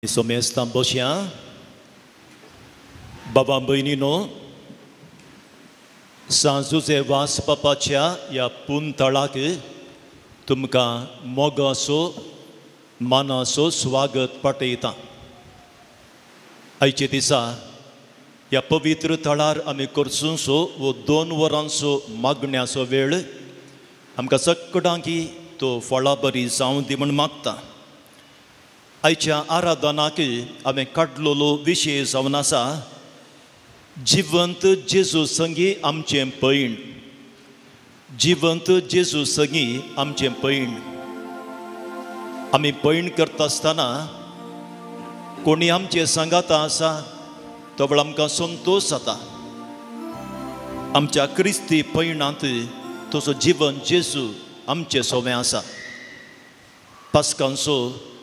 सोमेस्तां बसया बाबा भयणीनो, सांजुजे वास बापाच्या ह्या पुनतळाक तुमकां मोगाचो मानाचो स्वागत पाठयता. आयचे दिसा ह्या पवित्र थळार आमी करचो वो 2 वरांचो मागण्याचो वेळ आमकां सगळ्यांकी तो फळा बरी जावं दी म्हूण मागता. आयच्या आराधनाक हांवें काडलेलो विशय जावन आसा जिवंत जेजू संगी आमचें पयण. जिवंत जेजू संगी आमचें पयण. आमी पयण करता आसतना कोणी आमचे सांगाता आसा तो वेळ आमकां संतोश जाता. आमच्या क्रिस्ती पयणांत तसो जिवन जेजू आमचे सोवें आसा. पास्कांचो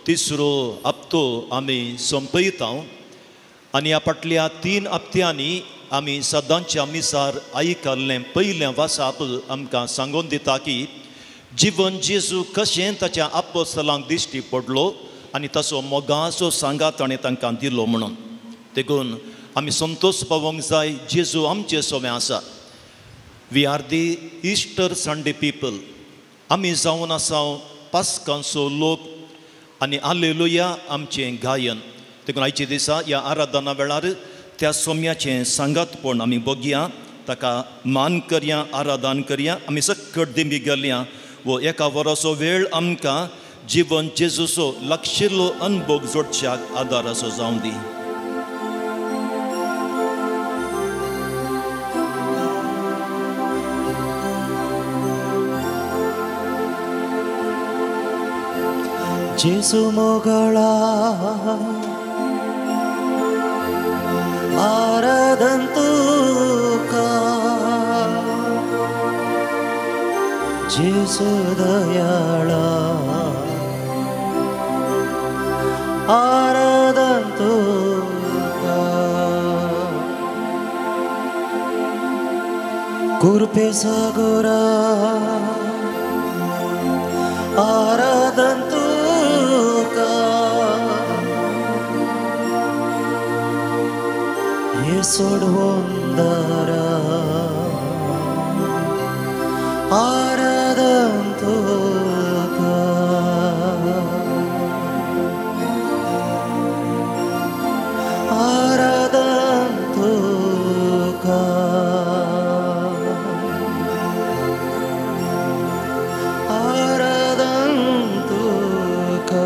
तिसरो हप्तो आमी सोंपयता आनी ह्या फाटल्या 3 हप्त्यांनी आमी सदांच्या मिसार आयकल्लें पयलें वासाप आमकां सांगून दिता की जिवन जेजू कशें ताच्या आपोस्तलांक दिश्टी पडलो आनी ताचो मोगाचो सांगात ताणें तांकां दिलो म्हणून. देखून आमी संतोश पावोंक जाय जेजू आमचे सोवें आसा. We are the Easter Sunday people. आमी जावन आसा पास्कांचो लोक आनी आलेलुया आमचें गायन. देखून आयचे दिसा ह्या आराधना वेळार त्या सोम्याचें सांगातपण आमी बगया, ताका मान करया, आराधन करया. आमी सकट दिंबी गेलया वो एका वराचो वेळ आमकां जिवन जेजूचो लागशिल्लो अनभोग जोडच्याक आदाराचो जावं दी. जेजू मोगळा आराधन तुका, जेजू दयाळा आराधन तुका, कृपे सागरा आराधन तुका, सोडवंदारा आराधन तुका, आराधन तुका, आराधन तुका.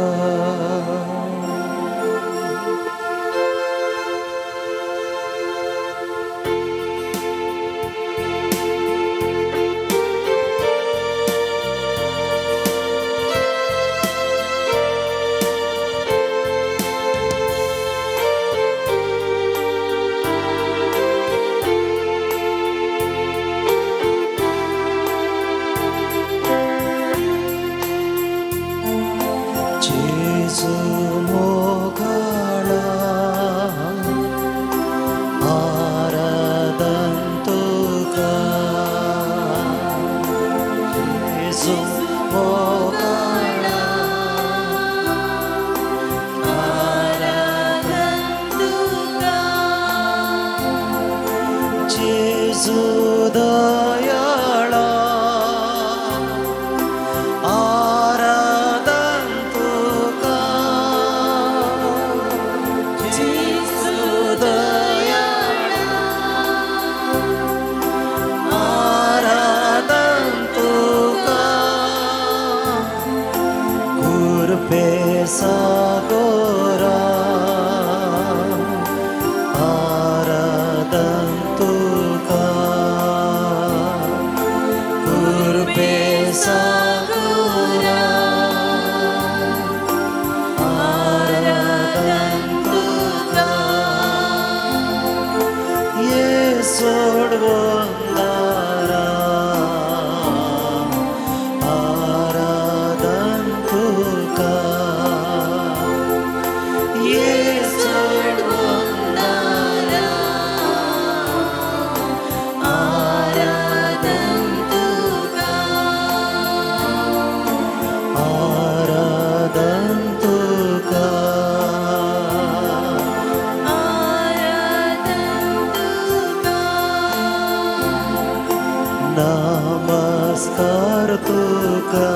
तुका,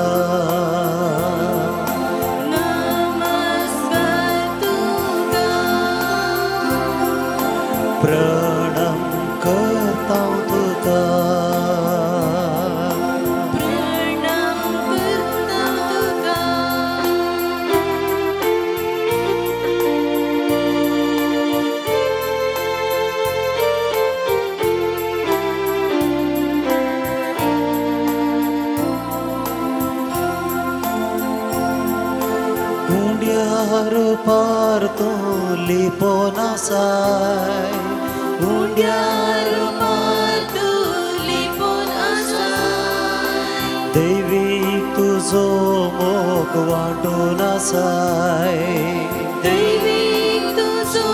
नमस्कार तुका, प्रणाम करता तुका, प्रणाम करता तुका. उंड्यार पार तूं लिपोन आसाय, उंड्यार पार तूं लिपोन आसाय, दैवीक तुजो मोग वांटून आसाय, दैवीक तुजो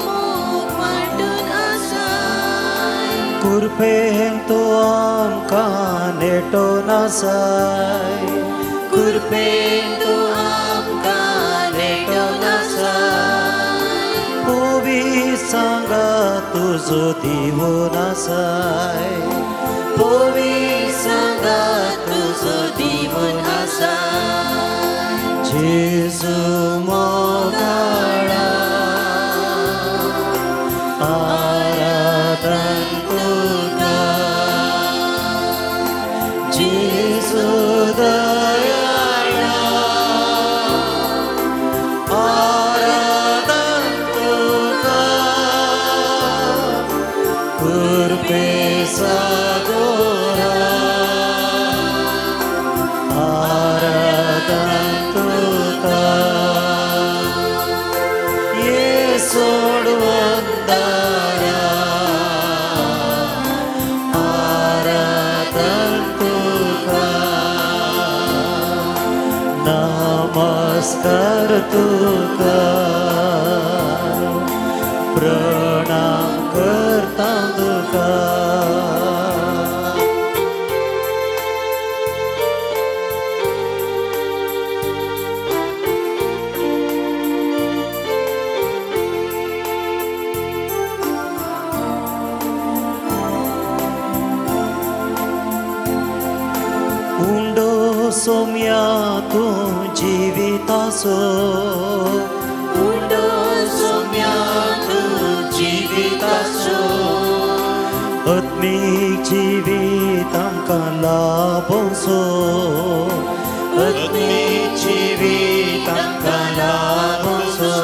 मोग वांटून आसाय, कुरपेन तूं आमकां नेटोन आसाय, कुरपेन तूं आमकां नेटोन आसाय, पोवी सांगा तुजो दिवोन आसाय, पोवी सांगा तुजो दिवोन आसाय. जेजू मोगाळा आराधन तुका, जेजू दयाळा आराधन तुका, कृपे सागोरा आराधन तुका, येसोडवंदारा आराधन तुका, नमस्कार तुका, प्रणाम करता तुका. उंडो सोम्या तूं जिविताचो, उंडो सोम्या तूं जिविताचो, आत्मीक जिवीत आमकां लाभोवचो, आत्मीक जिवीत आमकां लाभोवचो,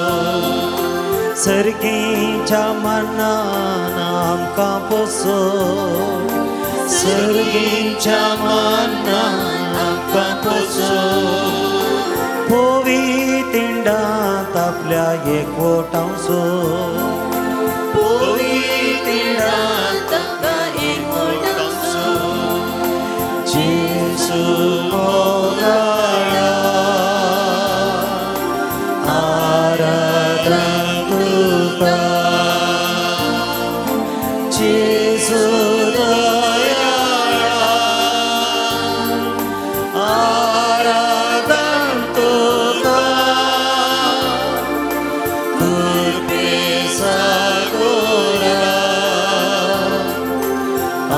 सर्गीच्या मनान आमकां पोसो, सर्गीच्या मनान आमकां पोसो, पोवी तिंडांत आपल्या एकवटावचो, पोवी तिंडांत ताका एकवटावचो. जेजू मोगाळा आराधन तुका, जेजू दयाळा आराधन तुका, कृपे सागोरा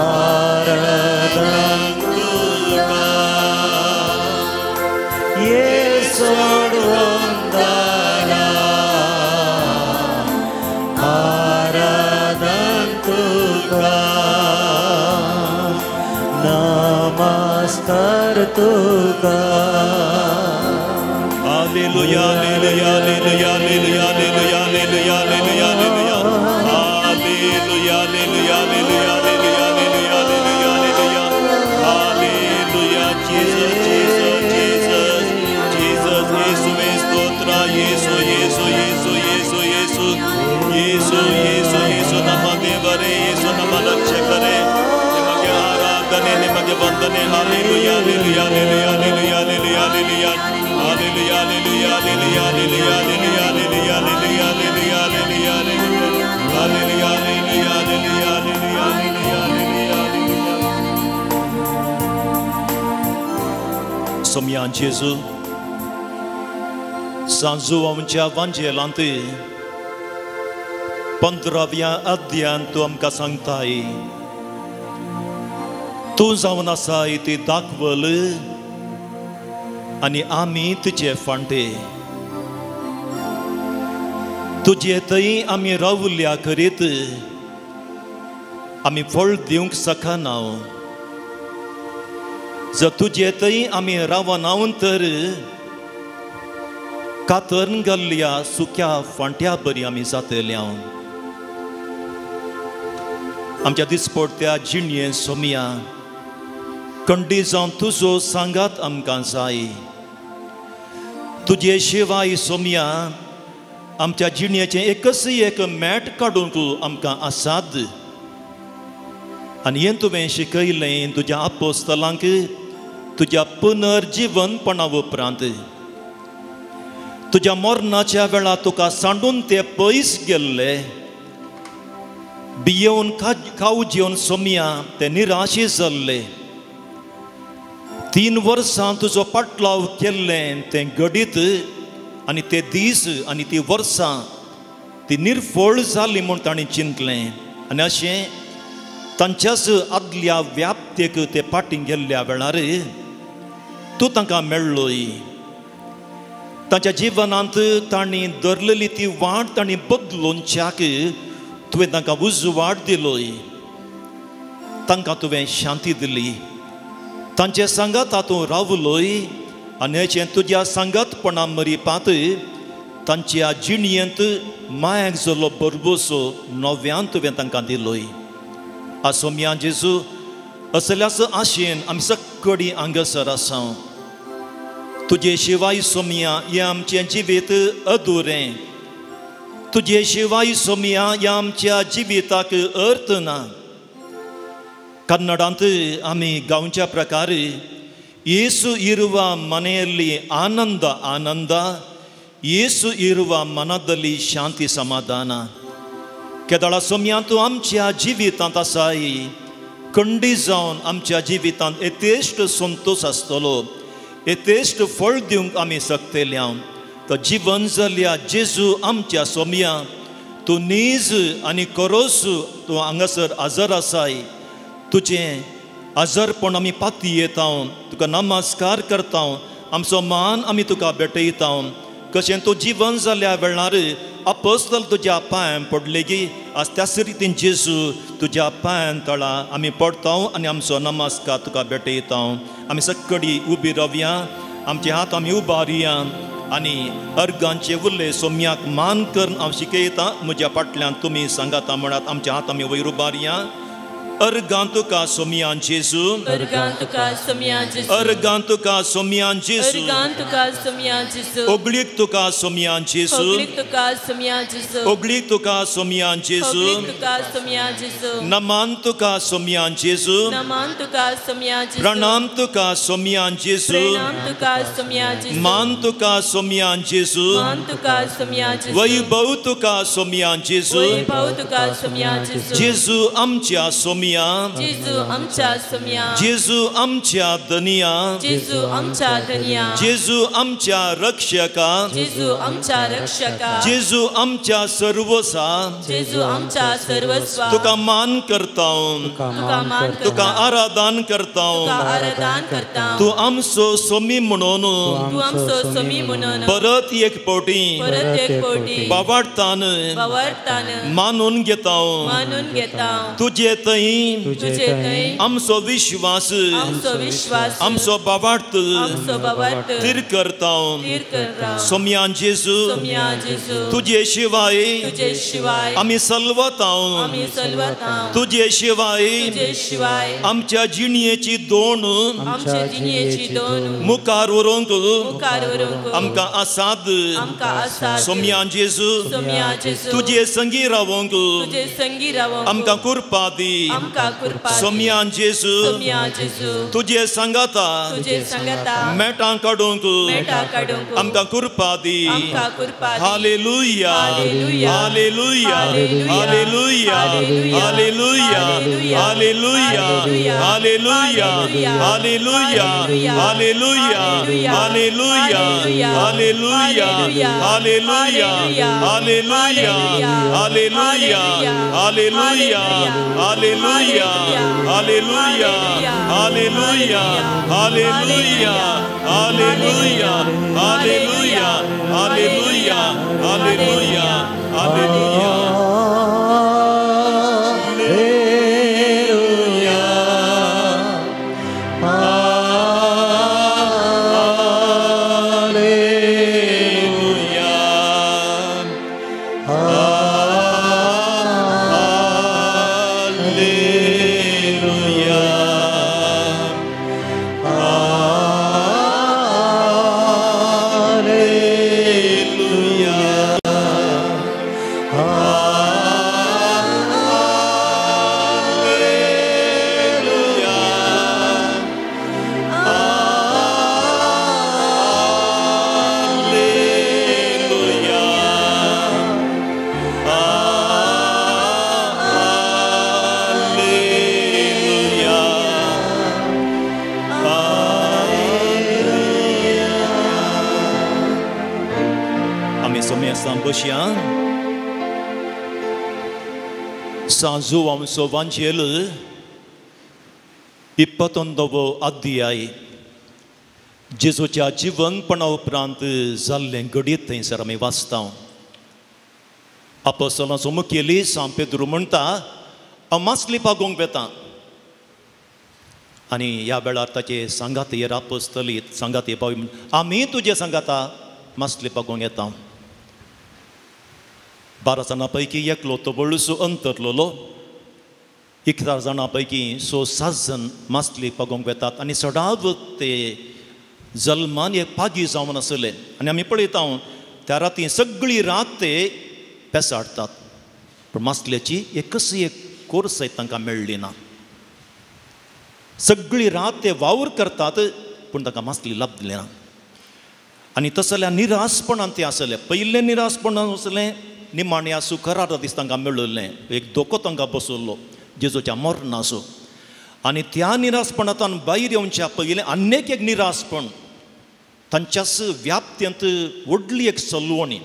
आराधन तुका, येसोडवंदारा आराधन तुका, नमस्कार तुका. Hallelujah, hallelujah, hallelujah, hallelujah, hallelujah, hallelujah, hallelujah, hallelujah. Hallelujah, hallelujah, hallelujah, hallelujah, hallelujah, hallelujah, hallelujah. Hallelujah, Jesus, Jesus, Jesus, Jesus, ಯೇಸುವೇ ಸ್ತೋತ್ರ, ಯೇಸು, ಯೇಸು, ಯೇಸು, ಯೇಸು, ಯೇಸು, ಯೇಸು, ಯೇಸು, ಯೇಸು ನಮ್ಮ ದೇವರೇ, ಯೇಸು ನಮ್ಮ ರಕ್ಷಕರೇ, ನಿಮಗೆ ಆರಾಧನೆ, ನಿಮಗೆ ವಂದನೆ. Hallelujah, hallelujah, hallelujah, hallelujah, hallelujah, hallelujah. Hallelujah, hallelujah, hallelujah, hallelujah, hallelujah, hallelujah, hallelujah, hallelujah, hallelujah, hallelujah. Hallelujah, hallelujah, hallelujah, hallelujah, hallelujah, hallelujah, hallelujah. सोमयान जेजू सांजुआंच्या वांजेलांत 15व्या अध्यायांत तूं आमकां सांगताय, तूं जावन आसाय ती दाखवल आनी आमी तुजे फांटे. तुजे थंय आमी रावल्या करीत आमी फळ दिवंक शकना. जर तुजे थंय आमी रावना तर कातरून घाल्ल्या सुक्या फांट्या बरी आमी जातले. आमच्या दिसपडत्या जिणये सोमया कंडी जावन तुजो सांगात आमकां जाय. तुजे शिवाय सोमया आमच्या जिणयेचें एकच एक मॅट काडूंक आमकां आसात. आनी हें तुवें शिकयलें तुज्या आपोस्तलांक तुज्या पुनर्जिवनपणा उपरांत. तुज्या मरणाच्या वेळार तुका सांडून ते पयस गेल्ले, भियेवन खाव जेवन सोमया ते निराशे जाल्ले. 3 वर्सां तुजो पाटलाव केल्लें तें घडीत आनी ते दीस आनी ती वर्सां ती निर्फळ जाली म्हूण तांणी चिंतलें. आनी अशें तांच्याच आदल्या व्याप्तेक ते फाटीं गेल्ल्या वेळार तूं तांकां मेळ्ळोय. तांच्या जिवनांत तांणी धरलेली ती वाट तांणी बदलूनच्याक तुवें तांकां उजवाड दिलोय. तांकां तुवें शांती दिली. तांचे सांगात तूं रावलोय आनी हेचें तुज्या सांगातपणा मरिपांत तांच्या जिणयेंत मायक जाल्लो भरभोसो नव्यान तुवें तांकां दिलोय. आसोमया जेजू, असल्याच आशेन आमी सकडी हांगासर आसा. तुजे शिवाय सोमया हें आमचें जिवीत अधुरें. तुजे शिवाय सोमया ह्या आमच्या जिविताक अर्थ ना. कन्नडांत आमी गांवच्या प्रकार येसू इरवा मनेली आनंद आनंद, येसू इरवा मनादली शांती समाधान. केदळा सोमया तूं आमच्या जिवितांत आसाय, कंडी जावन आमच्या जिवितांत यथेश्ट संतोश आसतलो, यथेश्ट फळ दिवंक आमी शकतले. तो जिवन जाल्या जेजू आमच्या सोमया तूं नीज आनी करोस तूं हांगासर हजर आसाय. तुजें हजरपण आमी पातयेता, तुका नमस्कार करता, आमचो मान आमी तुका भेटयता. कशें तूं जिवन जाल्या वेळार अपोस्तल तुज्या पांयां पडलेगी, आज त्याच रितीन जेजू तुज्या पांयां तळा आमी पडता आनी आमचो नमस्कार तुका भेटयता. आमी सकडी उबी रावया, आमचे हात आमी उबारया आनी अर्गांचे उरले सोम्याक मान करून हांव शिकयता. म्हज्या फाटल्यान तुमी सांगाता म्हणात. आमचे हात आमी वयर उबारया. अर्गां तुका सोमया जेजू, अर्गां तुका सोमया जेजू, अर्गां तुका सोमया जेजू, अर्गां तुका सोमया जेजू, ओगळीक तुका सोमया जेजू, ओगळीक तुका सोमया जेजू, ओगळीक तुका सोमया जेजू, ओगळीक तुका सोमया जेजू, नमान तुका सोमया जेजू, नमान तुका सोमया जेजू, प्रणाम तुका सोमया जेजू, प्रणाम तुका सोमया जेजू, मान तुका सोमया जेजू, मान तुका सोमया जेजू, वैभव तुका सोमया जेजू, वैभव तुका सोमया जेजू, जेजू आमच्या सोमया, जेजू आमच्या सोमया, जेजू आमच्या धनिया, जेजू आमच्या धनिया, जेजू आमच्या रक्षका, जेजू आमच्या रक्षका, जेजू आमच्या सर्वसा, जेजू आमच्या सर्वस्वा, तुका मान करता, तुका मान, तुका आराधन करता, तुका आराधन करता, तूं आमचो सोमी म्हणून, तूं आमचो सोमी म्हणून, परत एक फावटी, परत एक फावटी, बाबाडतान, बाबाडतान, मानून घेता, मानून घेता, तुजे थंय तुजे थंय आमचो विश्वास, आमचो विश्वास, आमचो बाबार्थ, आमचो बाबार्थ, थीर करता, थीर करता, सोमया जेजू, सोमया जेजू, तुजे शिवाय, तुजे शिवाय, आमी सलवता, आमी सलवता, तुजे शिवाय, तुजे शिवाय, आमच्या जिणयेची दोन, आमच्या जिणयेची दोन, मुखार व्हरूंक, मुखार व्हरूंक, आमकां आसाद, आमकां आसाद, सोमया जेजू, सोमया जेजू, तुजे संगी रावंक, तुजे संगी रावंक, आमकां कृपा दी, आमकां कृपा दी, सोमया जेजू, सोमया जेजू, तुजे सांगाता, तुजे सांगाता, मेटां काडूंक, मेटां काडूंक, आमकां कृपा दी, आमकां कृपा दी. Hallelujah, hallelujah, hallelujah, hallelujah, hallelujah, hallelujah, hallelujah, hallelujah, hallelujah, hallelujah, hallelujah, hallelujah, hallelujah, hallelujah, hallelujah, hallelujah, Hallelujah, hallelujah, hallelujah, hallelujah, hallelujah, hallelujah, hallelujah, hallelujah, hallelujah. सांजुआंचो वांजेल 21वो अध्याय जेजूच्या जिवनपणा उपरांत जाल्लें घडीत थंयसर आमी वाचता. आपोस्तलांचो मुखेली सांत पेद्रू म्हणटा, हांव मासली पागोवंक वेता. आनी ह्या वेळार ताचे सांगात हेर आपोस्तली सांगात हे पावय, आमी तुजे सांगाता मासली पागोवंक येता. 12 जाणां पैकी एकलो तो व्हडलोसो अंतरलोलो. 11 जाणां पैकी 6-7 जण मासली पागोवंक वेतात आनी सदांच ते जल्मान एक पागी जावन आसले. आनी आमी पळयता त्या राती सगळी रात ते पेसाडटात, पूण मासल्याची एक कशी एक कोर्स तांकां मेळ्ळी ना. सगळी रात ते वावर करतात पूण तांकां मासली लाभली ना. आनी तसल्या निरासपणान ते आसले. पयलें निरासपणान आसलें, निमाणें आसूं करार दीस तांकां मेळिल्लें, एक धोको तांकां बसवल्लो जेजूच्या मरणाचो. आनी त्या निरासपणांतल्यान भायर येवच्या पयलें आनीक एक निरासपण तांच्याच व्याप्तेंत व्हडली एक सलवणी.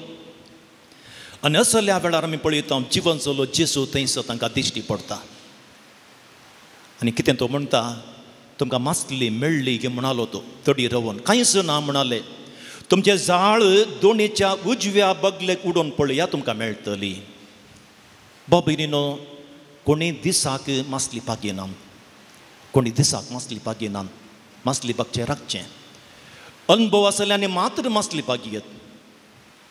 आनी असल्या वेळार आमी पळयता जिवन चलो जेजू थंयसर तांकां दिश्टी पडटा. आनी कितें तो म्हणटा, तुमकां मासली मेळ्ळी की म्हणालो तो तडी रवन कांयच ना म्हणाले, तुमचें जाळ दोणीच्या उजव्या बगलेक उडोवन पळया तुमकां मेळटली. बाबीनो, कोणी दिसाक मासली पागिना, कोणी दिसाक मासली पागिना, मासली बागचें राखचें अनुभव आसले आनी मात्र मासली पागयत.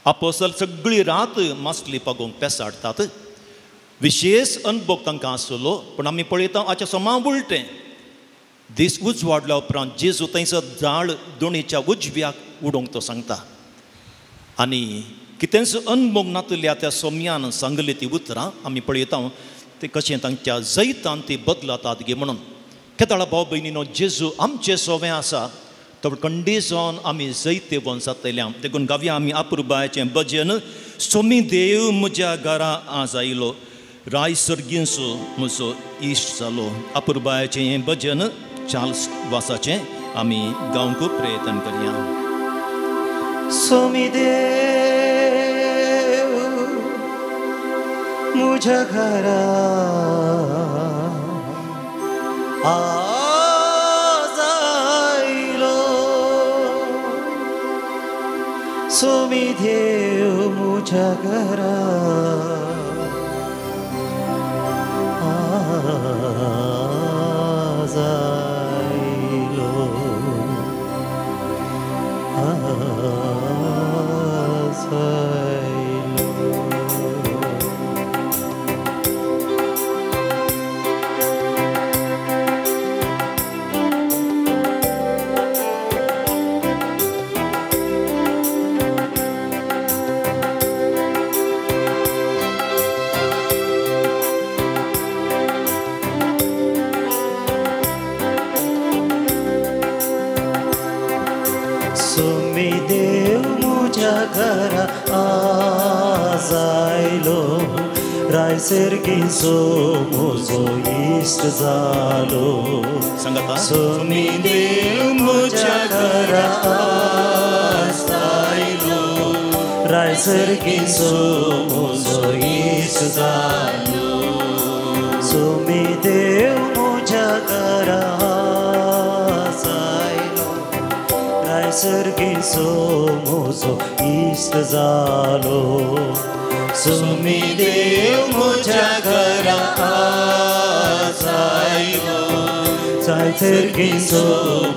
आपोसल सगळी रात मासली पागोवंक पेसाडटात. विशेष अनुभव तांकां आसलो, पूण आमी पळयता हाच्या समा उलटें दीस उजवाडल्या उपरांत जेजू थंयसर जाळ दोणीच्या उजव्याक उडोवंक तो सांगता. आनी कितेंच अनुभव नातल्या त्या सोम्यान सांगली ती उतरां आमी पळयता ते कशें तांच्या जैतान ती बदलतात गे म्हणून. केदाळा भाव भयणीनो, जेजू आमचें सोवें आसा तो कंडीजोन आमी जैतेवन जातल्या. देखून गावया आमी अपुरबायेचें भजन, सोमी देव म्हज्या घरा आज आयलो, राय सर्गींचो म्हजो इश्ट जालो. अपुरबायेचें हें भजन चार्ल्स वासाचें आमी गावंक प्रयत्न करया. सोमी देव म्हज्या घरा आज आयलो, सोमी देव म्हज्या घरा आज आयलो, आज आयलो. सोमी देव म्हज्या घरा आज आयलो, राय सर्गीचो म्हजो इश्ट जालो. सोमी देव म्हज्या घरा आज आयलो, राय सर्गीचो म्हजो इश्ट जालो. सोमी देव रायसर्गीचो म्हजो इश्ट जालो. सुमी देव म्हज्या घरा आज आयलो, रायसर्गीचो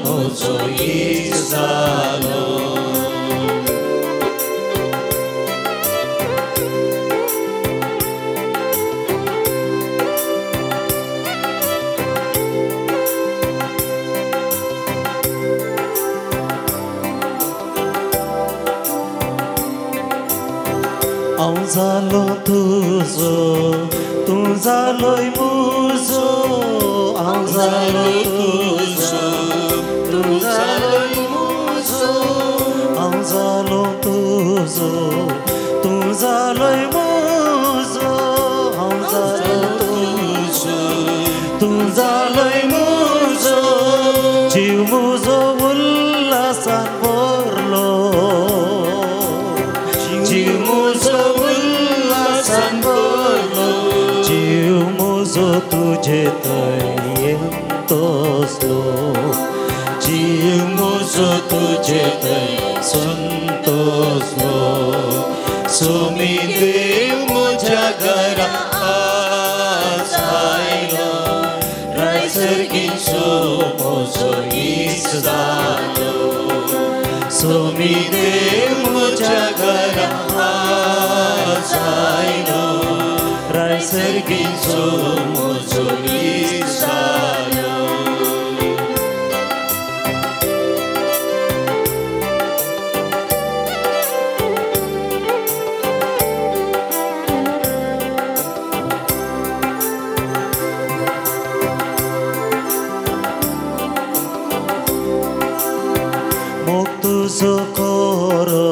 म्हजो इश्ट जालो. हांव जालो तुजो, तूं जालोय म्हजो, हांव जालो तुजो, तूं जालोय म्हजो, हांव जालो तुजो, तूं जालोय म्हजो, हांव जालो तुजो, तूं जालोय म्हजो. जीव म्हजो उल्हासान भरलो, जीव म्हजो उल्हासान भरलो, जीव म्हजो तुजे दयेन तोसलो, जीव म्हजो तुजे दयेन संतोसलो. सुमी देव म्हज्या घरा आज आयलो, रायसर्गीचो म्हजो इश्ट जालो. सुमी देव म्हज्या घरा आज आयलो, रायसर्गीचो म्हजो इश्ट जालो. मोग तुजो कोरो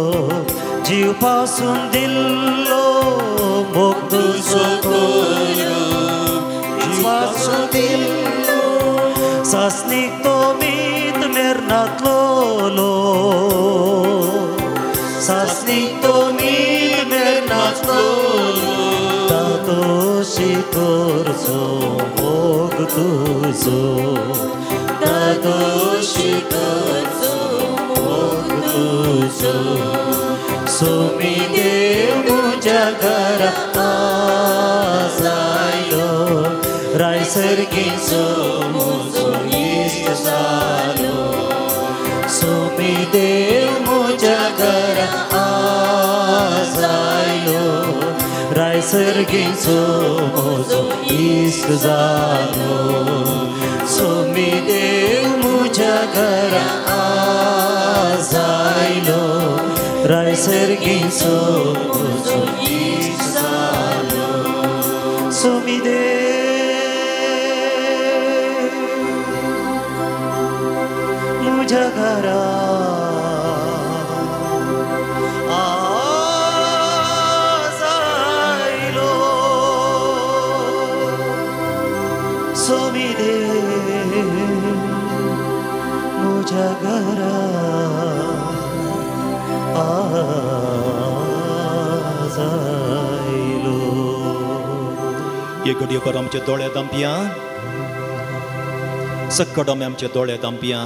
जीव पासून दिल्लो, मोग तुजो कोरो जीव पासून दिल्लो, सासणीक तो मीत मेरनातलो, सासणीक तो मीत मेरनातलो, दादोशी करचो मोग तुजो, दादोशी करचो मोग तुजो. सुमी देव म्हज्या घरा आज आयलो, रायसर्गीचो म्हजो इश्ट जालो. सुमी देव म्हज्या घरा आज आयलो, रायसर्गीचो म्हजो इश्ट जालो. सुमी देव म्हज्या घरा आज आयलो, रायसर्गीचो म्हजो इश्ट जालो. सुमी देव म्हज्या घरा आज आयलो, सुमी देव म्हज्या घरा आज आयलो. एक घडये आमचे दोळे दांपया, सक्कड आमी आमचे दोळे दांपया.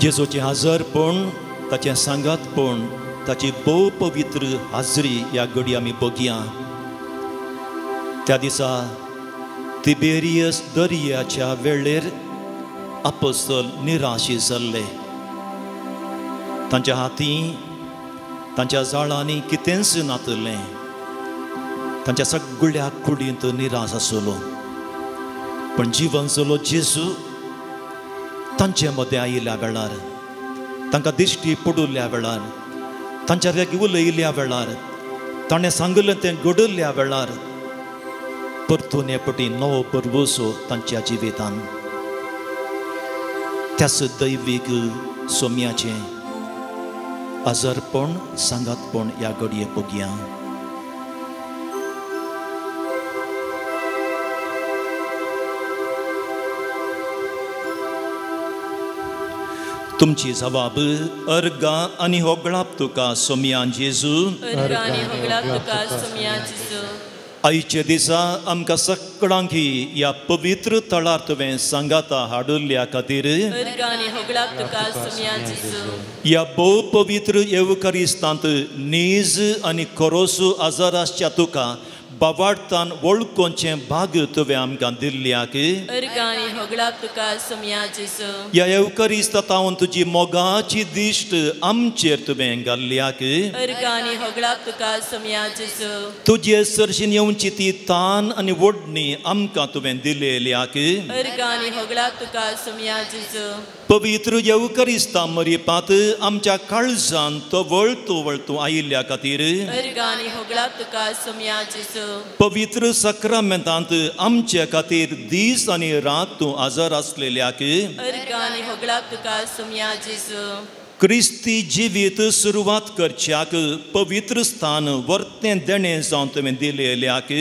जेजूचें हाजरपण, ताचें सांगातपण, ताची भोव पवित्र हाजरी ह्या घडये आमी बघया. त्या दिसा तिबेरियस दर्याच्या वेळेर आपोस्तल निराशी जाल्ले. तांच्या हाती, तांच्या जाळांनी कितेंच नातलें. तांच्या सगळ्या कुडींत निराश आसलो. पण जिवन जालो जेजू तांचे मदें आयिल्ल्या वेळार, तांकां दिश्टी पडिल्ल्या वेळार, तांच्या लागीं उलयिल्ल्या वेळार, ताणें सांगिल्लें तें घडयल्ल्या वेळार परतून हे पटी नवो परवसो तांच्या जिवितान. त्याच दैवीक सोम्याचें आजारपण सांगातपण ह्या घडये बघया. तुमची जबाब अर्गा आनी होगळाप तुका सोम्या जेजू, अर्गां आनी होगळाप तुका सोम्या जेजू. आयच्या दिसा आमकां सगळ्यांक ह्या पवित्र तळार तुवें सांगाता हाडुल्ल्या खातीर ह्या भोव पवित्र येवकारिस्तांत नीज आनी खरोसो आजार आसच्या तुका बावाडतान वळखोवचें भाग तुवें आमकां दिल्ल्याक ह्या येवकारिस्तांत तुजी मोगाची दिश्ट आमचेर तुवें घाल्ल्याक तुजे सरशीन येवची ती तान आनी वडणी आमकां तुवें दिलेल्याक पवित्र येवकारिस्ता मरिपात आमच्या काळजान तवळ तवळ तूं आयिल्ल्या खातीर पवित्र सक्रामेंतांत आमचे खातीर दीस आनी रात तूं आजार आसलेल्याक क्रिस्ती जिवीत सुरवात करच्याक पवित्र स्थान वर्तें देणें जावन तुवें दिलेल्याक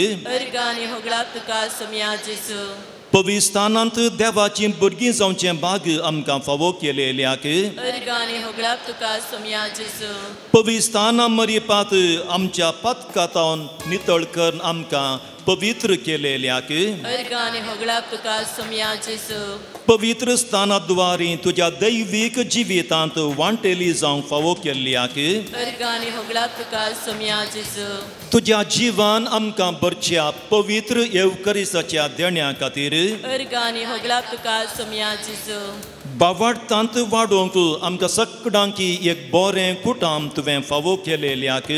पवित्र स्थानांत देवाची भुरगीं जावचें भाग आमकां फावो केलेल्याक पवित्र स्थाना मरिपात आमच्या पातकातावन नितळ करून आमकां पवित्र केलेल्याक पवित्र स्थानाद्वारी तुज्या दैवीक जिवितांत वांटेली जावंक फावो केल्ल्याक तुज्या जिवान आमकां भरच्या पवित्र येवकारिसाच्या देण्या खातीर बावाडतांत वाडोवंक आमकां सगळ्यांक एक बरें कुटाम तुवें फावो केलेल्याक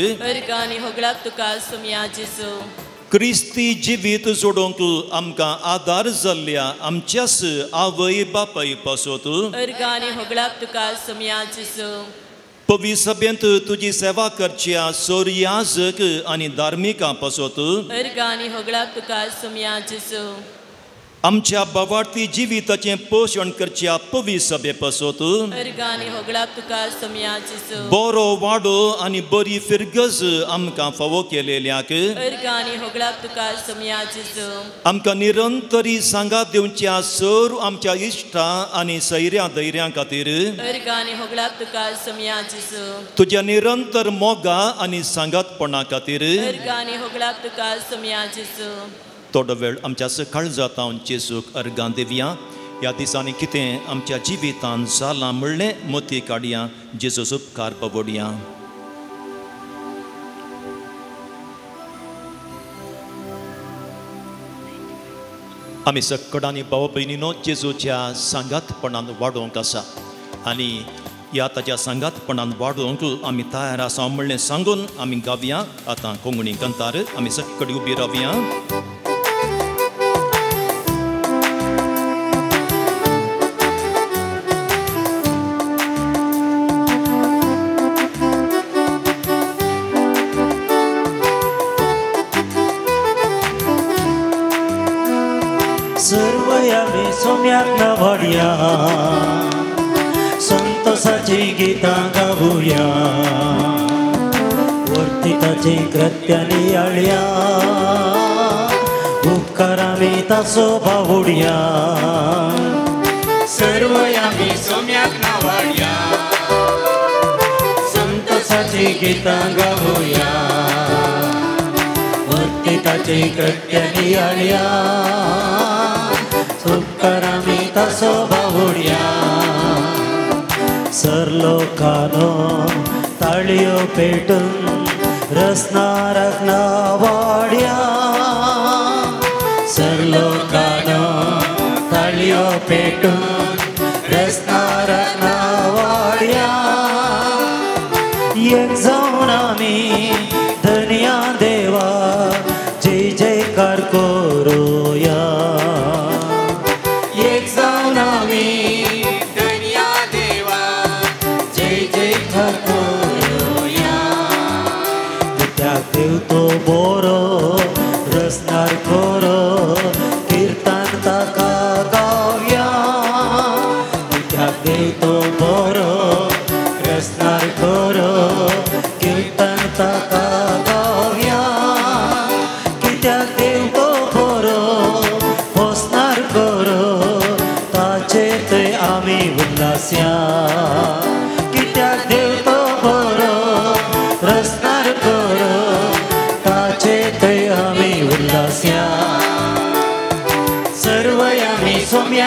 क्रिस्ती जिवीत जोडोवंक आमकां आदार जाल्ल्या आमच्याच आवय बापाय पासत पवित्र सभेंत तुजी सेवा करच्या सोर्याजक आनी धार्मिकां पासत आमच्या बावार्थी जिविताचें पोशण करच्या पवित्र सभे पासत बरो वाडो आनी बरी फिरगज आमकां फावो केलेल्याक आमकां निरंतरी सांगात दिवच्या सर आमच्या इश्टा आनी सैऱ्या धैर्यां खातीर तुज्या निरंतर मोगा आनी सांगातपणा खातीर थोडो वेळ आमच्या सकाळ जाता जेजूक अर्गां दिवया. ह्या दिसांनी कितें आमच्या जिवितांत जालां म्हणलें मोती काडया, जेजूस उपकार पवडया. आमी सगळ्यांनी भाव भयणीनो जेजूच्या सांगातपणान वाडोवंक आसा आनी ह्या ताच्या सांगातपणान वाडोवंक आमी तयार आसा म्हणलें सांगून आमी गावया. आतां कोंकणी कंतार आमी सगळी उबी रावया. सोम्याक संतोषाची गीतां गावया, वर्तिताची कृत्य नियाळया, उपकार आमी ताचो बावुडया. सर्व आमी सोम्याक नावाडया, संतोषाची गीतां गावया, वर्तिताची कृत्य नियाळया, उपकार आमी ताचो बावुडया. सरलोकानो ताळयो पेटून रसना रखना वाड्या, सरलोकानो ताळयो पेटून रसना रखना वाड्या. एक जावन आमी धनया देवा जय जयकार करूया. एक जावन आमी धनया देवा जय जयकार करूया. कित्याक देव तो बरो रसनार खरो, किर्तन ताका गावया. कित्याक देव तो बरो रसनार खरो, किर्तन ताका गावया. कित्याक देव तो बरो बसनार खरो, ताचेर थंय आमी उल्लासया. कित्याक देव तो बरो रसनार खरो, ताचेर थंय आमी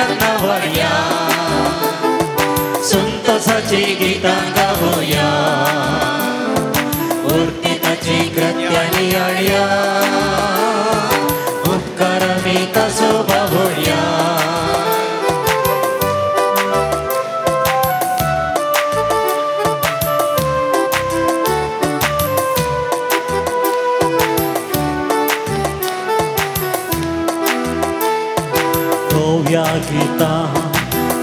सोम्याक नावाडया संतोषाची गीतां गावया उरती ताची कृत्यां नियाळया उपकार आमी ताचो बावळया. नव्या गीतां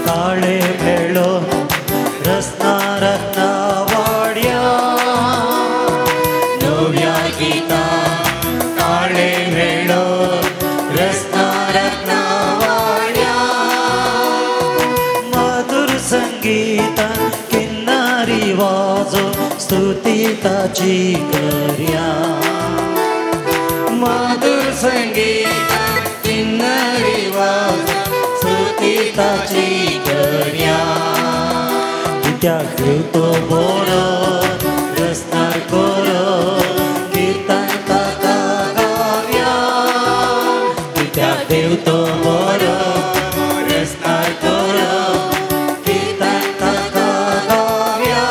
ताळे मेळो रसना रत्ना वाड्या नव्या गीतां ताळे मेळो रसना रत्ना वाड्या मधुर संगीता किन्नारी वाजो स्तुती ताची करया मधुर संगीता किन्नारी वाजो स्तुती ताची करया. कित्याक देव तो बरो रसनार कोरो कीर्तन ताका गावया कित्याक देव तो बरो रसनार कोरो कीर्तन ताका गावया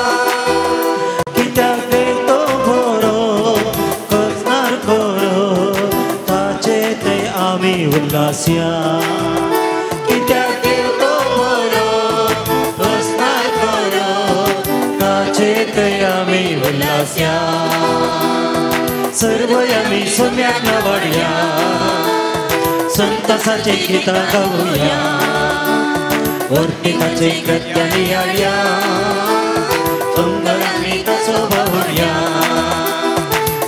कित्याक देव तो बरो रसनार कोरो ताचे ते आमी उल्हासया कित्याक देव तो बरो रसनार कोरो ताचे ते आमी उल्हासया सर्व आमी सोम्याक नावाडया संतोषाची गीतां गावया उरती ताची कृत्यां नियाळया तुंगल आमी ताचो बावळया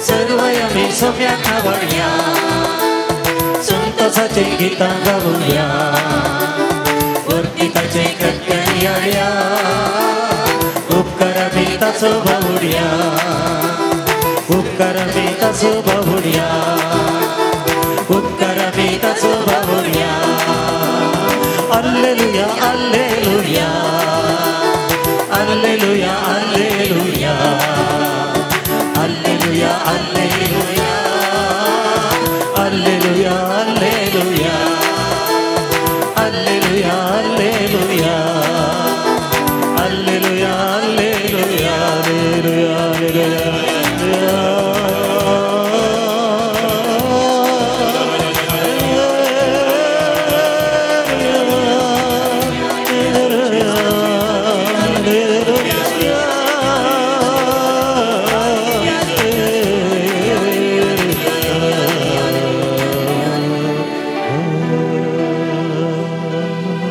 सर्व आमी सोम्याक नावाडया संतोषाची गीतां गावया उरती ताची कृत्यां नियाळया उपकार आमी ताचो बावळया उपकार आमी ताचो बावळया उपकार आमी ताचो बावळया. Alleluia alleluia alleluia alleluia alleluia alleluia alleluia alleluia alleluia alleluia alleluia alleluia alleluia alleluia.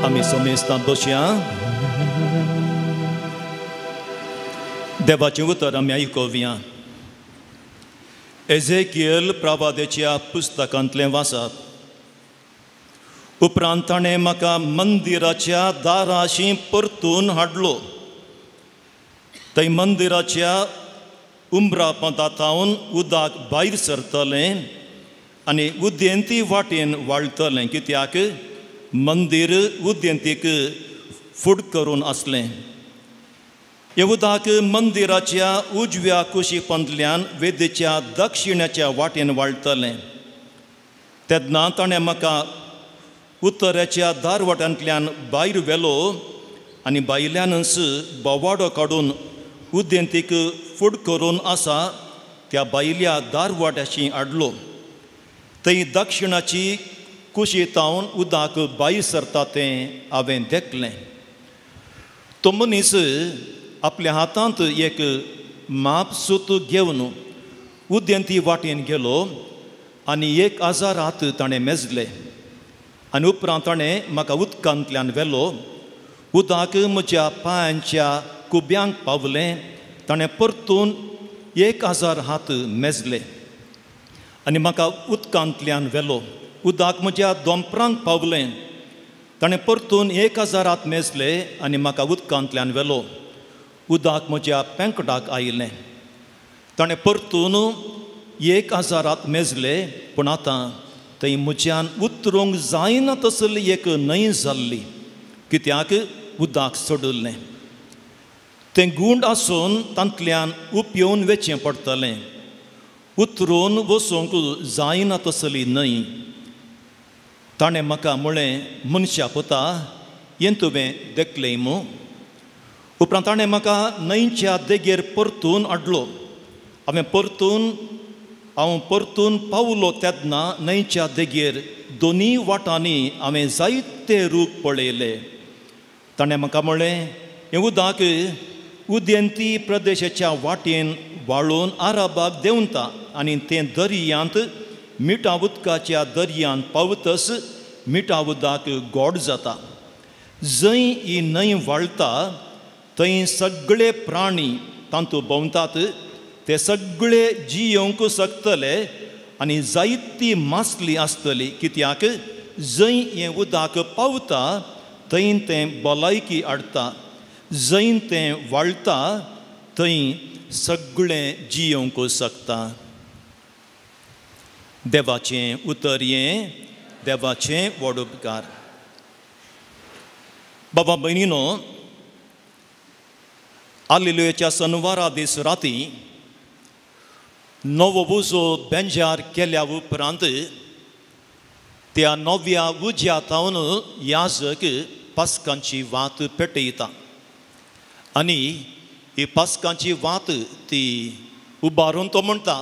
आमी समेस्तां बसया. देवाचें उतर आमी आयकुया. एझेकियल प्रवादेच्या पुस्तकांतलें वाचप. उपरांत ताणें म्हाका मंदिराच्या दाराशी परतून हाडलो. थंय मंदिराच्या उमरा पंदातावन उदक भायर सरतलें आनी उद्यंती वाटेन वाळटलें कित्याक मंदीर उद्यंतीक फूड करून आसलें. हें उदक मंदिराच्या उजव्या कुशी पंदल्यान वेदीच्या दक्षिणेच्या वाटेन वाळटलें. तेन्ना ताणें म्हाका उत्तरेच्या दारवटांतल्यान भायर व्हेलो आनी भायल्यानच बोवाडो काडून उद्यंतीक फूड करून आसा त्या भायल्या दारवाट्याशी हाडलो. थंय दक्षिणाची कुशी तावन उदक भायर सरता तें हांवें देखलें. तो मनीस आपल्या हातांत एक माप सूत घेवन उद्यंती वाटेन गेलो आनी 1000 हात ताणें मेजले आनी उपरांत ताणें म्हाका उदकांतल्यान व्हेलो. उदक म्हज्या पांयांच्या कुब्यांक पावलें. ताणें परतून 1000 हात मेजले आनी म्हाका उदकांतल्यान व्हेलो. उदक म्हज्या दोंपरांक पावलें. ताणें परतून 1000 हात मेजले आनी म्हाका उदकांतल्यान व्हेलो. उदक म्हज्या पेंकटाक आयिल्लें. ताणें परतून 1000 हात मेजले पूण आतां थंय म्हज्यान उतरूंक जायना तसली एक न्हंय जाल्ली कित्याक उदक सोडिल्लें. तें गूंड आसून तांतल्यान उपयोवन वेचें पडटलें. उतरून वचूंक जायना तसली न्हंय. ताणें म्हाका म्हळें, मनशा पुता, हें तुवें देखलें मू? उपरांत ताणें म्हाका न्हंयच्या देगेर परतून हाडलो. हांव परतून पावलो तेन्ना न्हंयच्या देगेर दोनूय वाटांनी हांवें जायते रूख पळयले. ताणें म्हाका म्हळें, हें उदक उदेंती प्रदेशाच्या वाटेन वाळून आराबाक देंवता आनी तें दर्यांत मिठा उदकाच्या दर्यांत पावतस मिठा उदक गोड जाता. जंय ही न्हंय व्हाळटा थंय सगळे प्राणी तातूंत भोंवतात, ते सगळे जियोवंक शकतले आनी जायती मासली आसतली, कित्याक जंय हें उदक पावता थंय तें भलायकी हाडटा, जंय तें व्हाळटा थंय सगळें जियोवंक शकता. देवाचें उतर हें, देवाचें व्हड उपकार. बाबा भयणीनो, आलेलुयाच्या सनवारा दीस राती नवो उजो बेंजार केल्या उपरांत त्या नव्या उज्या थावन याजक पास्कांची वात पेटयता आनी ही पास्कांची वात ती उबारून तो म्हणटा,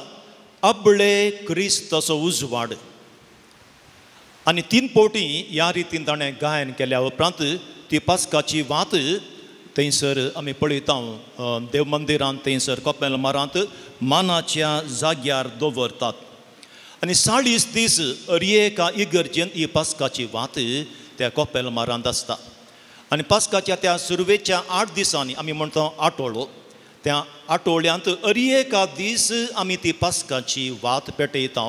आबळे क्रिस्ताचो उजवाड. आनी तीन फावटी ह्या रितीन ताणें गायन केल्या उपरांत ती पास्काची वात थंयसर आमी पळयता देव मंदिरांत थंयसर कपेल मारांत मानाच्या जाग्यार दवरतात. आनी 40 दीस अरयेका इगर्जेन ही पास्काची वात त्या कपेल मारांत आसता. आनी पास्काच्या त्या सुरवेच्या 8 दिसांनी आमी म्हणटा आठवडो, त्या आठवड्यांत अरयेका दीस आमी ती पास्काची वात पेटयता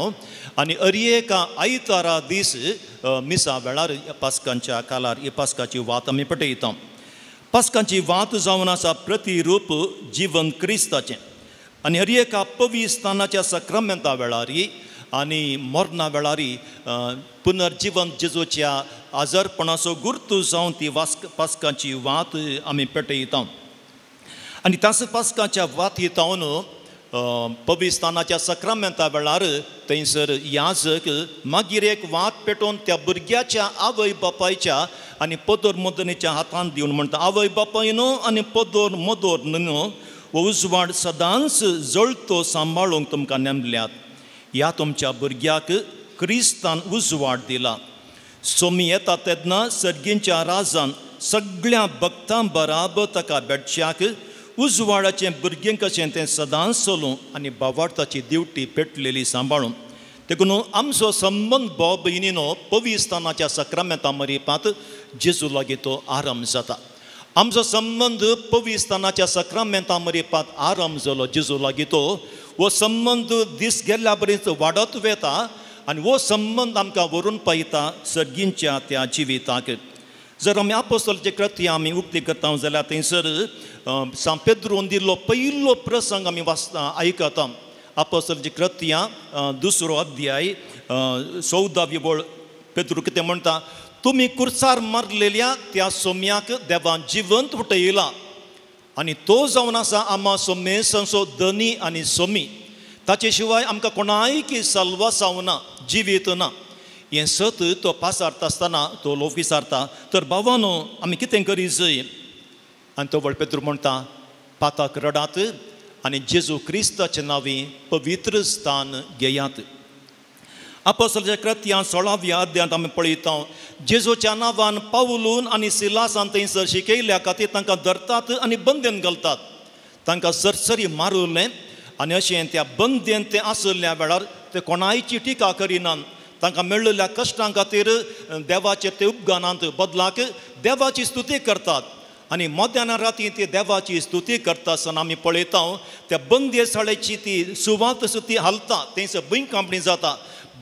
आनी अरयेका आयतारा दीस मिसा वेळार पास्कांच्या कालार ही पास्काची वात आमी पेटयता. पास्कांची वात जावन आसा प्रतिरूप जिवन क्रिस्ताचें. आनी हर एका पविस्थानाच्या सक्रामेंता वेळार आनी मरणा वेळार पुनर्जिवन जेजूच्या आजारपणाचो गुर्तू जावन ती पास्कांची वात आमी पेटयता. आनी त्याच पास्काच्या वाती जावन पविस्थानाच्या सक्रामेंता वेळार थंयसर याजक मागीर एक वात पेटोवन त्या भुरग्याच्या आवय बापायच्या आनी पदोर मदनीच्या हातांत दिवन म्हणटा, आवय बापायनो आनी पदोर मदोर न्हय हो उजवाड सदांच जळतो सांबाळूंक तुमकां नेमल्यात. ह्या तुमच्या भुरग्याक क्रिस्तान उजवाड दिला. सोमी येता तेन्ना सर्गींच्या राजान सगळ्या भक्तां बराबर ताका भेटच्याक उजवाडाचें भुरगें कशें तें सदांच चलूं आनी बावार्थाची दिवटी पेटलेली सांबाळूं. देखून आमचो संबंद भाव भयणीनो पविस्थानाच्या सक्रामेंता मरिपांत जेजू लागीं तो आरंभ जाता. आमचो संबंद पविस्थानाच्या सक्रामेंता मरिपांत आरंभ जालो जेजू लागीं तो हो संबंद दीस गेल्ल्या बरीच वाडत वेता आनी हो संबंद आमकां व्हरून पायता सर्गींच्या त्या जिविताक. जर आमी आपोस्तलाचे कृती आमी उक्ती करता जाल्यार थंयसर सांत पेद्रून दिल्लो पयलो प्रसंग आमी वाचता आयकता. आपोस्तलाची कृत्यां 2 अध्याय 14वी वळ पेद्रू कितें म्हणटा, तुमी कुर्सार मारलेल्या त्या सोम्याक देवान जिवंत उठयला आनी तो जावन आसा आमा सोमेसांचो धनी आनी सोमी. ताचे शिवाय आमकां कोणायकी सल्वासांव ना, जिवीत ना. हें सत तो पासारता आसतना तो लोक विचारता, तर भावानो आमी कितें करी जाय? आनी तो व्हड पेद्रू म्हणटा, पाताक रडात आनी जेजू क्रिस्ताच्या नांवी पवित्र स्थान घेयात. आपोस्तलाच्या कृत्यां 16व्या अध्यायांत आमी पळयता जेजूच्या नांवान पावलून आनी सिलासान थंयसर शिकयल्या खातीर तांकां धरतात आनी बंदेन घालतात. तांकां सरसरी मारुलें आनी अशें त्या बंदेन ते आशिल्ल्या वेळार ते कोणायची टिका करिनात. तांकां मेळिल्ल्या कश्टां खातीर देवाचे ते उपगानांत बदलाक देवाची स्तुती करतात आनी मध्यान राती ती देवाची स्तुती करता आसतना आमी पळयता त्या बंदेशाळेची ती सुवात ती हालता, थंयसर भुंयकांपणी जाता,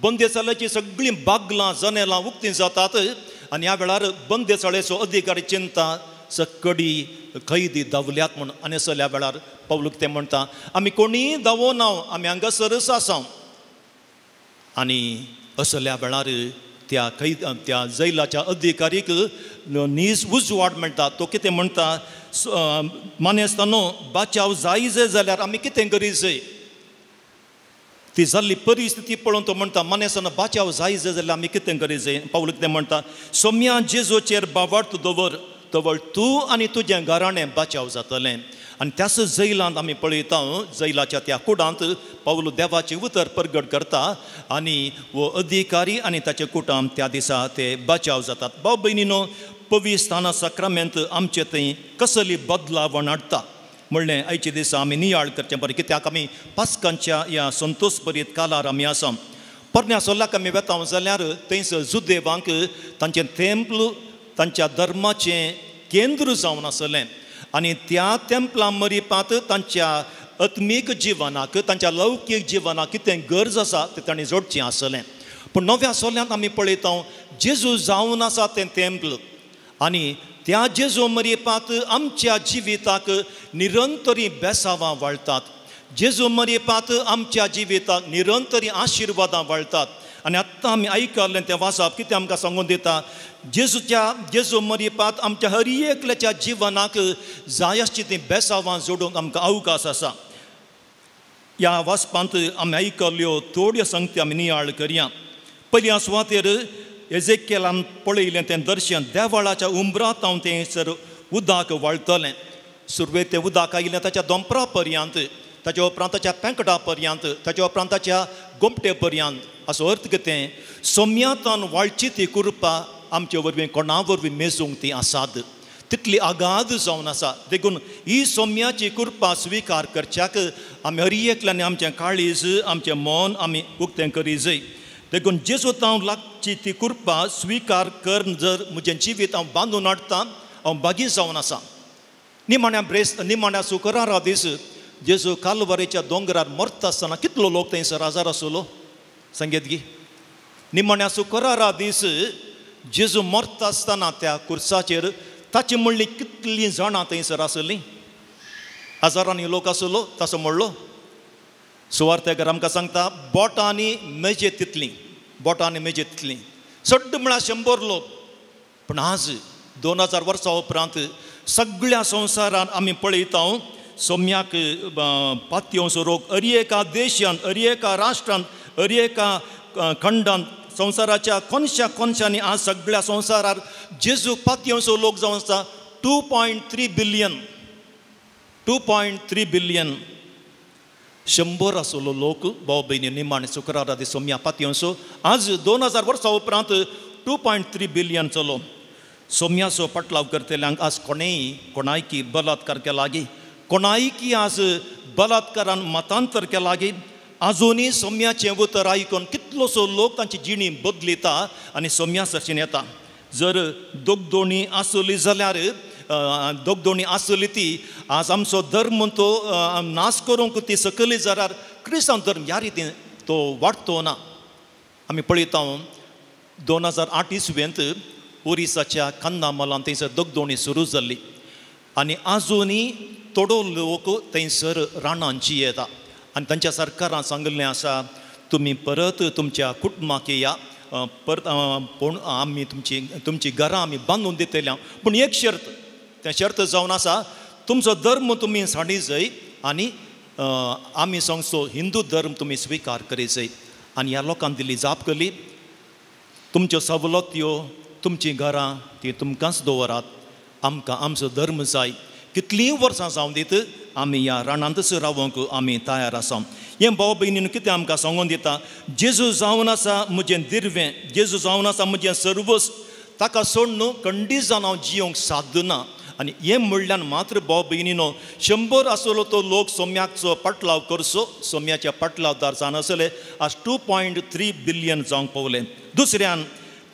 बंदेशाळेची सगळीं बागलां जनेलां उक्तीं जातात आनी ह्या वेळार बंदेशाळेचो अधिकारी चिंता सकडी कैदी धांवल्यात म्हूण. आनी असल्या वेळार पावलूक ते म्हणटा, आमी कोणीय धांवना, आमी हांगासरच आसा. आनी असल्या वेळार त्या कैद त्या जैलाच्या अधिकारीक नीज उजवाड मेळटा. तो कितें म्हणटा, मानेस्तानो बाचाव जाय जाल्यार आमी कितें करी जाय? ती जाल्ली परिस्थिती पळोवन तो म्हणटा मानेसान बाचाव जाय जाल्यार आमी कितें करी जाय. पावल कितें म्हणटा, सोम्या जेजूचेर बावार्थ दवर तवळ तूं आनी तुजें घराणें बाचाव जातलें. आनी त्याच जैलांत आमी पळयता, जैलाच्या त्या कुडांत पावल देवाचें उतर परगट करता आनी हो अधिकारी आनी ताचे कुटुंब त्या दिसा ते बाचाव जातात. भाव भयणीनो, पवित्र साक्रामेंत आमचे थंय कसली बदलावण हाडटा म्हणलें आयच्या दिसा आमी नियाळ करचें बरें, कित्याक आमी पास्कांच्या ह्या संतोष भरीत कालार आमी आसा. पोरण्या सोल्लाक आमी वेता जाल्यार थंयसर जुदेवांक तांचें तेंपल तांच्या धर्माचें केंद्र जावन आसलें आनी त्या तेंपला मरिपांत तांच्या आत्मीक जिवनाक तांच्या लौकीक जिवनाक कितें गरज आसा तें तांणी जोडचें आसलें. पूण नव्या सोल्यांत आमी पळयता जेजू जावन आसा तें तेंपल आनी त्या जेजू मरिपांत आमच्या जिविताक निरंतरी बेसावां वाळटात. जेजू मरिपांत आमच्या जिविताक निरंतरी आशिर्वादां वाळटात. आनी आत्तां आमी आयकल्लें तें वाचप कितें आमकां सांगून दिता, जेजूच्या जेजू मरिपांत आमच्या हर एकल्याच्या जिवनाक जाय आसची तीं बेसावां जोडूंक आमकां अवकाश आसा. ह्या वाचपांत आमी आयकल्ल्यो थोड्यो संगती आमी नियाळ करया. पयल्या सुवातेर एजेकेलान पळयलें तें दर्शन, देवळाच्या उंबरांत हांव थंयसर उदक वाळटलें. सुरवेक तें उदक आयिल्लें ताच्या दोंपरा पर्यंत, ताच्या उपरांत ताच्या पेंकडा पर्यंत, ताच्या उपरांत ताच्या गोमटे पर्यंत. असो अर्थ कितें, सोम्यांतान वाळची ती कृपा आमचे वरवीं कोणा वरवीं मेजूंक ती आसात, तितली आगाद जावन आसा. देखून ही सोम्याची कृपा स्विकार करच्याक आमी हर एकल्यान आमचें काळीज आमचें मन आमी उक्तें करी जाय. देखून जेजू हांव लागची ती कृपा स्विकार कर जर म्हजें जिवीत हांव बांदून हाडटा, हांव बागी जावन आसा. निमाण्या ब्रेस निमाण्या सुकरारा दीस जेजू कालवारेच्या दोंगरार मरता आसतना कितलो लोक थंयसर आजार आसलो सांगेत गी. निमाण्या सुकरारा दीस जेजू मरता आसतना त्या कुर्साचेर ताची म्हणली कितलीं जाणां थंयसर आसलीं, हजारांनी लोक आसलो. ताचो म्हणलो सुवार्थेकर आमकां सांगता बोटांनी मेजे तितलीं, बोटांनी मेजे तितलीं, सड्ड म्हळ्यार 100 लोक. पूण आज 2000 वर्सां उपरांत सगळ्या संवसारान आमी पळयता सोम्याक पातयेंचो रोग हर एका देशांत, हर एका राष्ट्रांत, हर एका खंडांत, संवसाराच्या कोनशा कोनशांनी आज सगळ्या संवसारार जेजू पातयेंचो लोक जावन आसा 2.3 बिलियन, 2.3 बिलियन. 100 आसलो लोक भाव भयणी निमाणे शुक्रारा दीस सोम्या पातयेंचो आज 2000 वर्सां उपरांत 2.3 बिलियन चलो. सोम्याचो पटलाव करतल्यांक आज कोणेय कोणायकी बलात्कार केला गी, कोणायकी आज बलात्कारान मतांतर केला गी. आजुनूय सोम्याचें उतर आयकून कितलोसो लोक तांची जिणी बदलिता आनी सोम्या सरशीन येता. जर दोगदोणी आसली जाल्यार दोगदोणी आसली ती आज आमचो धर्म तो नाश करूंक ती सकयली जाल्यार क्रिस्तांव धर्म ह्या रितीन तो वाडतो ना. आमी पळयता 2008 इसवेंत ओरिसाच्या कंदामलान थंयसर दोगदोणी सुरू जाल्ली आनी आजुनूय थोडो लोक थंयसर रानांची येता आनी तांच्या सरकारान सांगिल्लें आसा तुमी परत तुमच्या कुटुंबाक या, परत पूण आमी तुमची तुमची घरां आमी बांदून दितले, पूण एक शर्त, तें शर्त जावन आसा तुमचो धर्म तुमी सांडी जाय आनी आमी सांगचो हिंदू धर्म तुमी स्विकार करी जाय. आनी ह्या लोकांक दिल्ली जाप केली, तुमच्यो सवलत्यो तुमचीं घरां ती तुमकांच दवरात, आमकां आमचो धर्म जाय. कितलीं वर्सां जावन दीत आमी ह्या रानांतच रावंक आमी तयार आसा. हें भाव भयणीन कितें आमकां सांगून दिता, जेजू जावन आसा म्हजें दिर्वें, जेजू जावन आसा म्हजें सर्वस, ताका सोडून कंडीजान हांव जियोंक साध्य ना. आनी हें म्हणल्यार मात्र भाव भयणीनो 100 आसलो तो लोक सोम्याचो पाटलाव करचो, सोम्याच्या पाटलावदार जावन आसले आज 2.3 बिलियन जावंक पावले. दुसऱ्यान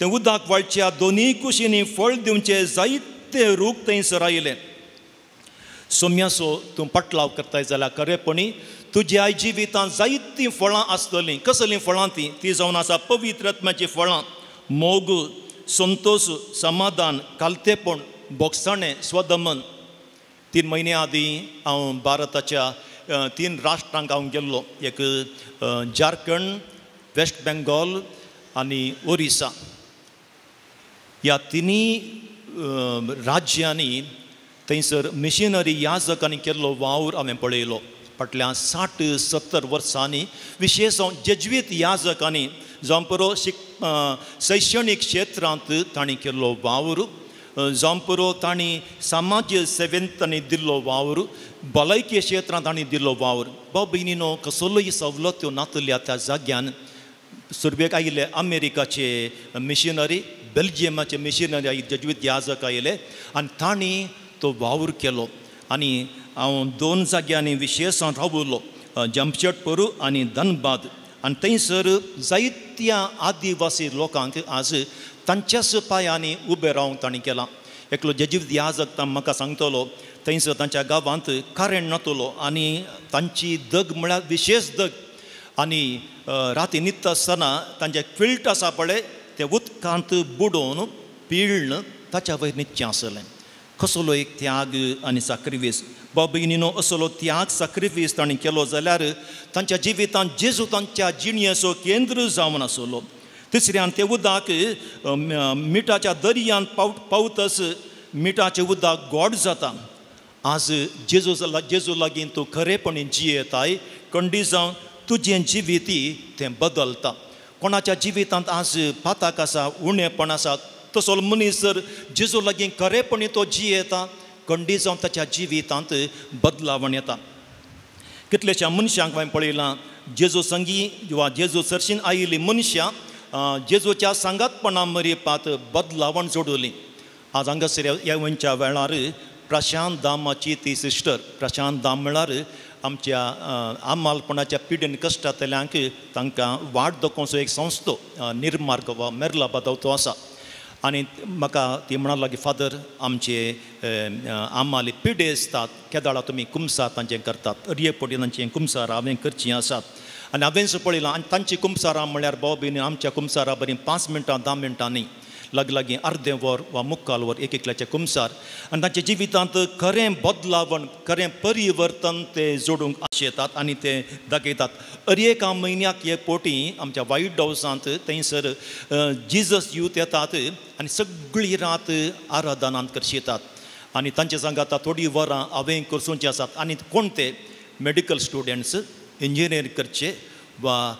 तें उदक वाळच्या दोनूय कुशींनी फळ दिवचे जायते रूख थंयसर आयले. सोम्याचो तूं पाटलाव करताय जाल्यार खरेपणी तुज्या जिवितांत जायतीं फळां आसतलीं. कसलीं फळां तीं? ती जावन आसा पवित्र आत्म्याचीं फळां, मोग, संतोष, समाधान, कालतेपण, बोगसाणें, स्वदमन. 3 म्हयन्या आदीं हांव भारताच्या 3 राष्ट्रांक हांव गेल्लो, एक झारखंड, वेस्ट बेंगॉल आनी ओरिसा. ह्या तिनूय राज्यांनी थंयसर मिशनरी याजकांनी केल्लो वावर हांवें पळयलो. फाटल्या 60-70 वर्सांनी विशेश जेज्वीत याजकांनी जावं पुरो शैक्षणीक क्षेत्रांत तांणी केल्लो वावर, जावं पुरो तांणी समाज सेवेंत तांणी दिल्लो वावर, भलायकी क्षेत्रांत तांणी दिल्लो वावर. भाव भयणीनो, कसलोय सवलत्यो नातल्या त्या जाग्यान सुरवेक आयिल्ले अमेरिकाचे मिशनरी, बेल्जियमाचे मिशनरी जेज्वीत याजक आयिल्ले आनी तांणी तो वावर केलो. आनी हांव 2 जाग्यांनी विशेश रावलो, जमशेदपूर आनी धनबाद. आनी थंयसर जायत्या आदिवासी लोकांक आज तांच्याच पांयांनी उबें रावंक तांणी केलां. एकलो जेज्वीत याजक म्हाका सांगतलो, थंयसर तांच्या गांवांत करेंट नातलो आनी तांची दग म्हळ्यार विशेश दग, आनी राती न्हिदता आसतना तांचें क्विल्ट आसा पळय तें उदकांत बुडोवन पिळ्ण ताच्या वयर न्हिदचें आसलें. कसलो एक त्याग आनी साक्रिफीस. भाव भयणीनो, असलो त्याग साक्रिफीस तांणी केलो जाल्यार तांच्या जिवितांत जेजू तांच्या जिणयेचो केंद्र जावन आसलो. तिसऱ्यान तें उदक मिठाच्या दर्यांत पावतच मिठाचें उदक गोड जाता. आज जेजू लागीं तूं खरेपणी जियेताय, कंडी जावन तुजें जिवीत तें बदलता. कोणाच्या जिवितांत आज पाताक आसा, उणेपण आसा, तसो मनीस जर जेजू लागीं खरेपणी तो जियेता, कंडी जावन ताच्या जिवितांत बदलावण येता. कितल्याश्या मनशांक हांवें पळयलां जेजू संगी वा जेजू सरशीन आयिल्लीं मनशां जेजूच्या सांगातपणा मरेपात बदलावण जोडली. आज हांगासर येवच्या वेळार प्रशांत दामाची ती सिस्टर, प्रशांत दाम म्हळ्यार आमच्या आमालपणाच्या पिडेन कश्टांतल्यांक तांकां वाट दाखोवचो एक संस्थो निर्मार्ग वा मेरला बादाव आसा. आनी म्हाका ती म्हणा लागली, फादर आमचे आमाले पिडे आसतात, केदाळा तुमी कुमसार तांचें करतात, अरये पटी तांचें कुमसार हांवें करचीं आसात. आनी हांवेंच पळयलां, आनी तांची कुमसारां म्हळ्यार भाव भयणी आमच्या कुमसारा बरी 5 मिनटां 10 मिनटां न्ही, लागीं लागीं अर्दें वर वा मुक्काल वर एक एकल्याचें कुमसार. आनी तांच्या जिवितांत खरें बदलावण, खरें परिवर्तन ते जोडूंक आशेतात आनी ते दाखयतात. अर एका म्हयन्याक एक पोटी आमच्या वायट हावसांत थंयसर जिजस यूथ येतात आनी सगळी रात आराधनांत करशेतात आनी तांचे सांगाता थोडीं वरां हांवें करचीं आसात. आनी कोण ते मेडिकल स्टुडंट्स, इंजिनियर करचे वा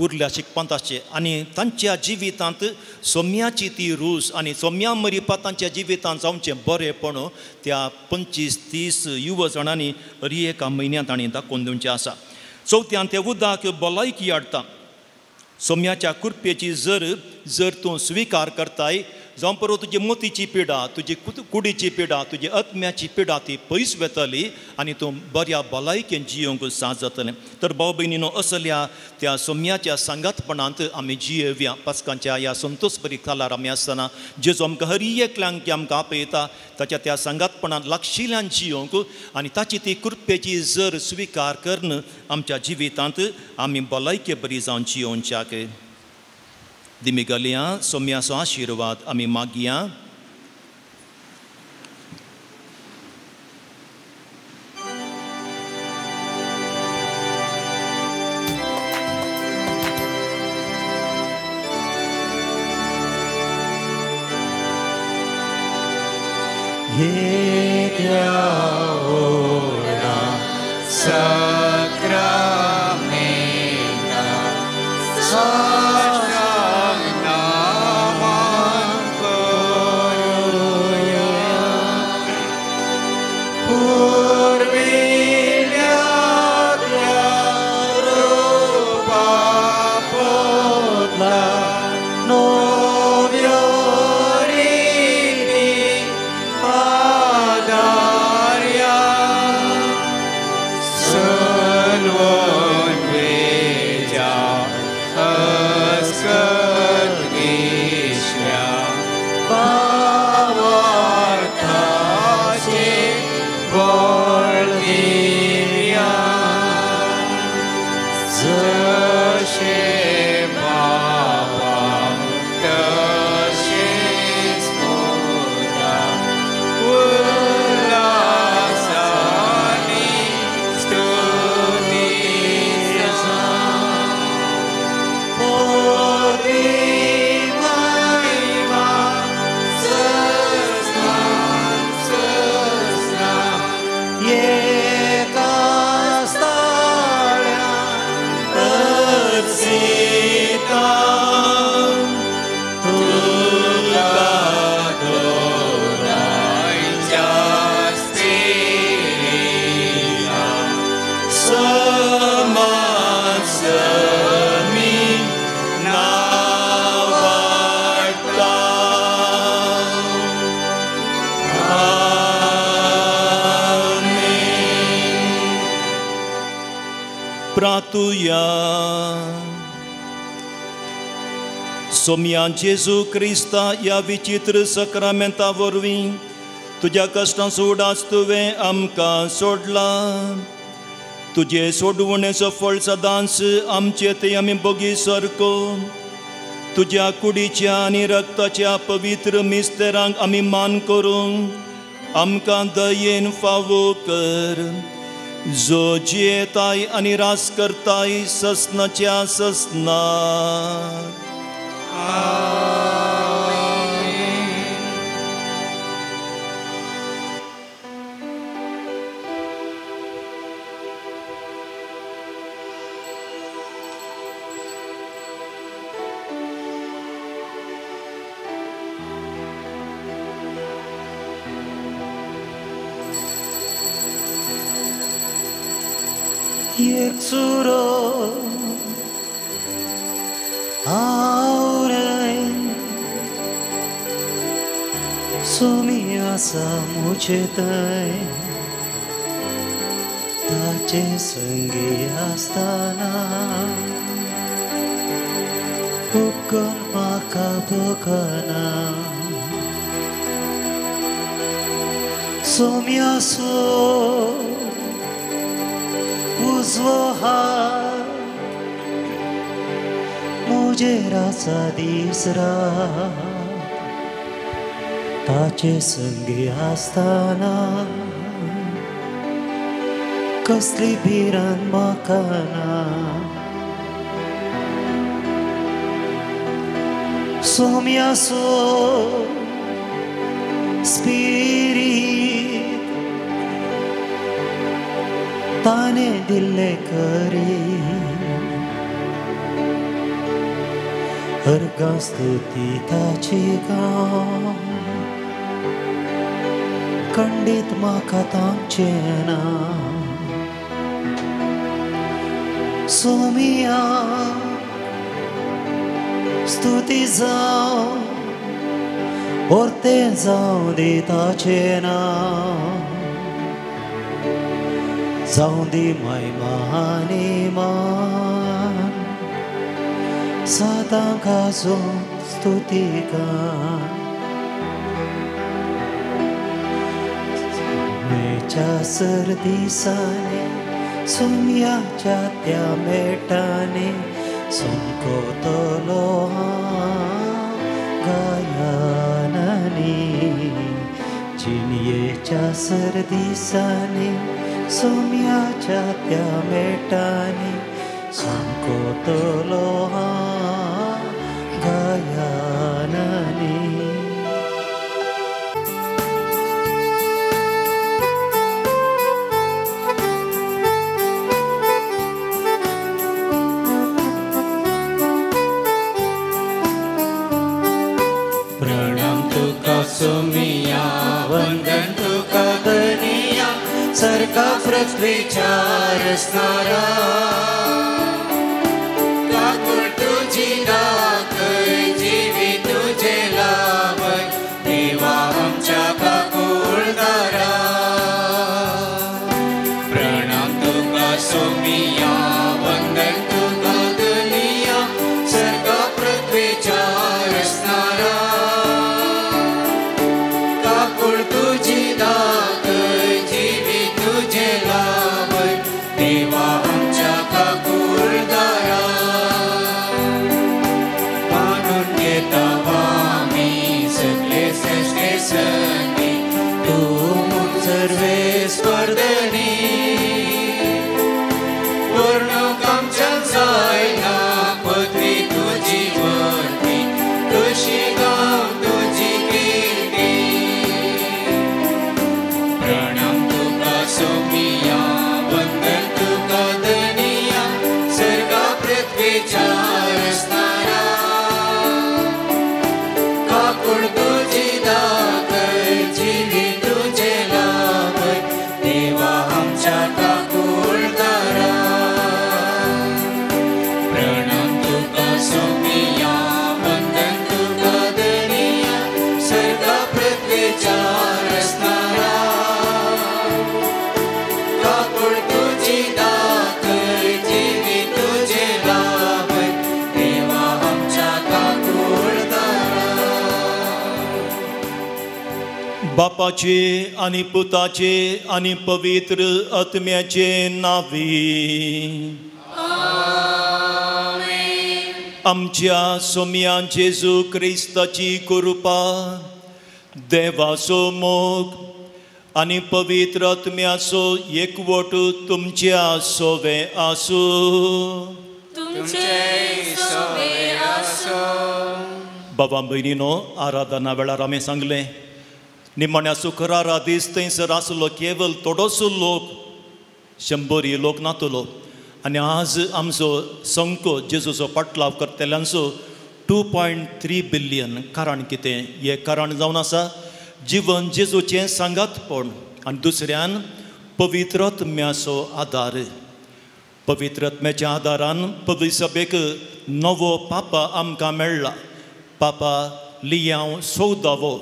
उरल्या शिकपांत आसचे, आनी तांच्या जिवितांत सोम्याची ती रूच आनी सोम्या मरिपा तांच्या जिवितांत जावचें बरेंपण त्या 25-30 युव जाणांनी अरी एका म्हयन्यांत तांणी दाखोवन दिवचें आसा. चवथ्यान तें उदक भलायकी हाडटा. सोम्याच्या कुरपेची जर जर तूं स्विकार करताय, जावं परत तुजी मोतीची पिडा, तुजी कुडीची पिडा, तुजी आत्म्याची पिडा ती पयस वेतली आनी तूं बऱ्या भलायकेन जियोंक साथ जातलें. तर भाव भयणीनो, असल्या त्या सोम्याच्या सांगातपणांत आमी जियेवया. पास्कांच्या ह्या संतोष बरी कालार आमी आसतना जेजू आमकां हर एकल्यांक आमकां आपयता ताच्या त्या सांगातपणांत लागशिल्ल्यान जियोंक आनी ताची ती कृपेची जर स्विकार करून आमच्या जिवितांत आमी भलायके बरी जावन जियोवच्याक. दिमिगलया सोम्याचो आशिर्वाद आमी मागया. Yeah. प्रार्थुया. सोम्या जेजू क्रिस्ता ह्या विचित्र सक्रामेंता वरवीं तुज्या कश्टां सोडाच तुवें आमकां सोडला. तुजे सोडवणेचो फळ सदांच आमचे ते आमी बोगी सारको तुज्या कुडीच्या आनी रक्ताच्या पवित्र मिस्तेरांक आमी मान करूंक आमकां दयेन फावो कर, जो जियेताय आनी रास करताय ससनाच्या ससना. एक सुरो आवराय सोमी आसा मुझे तय ताचे संगी आसतना उपकन म्हाका भोगना. सोम्या सो उजवो हात मुजेर आसा दीस रात ताचे संगी आसतना कसली भिरांत म्हाका ना. सोम्या सो स्पिरीत ताने दिल्ले करी अर्गां स्तुती ताची गांव खंडीत म्हाका तांचें ना. सोमिया स्तुती जावं ओर्तें जावं दी ताचें नांव, जावं दी महिमा आनी मान सदां गाजोवं स्तुती गान. मेच्या सर दिसांनी सोम्याच्या त्या मेटांनी सोमकोतलो हांव गायनांनी. जिणयेच्या सर दिसांनी सोम्याच्या त्या मेटांनी सोमकोतलो हांव गायनांनी. प्रणाम तुका सोमिया, वंदन तुका धनिया, सरका पृथ्वीच्या रसणारा. काकूळ तुझी दाखय, जिवी तुझे लाभय, देवा आमच्या काकूळदारा. प्रणाम तुका सोमिया, वंदन तुका धनिया, सरका पृथ्वीच्या रसणारा. काकूळ तुझी दाखय, जिवी तुझे लाभय, देवा आमच्या काकूळदारा. बापाचे आनी पुताचे आनी पवित्र आत्म्याचे नांवी आमच्या सोम्या जेजू क्रिस्ताची कृपा, देवाचो मोग आनी पवित्र आत्म्याचो एकवट तुमच्या सोवे आसूं. बाबा भयणीनो, आराधना वेळार आमी सांगलें निमाण्या शुक्रारा दीस थंयसर आसलो केवल थोडोसो लोक, शंबरी लोक नातलो. आनी आज आमचो संको जेजूचो पाटलाव करतल्यांचो 2.3 बिलियन. कारण कितें? हें कारण जावन आसा जिवन जेजूचें सांगातपण आनी दुसऱ्यान पवित्र आत्म्याचो आदार. पवित्र आत्म्याच्या आदारान पवित्र सभेक नवो पापा आमकां मेळ्ळा. पापा लियांव 14वो,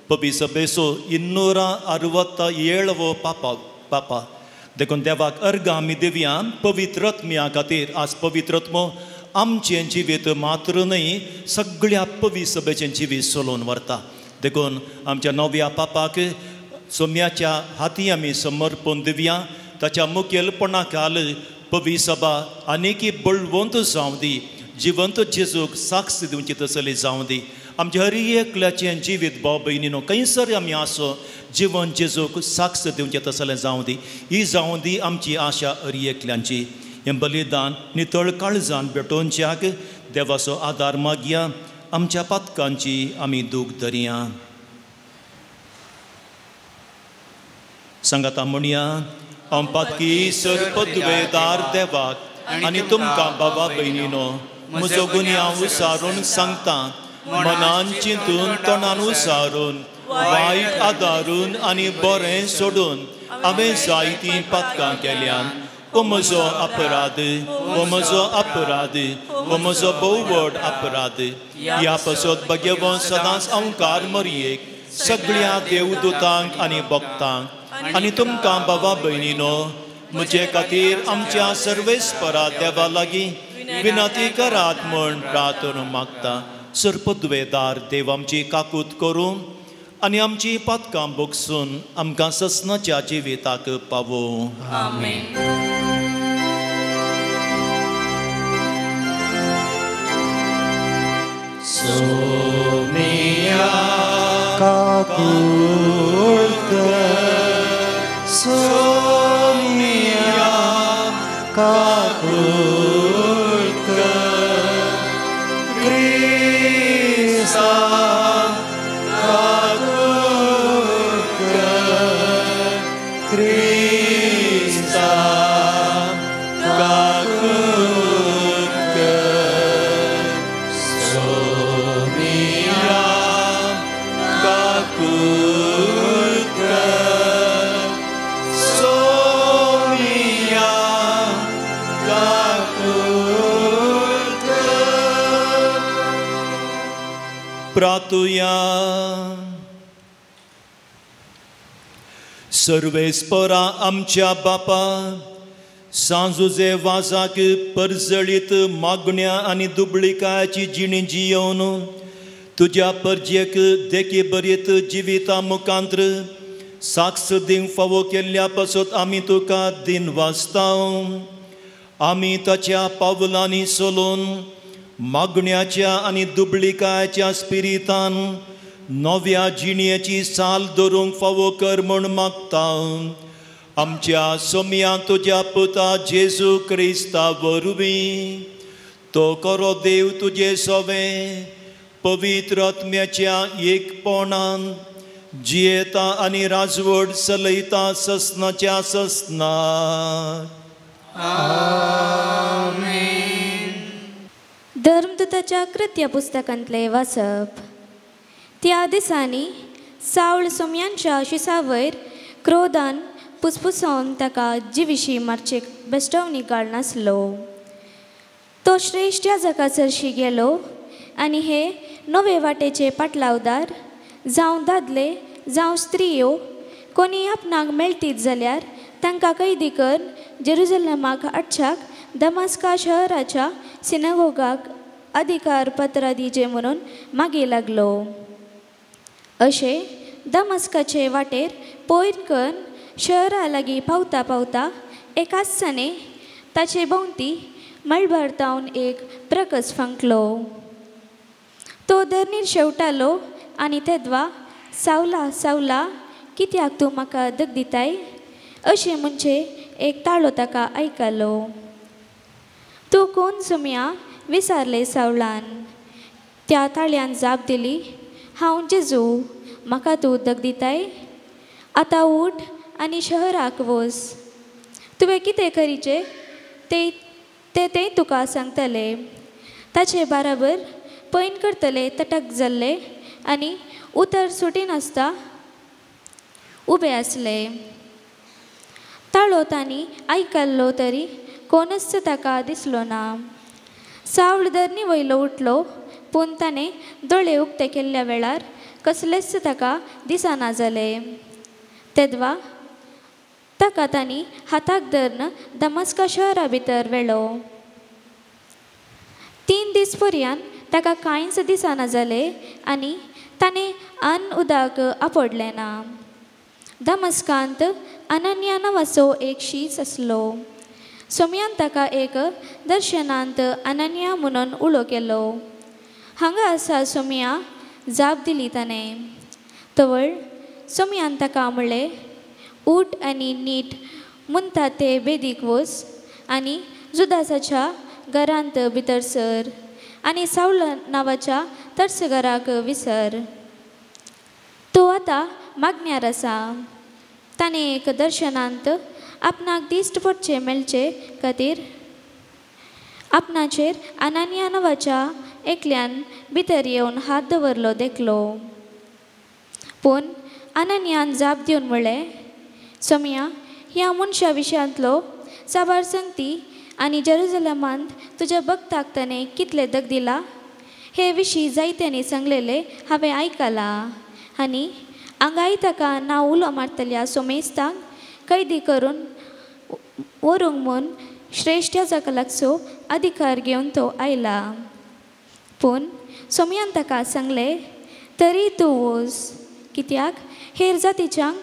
पवित्र सभेचो 267वो पापा पापा. देखून देवाक अर्गां आमी दिवया पवित्र आत्म्या खातीर. आज पवित्र आत्मो आमचें जिवीत मात्र न्हय, सगळ्या पवित्र सभेचें जिवीत चलोवन व्हरता. देखून आमच्या नव्या पापाक सोम्याच्या हाती आमी समर्पण दिवया. ताच्या मुखेलपणा खाल पवित्र सभा आनीकी बळवंत जावं दी, जिवंत जेजूक साक्ष दिवची तसली जावं दी. आमच्या हर एकल्याचें जिवीत भाव भयणीनो खंयसर आमी आसो जिवन जेजूक साक्ष दिवचें तसलें जावं दी. ही जावं दी आमची आशा हर एकल्यांची. हें बलिदान नितळ काळजान भेटोवच्याक देवाचो आदार मागया. आमच्या पातकांची आमी दूख धरया. सांगाता म्हणया, हांव पातकी सरपदवेदार देवाक आनी तुमकां बाबा भयणीनो म्हजो गुन्यांव उसारून सांगता. मनान चिंतून तोंडान उसारून वायट आदारून आनी बरें सोडून हांवें जायतीं पातकां केल्यान. ओ म्हजो अपराध, ओ म्हजो अपराध, ओ म्हजो भोव व्हड अपराध. ह्या पासत भगवंत सदांच अंकार मरयेक सगळ्या देवदूतांक आनी भक्तांक आनी तुमकां बाबा भयणीनो म्हजे खातीर आमच्या सर्वेस्परा देवा लागीं विनंती करात म्हूण प्रार्थना मागता. सरपदवेदार देव आमची काकूत करून आनी आमची पातकां भोगसून आमकां ससनाच्या जिविताक पावोवं. आमेन. सोमिया काकूत कर, सोमिया काकूत कर, क्रिस्ता काकूत कर, क्रिस्ता काकूत कर, सोमिया काकूत कर, सोमिया काकूत कर. प्रातुया. सर्वेस्परा आमच्या बापा, सांजुजे वाजाक परजळीत मागण्या आनी दुबळिकायाची जिणी जियोवन तुज्या परजेक देखी बरीत जिविता मुखांत्र साक्ष दिवंक फावो केल्ल्या पासत आमी तुका दिन वाचता. आमी ताच्या पावलांनी चलून मागण्याच्या आनी दुबळिकायाच्या स्पिरितान नव्या जिणेची साल धरूंक फावो कर म्हूण मागता. आमच्या सोम्या तुज्या पुता जेजू क्रिस्ता वरवीं तो करो देव तुजे सोवे पवित्र आत्म्याच्या एकपणान जियेता आनी राजवट चलयता ससनाच्या ससनाक. आमेन. धर्मदूताच्या कृत्य पुस्तकांतले वाचप. त्या दिसांनी सावळ सोम्यांच्या शिसावयर क्रोधान पुसपुसोन ताका जिविशी मारचेक बेश्टवणी काडनासलो. तो श्रेश्ठ याजका सरशी गेलो आनी हे नवे वाटेचे पाटलावदार जावं दादले जावं स्त्रियो कोणी आपणाक मेळटीत जाल्यार तांकां कैदी करून जेरुजलमाक हाडच्याक दमास्का शहराच्या सिनागोगाक अधिकार पत्रां दिवचे म्हणून मागी लागलो. अशें दमस्काचे वाटेर पयर करून शहरा लागीं पावता पावता एकाच सने ताचे भोंवती मळबार तावन एक प्रकस फांकलो. तो धरणीर शेवटालो आनी तेदवा सावला सावला कित्याक तूं म्हाका दग दिताय अशें म्हणजे एक ताळो ताका आयकलो. तूं कोण सोम्या विचारलें सावळान. त्या ताळ्यान जाप दिली, हांव जेजू, म्हाका तूं दग दिताय. आतां उठ आनी शहराक वच, तुवें कितें करीचें तें तें तुका सांगतले. ताचे बाराबर पैन करतले तटक जाल्ले आनी उतर सुटिनासता उबे आसले. ताळो तांणी आयकल्लो तरी कोणच ताका दिसलो ना. सावळ धरणी वयलो उठलो, पूण ताणें दोळे उक्ते केल्ल्या वेळार कसलेच ताका दिसना जाले. तेदवा ताका तांणी हाताक धरून दमस्का शहरा भितर व्हेलो. 3 दीस पर्यंत ताका कांयच दिसना जालें आनी ताणें अन्न उदक आपडलें ना. दमस्कांत अनन्या नांवाचो एक शीस आसलो. सोम्यान ताका एक दर्शनांत अनन्या म्हणून उलो केलो. हांगा आसा सोम्या, जाप दिली ताणें. तवळ सोम्यान ताका म्हणलें, उठ आनी नीट म्हणटा ते बेदीक वच आनी जुदासाच्या घरांत भितर सर आनी सावल नांवाच्या तरसगराक विसर. तो आतां मागण्यार आसा. ताणें एक दर्शनांत आपणाक दिश्ट पडचें मेळचे खातीर आपणाचेर अनन्या नांवाच्या एकल्यान भितर येवन हात दवरलो देखलो. पूण अनन्यान जाप दिवन म्हणलें, सोम्या, ह्या मनशा विशयांतलो साबार संगती आनी जेरुजलमांत तुज्या भक्ताक ताणें कितलें दग दिला हे विशीं जायत्यांनी सांगलेलें हांवें आयकलां आनी हांगाय ताका नांव उलो मारतल्या सोमेस्तांक कैदी करून व्हरूंक म्हूण श्रेश्ठ जाका लागचो अधिकार घेवन तो आयला. पूण सोम्यान ताका सांगलें, तरी तूं वच, कित्याक हेर जातीच्यांक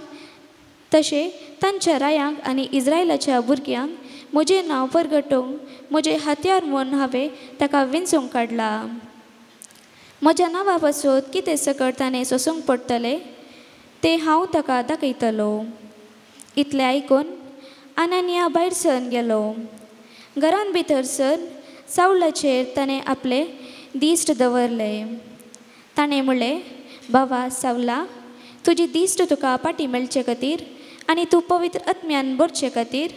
तशें तांच्या रायांक आनी इस्रायलाच्या भुरग्यांक म्हजें नांव परगटोवंक म्हजें हत्यार म्हूण हांवें ताका विंचूंक काडला. म्हज्या नांवा पासत कितें सकट ताणें सोसूंक पडटलें तें हांव ताका दाखयतलो. इतलें आयकून अनन्या भायर सरून गेलो. घरान भितर सर सावळाचेर ताणें आपलें दिश्ट दवरलें. ताणें म्हणलें, बाबा सावला, तुजी दिश्ट तुका फाटीं मेळचे खातीर आनी तूं पवित्र आत्म्यान भरचे खातीर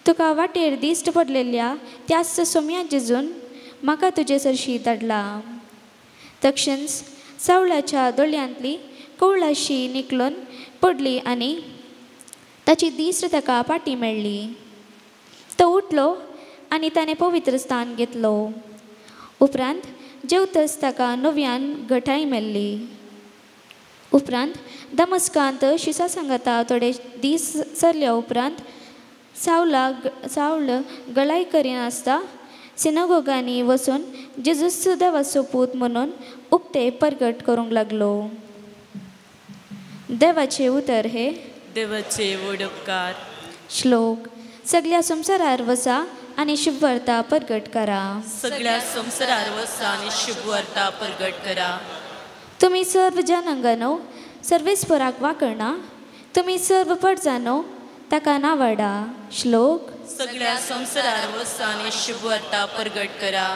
तुका वाटेर दिश्ट पडलेल्या त्याच सोम्या जेजून म्हाका तुजे सरशी धाडला. तक्षणच सावळाच्या दोळ्यांतली कवळाशी निकलून पडली आनी ताची दिश्ट ताका फाटीं मेळ्ळी. तो उठलो आनी ताणें पवित्र स्थान घेतलो. उपरांत जेवतच ताका नव्यान घटाय मेळ्ळी. उपरांत दमस्कांत शिसा सांगाता थोडे दीस सरल्या उपरांत सावळ गळाय करिनासता सिनागोगांनी वचून जेजूस देवाचो पूत म्हणून उक्ते परगट करूंक लागलो. देवाचें उतर हे देवाचे व्हड उपकार. श्लोक. सगळ्या संवसारार वसा आनी शुभवार्ता परगट करा. सगळ्या संवसारार वसा आनी शुभवार्ता परगट करा. तुमी सर्व जनांगानो सर्वेस्पराक वाकळना, तुमी सर्व पडजानो ताका नावाडा. श्लोक. सगळ्या संवसारार वसा आनी शुभवार्ता परगट करा.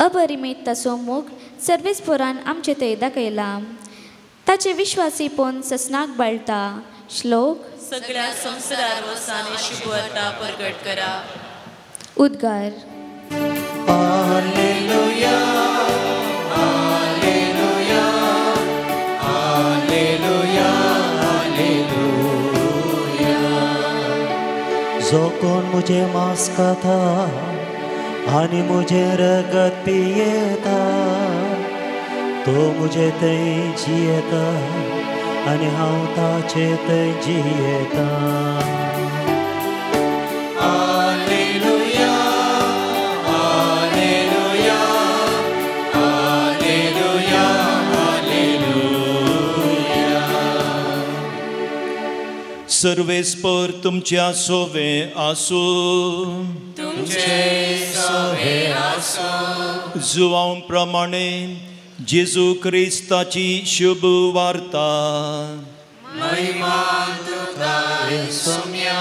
अपरिमीत ताचो मोग सर्वेस्परान आमचे थंय दाखयला, ताचे विश्वासीपण ससनाक बाळटा. श्लोक. सगळ्या संवसारार वसा आनी शुभवार्ता परगट करा. उद्गार. Hallelujah, hallelujah, hallelujah, hallelujah. जो कोण मुझे मांस खाता आनी मुझे रगत पियेता तो मुझे थंय जियेता आनी हांव ताचे थंय जियेता. Hallelujah, hallelujah, hallelujah, hallelujah. सर्वेस्पर तुमच्या सोवे आसूं. तुमचे सोवे आसूं. जुवांव प्रमाणे जेजू क्रिस्ताची शुभ वार्ता. महिमा तुका सोम्या.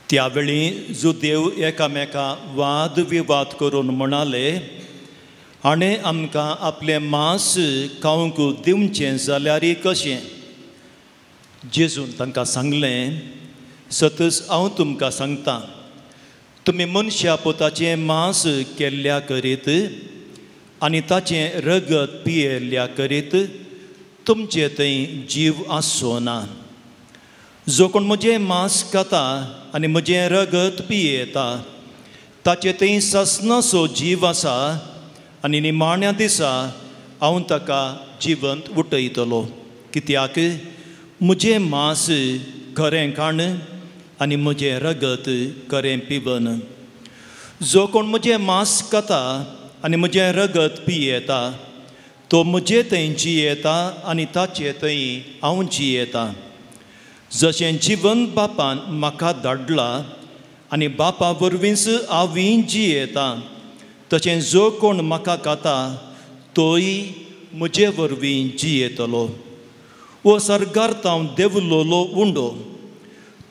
त्यावेळी जुदेव एकामेका वाद विवाद करून म्हणाले, हाणें आमकां आपलें मांस खावंक दिवचें जाल्यार कशें? जेजून तांकां सांगलें, सतच हांव तुमकां सांगता, तुमी मनशा पोताचें मांस केल्ल्या करीत आनी ताचें रगत पियेल्ल्या करीत तुमचे थंय जीव आसचो ना. जो कोण म्हजें मांस खाता आनी म्हजें रगत पियेता ताचे थंय ससनाचो जीव आसा आनी निमाण्या दिसा हांव ताका जिवंत उठयतलो. कित्याक म्हजें मांस खरें खाण आनी म्हजें रगत खरें पिवन. जो कोण म्हजें मांस खाता आनी म्हजें रगत पियेता तो म्हजे थंय जियेता आनी ताचे थंय हांव जियेता. जशें जिवन बापान म्हाका धाडला आनी बापा वरवींच हांव जियेता तशें जो कोण म्हाका खाता तोय म्हजे वरवीं जियेतलो. वो सर्गार हांव देवलोलो उंडो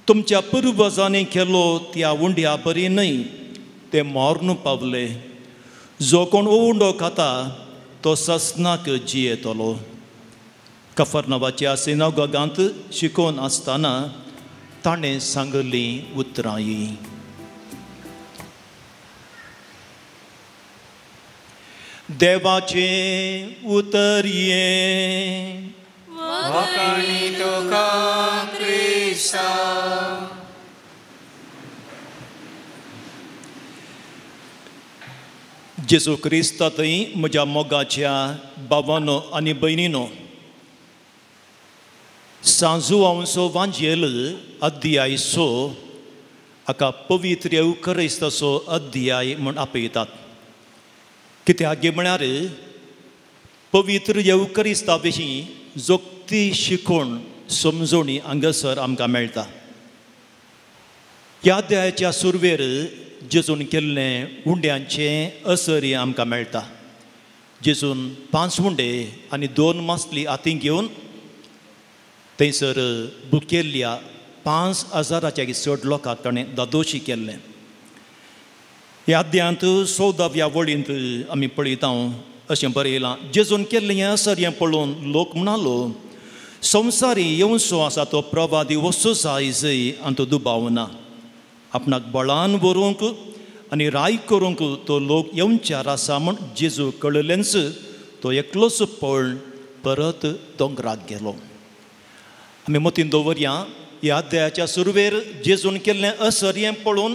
तुमच्या पुर्वजांनी केलो त्या उंड्या बरी न्हय, ते मर्ण पावले. जो कोण उंडो खाता तो ससनाक जियेतलो. कफरनवाच्या सिनागोगांत शिकोवन आसतना ताणें सांगली उतरां. देवाचें उतर हें. वाखाणी तुका क्रिस्ता. जेजू क्रिस्ता थंय म्हज्या मोगाच्या भावानो आनी भयणीनो, सांजुआंवचो वांजेल अध्याय 6 हाका पवित्र येवक्रिस्ताचो अध्याय म्हूण आपयतात. कित्याक म्हळ्यार पवित्र येवक्रिस्ता विशीं जोगती शिकोवण समजोणी हांगासर आमकां मेळटा. ह्या अध्यायाच्या सुरवेर जेजून केल्लें उंड्यांचें असरी आमकां मेळटा. जेजून 5 उंडे आनी 2 मासली हातीं घेवन थंयसर बुकेल्ल्या 5000 चड लोकांक ताणें दादोशी केल्लें. ह्या अध्यायांत 14व्या वळींत आमी पळयता अशें बरयलां, जेजून केल्लें हें असर हें पळोवन लोक म्हणालो, संवसारी येवचो आसा तो प्रवादी वस्तू जाय जय आनी तो दुबाव ना. आपणाक बळान व्हरूंक आनी राय करूंक तो लोक येवच्यार आसा म्हूण जेजू कळिल्लेंच तो एकलोच पळून परत दोंगराक गेलो. आमी मतीन दवरया, ह्या अध्यायाच्या सुरवेर जेजून केल्लें असर हें पळोवन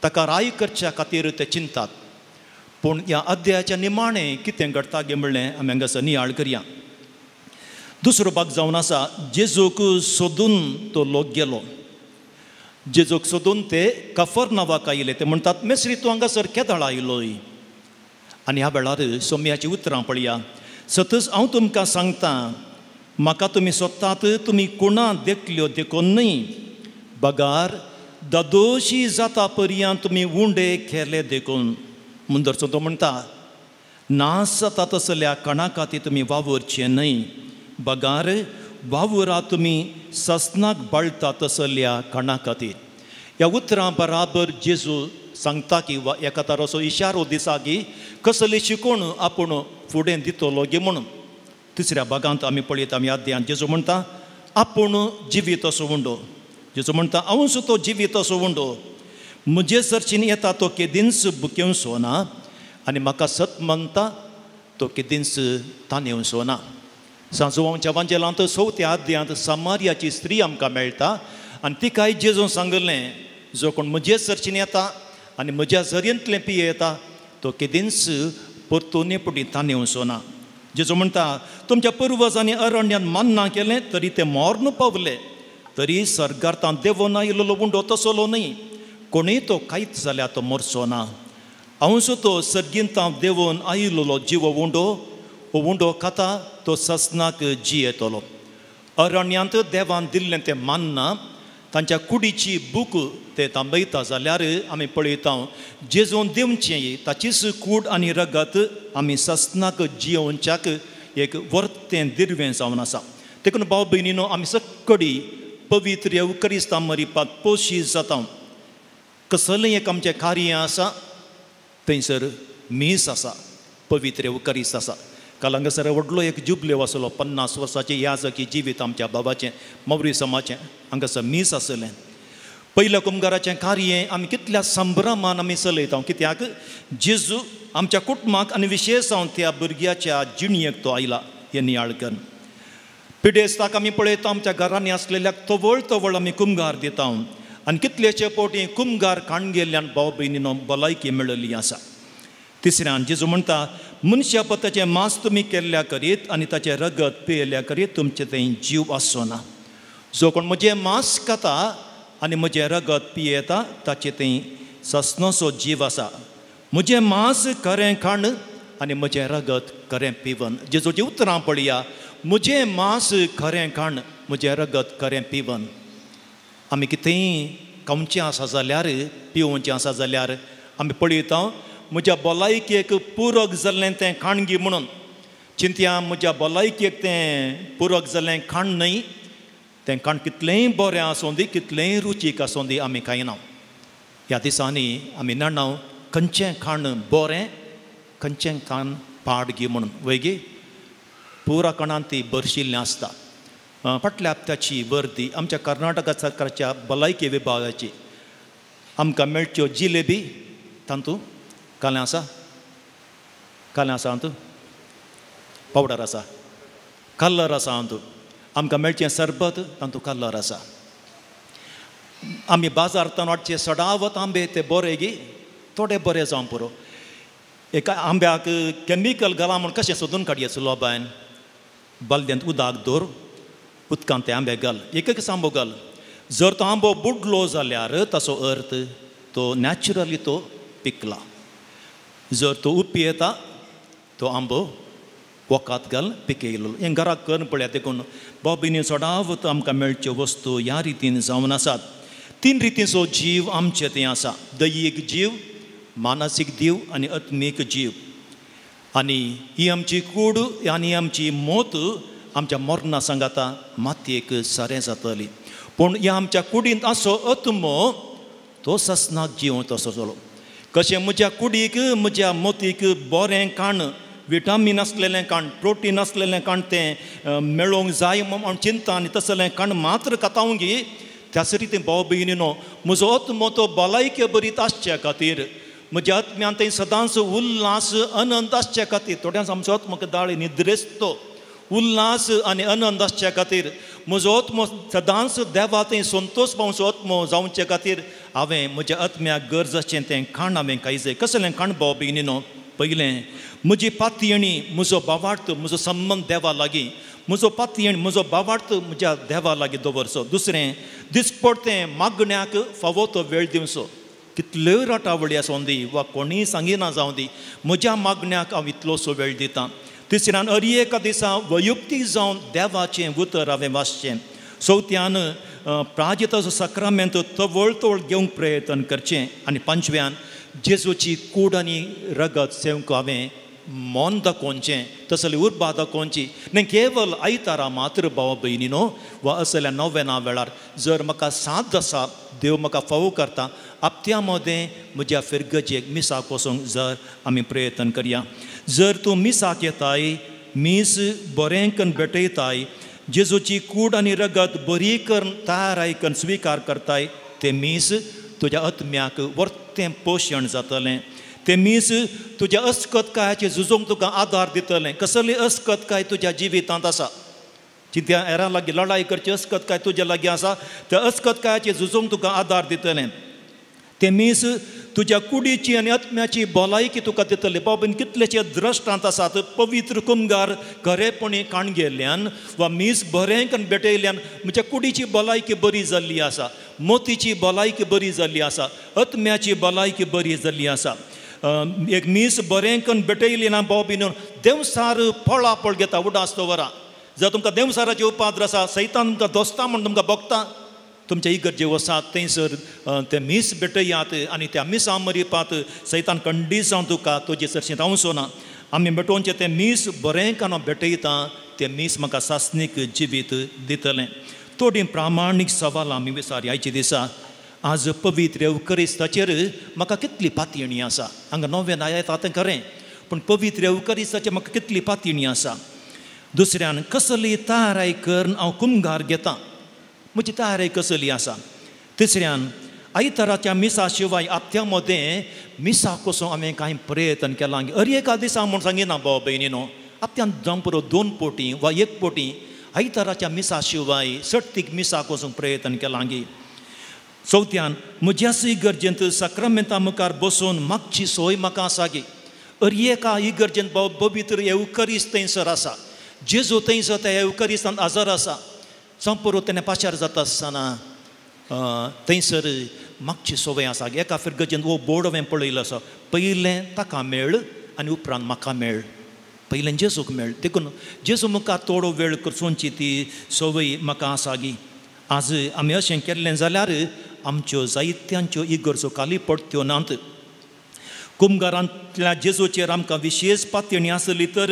ताका राय करच्या खातीर ते चिंतात. पूण ह्या अध्यायाच्या निमाणें कितें घडटा गे म्हणलें आमी हांगासर नियाळ करया. दुसरो भाग जावन आसा, जेजूक सोदून तो लोक गेलो. जेजूक सोदून ते कफरनावाक आयले. ते म्हणटात, मेस्त्री तूं हांगासर केदळ आयलोय? आनी ह्या वेळार सोम्याची उतरां पळया, सतच हांव तुमकां सांगता, म्हाका तुमी सोदतात तुमी कोणा देखल्यो देखून न्हय, बगार दादोशी जाता पर्यंत तुमी उंडे केले देखून. मुंदरचो तो म्हणटा, नास जाता तसल्या कणा खातीर तुमी वावुरचे न्हय, बगार वावुरा तुमी ससनाक बाळटा तसल्या कणा खातीर. ह्या उतरां बराबर जेजू सांगता की वा एका तराचो इशारो दिसा की कसली शिकोवण आपूण फुडें दितलो गे म्हणून. तिसऱ्या भागांत आमी पळयता, आमी अध्यायांत जेजू म्हणटा आपूण जिवीत असो उंडो. जेजू म्हणटा हांवूच तो जिवीत असो उंडो, म्हजे सरशीन येता तो केदींच बुकेवचो ना आनी म्हाका सत मानता तो केदींच तानेवचो ना. सांजुआंवच्या वांजेलांत 4थ्या अध्यायांत सामारियाची स्त्री आमकां मेळटा आनी तिकाय जेजून सांगलें, जो कोण म्हजे सरशीन येता आनी म्हज्या झरयेंतलें पियेता तो केदींच परतून पुटी तानेवचो ना. जेजू म्हणटा तुमच्या पुर्वजांनी अरण्यांत मान्ना केलें तरी ते मर्ण पावले, तरी सर्गार तां देवोन आयिल्लो उंडो तसलो न्हय, कोणूय तो कांयच जाल्यार तो मरचो ना. हांवूच तो सर्गींत देवोन आयिल्लो जिवो उंडो, हो उंडो खाता तो ससनाक जियेतलो. अरण्यांत देवान दिल्लें तें मानना तांच्या कुडीची बूक ते तांबयता जाल्यार आमी पळयता जेजून दिवचें ताचीच कूड आनी रगत आमी ससनाक जियोवच्याक एक वर्तें दिर्वें जावन आसा. देखून भाव भयणीनो आमी सगळी पवित्र येवकरिस्ता मरिपात पोशी जाता. कसलें एक आमचें कार्य आसा थंयसर मीस आसा, पवित्र येवकरिस्त आसा. काल हांगासर व्हडलो एक जुबलेव आसलो 50 वर्साचें याजकी जिवीत आमच्या बाबाचें मौरी समाचें हांगासर मीस आसलें. पयल्या कुमगाराचें कार्य आमी कितल्या संभ्रमान आमी चलयता कित्याक जेजू आमच्या कुटुंबाक आनी विशेश जावन त्या भुरग्याच्या जिणयेक तो आयला हें नियाळ करून. पिडेस्ताक आमी पळयता आमच्या घरांनी आसलेल्याक तवळ तवळ आमी कुमगार दिता आनी कितलेचे पोटी कुमगार काण गेल्ल्यान भाव भयणीनो भलायकी मेळिल्ली आसा. तिसऱ्यान जेजू म्हणटा मनशा पताचें मांस तुमी केल्ल्या करीत आनी ताचें रगत पियेल्ल्या करीत तुमचें थंय जीव आसचो ना. जो कोण म्हजें मांस खाता आनी म्हजें रगत पियेता ताचें थंय ससनसो जीव आसा. म्हजें मांस खरें खाण आनी म्हजें रगत खरें पिवन. जेजूची उतरां पळया, म्हजें मांस खरें खाण म्हजें रगत खरें पिवन. आमी कितेंय खावचें आसा जाल्यार पिवचें आसा जाल्यार आमी पळयता म्हज्या भलायकेक पुरक जाल्लें तें खाण गी म्हणून. चिंतया म्हज्या भलायकेक तें पुरक जाल्लें खाण न्हय, तें खाण कितलेंय बरें आसूं दी कितलेंय रुचीक आसूं दी आमी खायना. ह्या दिसांनी आमी जाणा खंयचें खाण बरें खंयचें खाण पाड गी म्हणून वय गी पुरा खाणान ती भरशिल्लें आसता. फाटल्या हप्त्याची वर्दी आमच्या कर्नाटक सरकारच्या भलायकी विभागाची आमकां मेळच्यो जिलेबी तातूंत कालें आसा, कालें आसा हातूंत पावडर आसा, कलर आसा हातूंत. आमकां मेळचें सरबत तातूंत कलर आसा. आमी बाजारांत हाडचे सडावत आंबे ते बरे गी थोडे बरे जावं पुरो. एका आंब्याक कॅमिकल घालां म्हूण कशें सोदून काडये सुलोबायन बालदेंत उदक दवर उदकांत ते आंबे घाल, एक एक आंबो घाल. जर तो आंबो बुडलो जाल्यार ताचो अर्थ तो नॅचरली तो पिकला. जर तो उपियेता तो आंबो वकात घाल पिकयलो. हें घराक करून पळयात. देखून बाबीनी चडावत आमकां मेळच्यो वस्तू ह्या रितीन जावन आसात. तीन रितीचो जीव आमचे थंय आसा, दैयीक जीव, मानसीक जीव आनी आत्मीक जीव. आनी ही आमची कूड आनी आमची मोत आमच्या मरणा सांगाता मातयेक सारें जातली. पूण ह्या आमच्या कुडींत आसो आत्मो तो ससनाक जीव तसो जालो. कशें म्हज्या कुडीक म्हज्या मोतीक बरें खाण विटामीन आसलेलें खाण प्रोटीन आसलेलें खाण तें मेळोवंक जाय म्हूण चिंता आनी तसलें खाण मात्र खातावंक गी त्याच रितीन भाव भयणीनो म्हजो आत्मो तो भलायके बरीत आसच्या खातीर म्हज्या आत्म्यान थंय सदांच उल्हास अनंत आसच्या खातीर. थोड्यांच आमचो आत्मो दाळी निद्रेस्तो उल्हास आनी अनंत आसच्या खातीर म्हजो आत्मो सदांच देवा थंय संतोश पावचो आत्मो जावचे खातीर हांवें म्हज्या आत्म्याक गरज आसचें तें खाण हांवें खायचें. कसलें खाण भाव भयणीनो? पयलें म्हजी पातयेणी म्हजो भावार्थ म्हजो संबंद देवा लागीं, म्हजो पातयेण म्हजो भावार्थ म्हज्या देवा लागीं दवरचो. दुसरें दिसपडतें मागण्याक फावो तो वेळ दिवचो. कितल्योय राटावळी आसूं दी वा कोणीय सांगिना जावं दी म्हज्या मागण्याक हांव इतलोसो वेळ दितां. तिसऱ्यान अरी एका दिसा वैयक्तीक जावन देवाचें उतर हांवें वाचचें. चवथ्यान प्राजिताचो सक्रामेंत तवळ तवळ घेवंक प्रयत्न करचें. आनी पांचव्यान जेजूची कूड आनी रगत सेवंक हांवें मन दाखोवचें, तसली उर्बा दाखोवची. न्ही केवल आयतारा मात्र भाव भयणीनो वा असल्या नव्याना वेळार जर म्हाका साथ आसा देव म्हाका फावो करता आपत्या मदें म्हज्या फिरगजेक मिसाक वचूंक जर आमी प्रयत्न करया. जर तूं मिसाक येताय मीस बरें करून भेटयताय जेजूची कूड आनी रगत बरी करून तयार करून स्विकार करताय तें मीस तुज्या आत्म्याक वर्तें पोशण जातलें. तें मीस तुज्या अस्कतकायाचें झुजूंक तुका आदार दितलें. कसली अस्कतकाय तुज्या जिवितांत आसा, चिंत्या हेरां लागीं लडाय करची अस्कतकाय तुज्या लागीं आसा त्या अस्कतकायाचें झुजूंक तुका आदार दितलें. तें मीस तुज्या कुडीची आनी आत्म्याची भलायकी तुका दितली. बाबीन कितलेशे द्रश्टांत आसात पवित्र कुमगार खरेपणी काण गेल्ल्यान वा मीस बरें करून भेटयल्ल्यान म्हज्या कुडीची भलायकी बरी जाल्ली आसा, मोतीची भलायकी बरी जाल्ली आसा, आत्म्याची भलायकी बरी जाल्ली आसा. एक मीस बरें करून भेटयली ना भाव बीन देंवसार फळाफळ घेता उडास दवरा. जर तुमकां देंवसाराचे उपाद्र आसा, सैतान तुमकां दोस्ता म्हूण तुमकां भोगता, तुमच्या इगर्जे वसात थंयसर तें मीस भेटयात आनी त्या मिसा मरिपात सैतान कंडी जावन तुका तुजे सरशीं रावचो ना. आमी भेटोवचें तें मीस बरें कान हांव भेटयता, तें मीस म्हाका सासणीक जिवीत दितलें. थोडीं प्रामाणीक सवालां आमी विचार आयच्या दिसा. आज पवित्र एवकरिस्ताचेर म्हाका कितली पातयणी आसा? हांगा नवें येता तें खरें, पूण पवित्र एवकरिस्ताचेर म्हाका कितली पातयणी आसा? दुसऱ्यान कसली तयाराय करून हांव कुमगार घेता, म्हजी तयारी कसली आसा? तिसऱ्यान आयताराच्या मिसा शिवाय आपत्या मदें मिसा कसो हांवें कांय प्रयत्न केला? अरे एका दिसा म्हूण सांगिना भाव भयणीनो, आपत्यान जावं पुरो 2 पोटी वा 1 पोटी आयताराच्या मिसा शिवाय सट्टीक मिसा वचूंक प्रयत्न केला गी? चवथ्यान म्हज्याच इगर्जेंत साक्रामेंता मुखार बसून मागची सोय म्हाका आसा गी? अरे एका इगर्जेंत भाव पवित्र एवकरीस्त थंयसर आसा, जेजू थंयसर त्या एवकरिस्तान आजार आसा, संपुरो तेन्ना पाशार जाता आसतना थंयसर मागची संवय आसा. एका फिरगर्जेंत हो बोर्ड हांवें पळयलो आसा, पयलें ताका मेळ आनी उपरांत म्हाका मेळ, पयलें जेजूक मेळ. देखून जेजू मुखार थोडो वेळ करचोची ती संवय म्हाका आसा गी? आज आमी अशें केल्लें जाल्यार आमच्यो जायत्यांच्यो इगर्जो खाली पडत्यो नात. कुमगारांतल्या जेजूचेर आमकां विशेश पातयणी आसली तर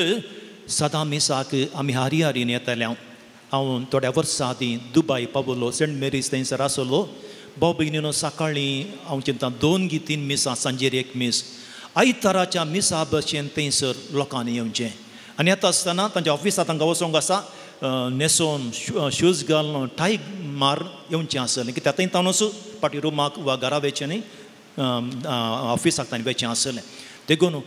सदां मिसाक आमी हारी हारीन येतले. हांव थोड्या वर्सां आदीं दुबाय पावलो, सेंट मेरीज थंयसर आसलो. भाव भयणीनो सकाळीं हांव चिंता 2 गी 3 मिसां, सांजेर 1 मीस. आयताराच्या मिसा भशेन थंयसर लोकांनी येवचें आनी येता आसतना तांच्या ऑफिसांत तांकां वचोंक आसा, न्हेसोन शूज घालून टाय मार येवचें आसलें, कित्याक थंय ताणूच फाटीं रुमाक वा घरा वयचें न्ही, ऑफिसाक तांणी वयचें आसलें. देखून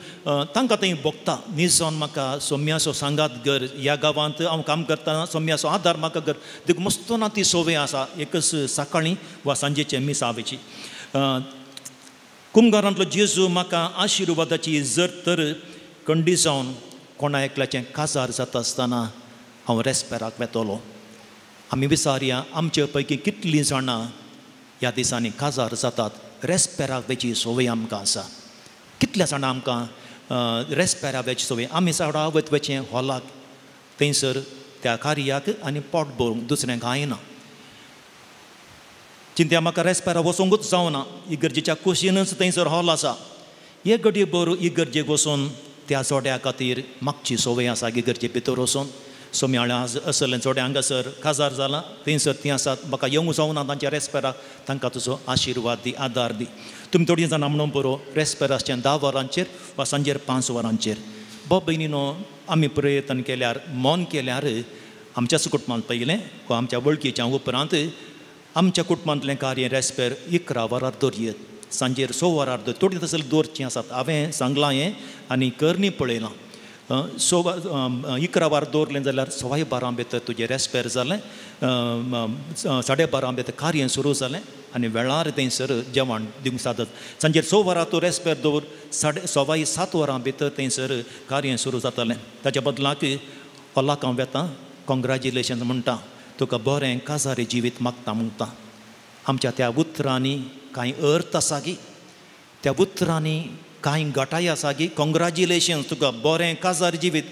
तांकां थंय भोगता निजोन म्हाका सोम्याचो सांगात घर, ह्या गांवांत हांव काम करतना सोम्याचो आदार म्हाका घर, देखून मस्तो ना ती संवय आसा एकच सकाळीं वा सांजेचें मिसा वयची. कुमगारांतलो जेजू म्हाका आशिर्वादाची जर तर कंडी जावन कोणा एकल्याचें काजार जाता आसतना हांव रेस्पेराक वेतलो. आमी विचारया आमचे पैकी कितलीं जाणां ह्या दिसांनी काजार जातात, रेस्पेराक वयची संवय आमकां आसा? कितल्या जाणां आमकां रेस्पेरा वयची संवय? आमी चडावत वयचें हॉलाक, थंयसर त्या कार्याक आनी पोट भरूंक, दुसरें कांय ना. चिंत्या म्हाका रेस्पेरा वचोंकूच जावना, इगर्जेच्या कुशीनच थंयसर हॉल आसा. एक घडये बरो इगर्जेक वचून त्या जोड्या खातीर मागची संवय आसा. इगर्जे भितर वचून सोम्याळें आज असलें जोड्या हांगासर काजार जालां, थंयसर तीं आसात, म्हाका येवंक जावना तांच्या रेस्पेराक, तांकां तुजो आशिर्वाद दी, आदार दी. तुमी थोडीं जाणां म्हणून बरो रेस्पेराचें 10 वरांचेर वा सांजेर 5 वरांचेर. भाव भयणीनो आमी प्रयत्न केल्यार, मन केल्यार आमच्याच कुटुंबांत पयलें वा आमच्या वळखीच्या उपरांत आमच्या कुटुंबांतलें कार्य रेस्पेर 11 वरार दवरयेत, सांजेर 6 वरार दवर, थोडीं तसलीं दवरचीं आसात. हांवें सांगलां हें आनी करणी पळयलां. 11 वर दवरलें जाल्यार 12:15 भितर तुजें रेस्पेर जालें, 12:30 भितर कार्य सुरू जालें आनी वेळार थंयसर जेवण दिवंक सादत. सांजेर 6 वरां तूं रेस्पेर दवर, 7:15 वरां भितर थंयसर कार्य सुरू जातालें. ताच्या बदलाक हॉलाक हांव वेता, कॉंग्रेच्युलेशन म्हणटा, तुका बरें काजारी जिवीत मागता म्हणटा. आमच्या त्या उतरांनी कांय अर्थ आसा गी? त्या उतरांनी कांय घटाय आसा गी? कॉंग्रेच्युलेशन्स, तुका बरें काजार जिवीत.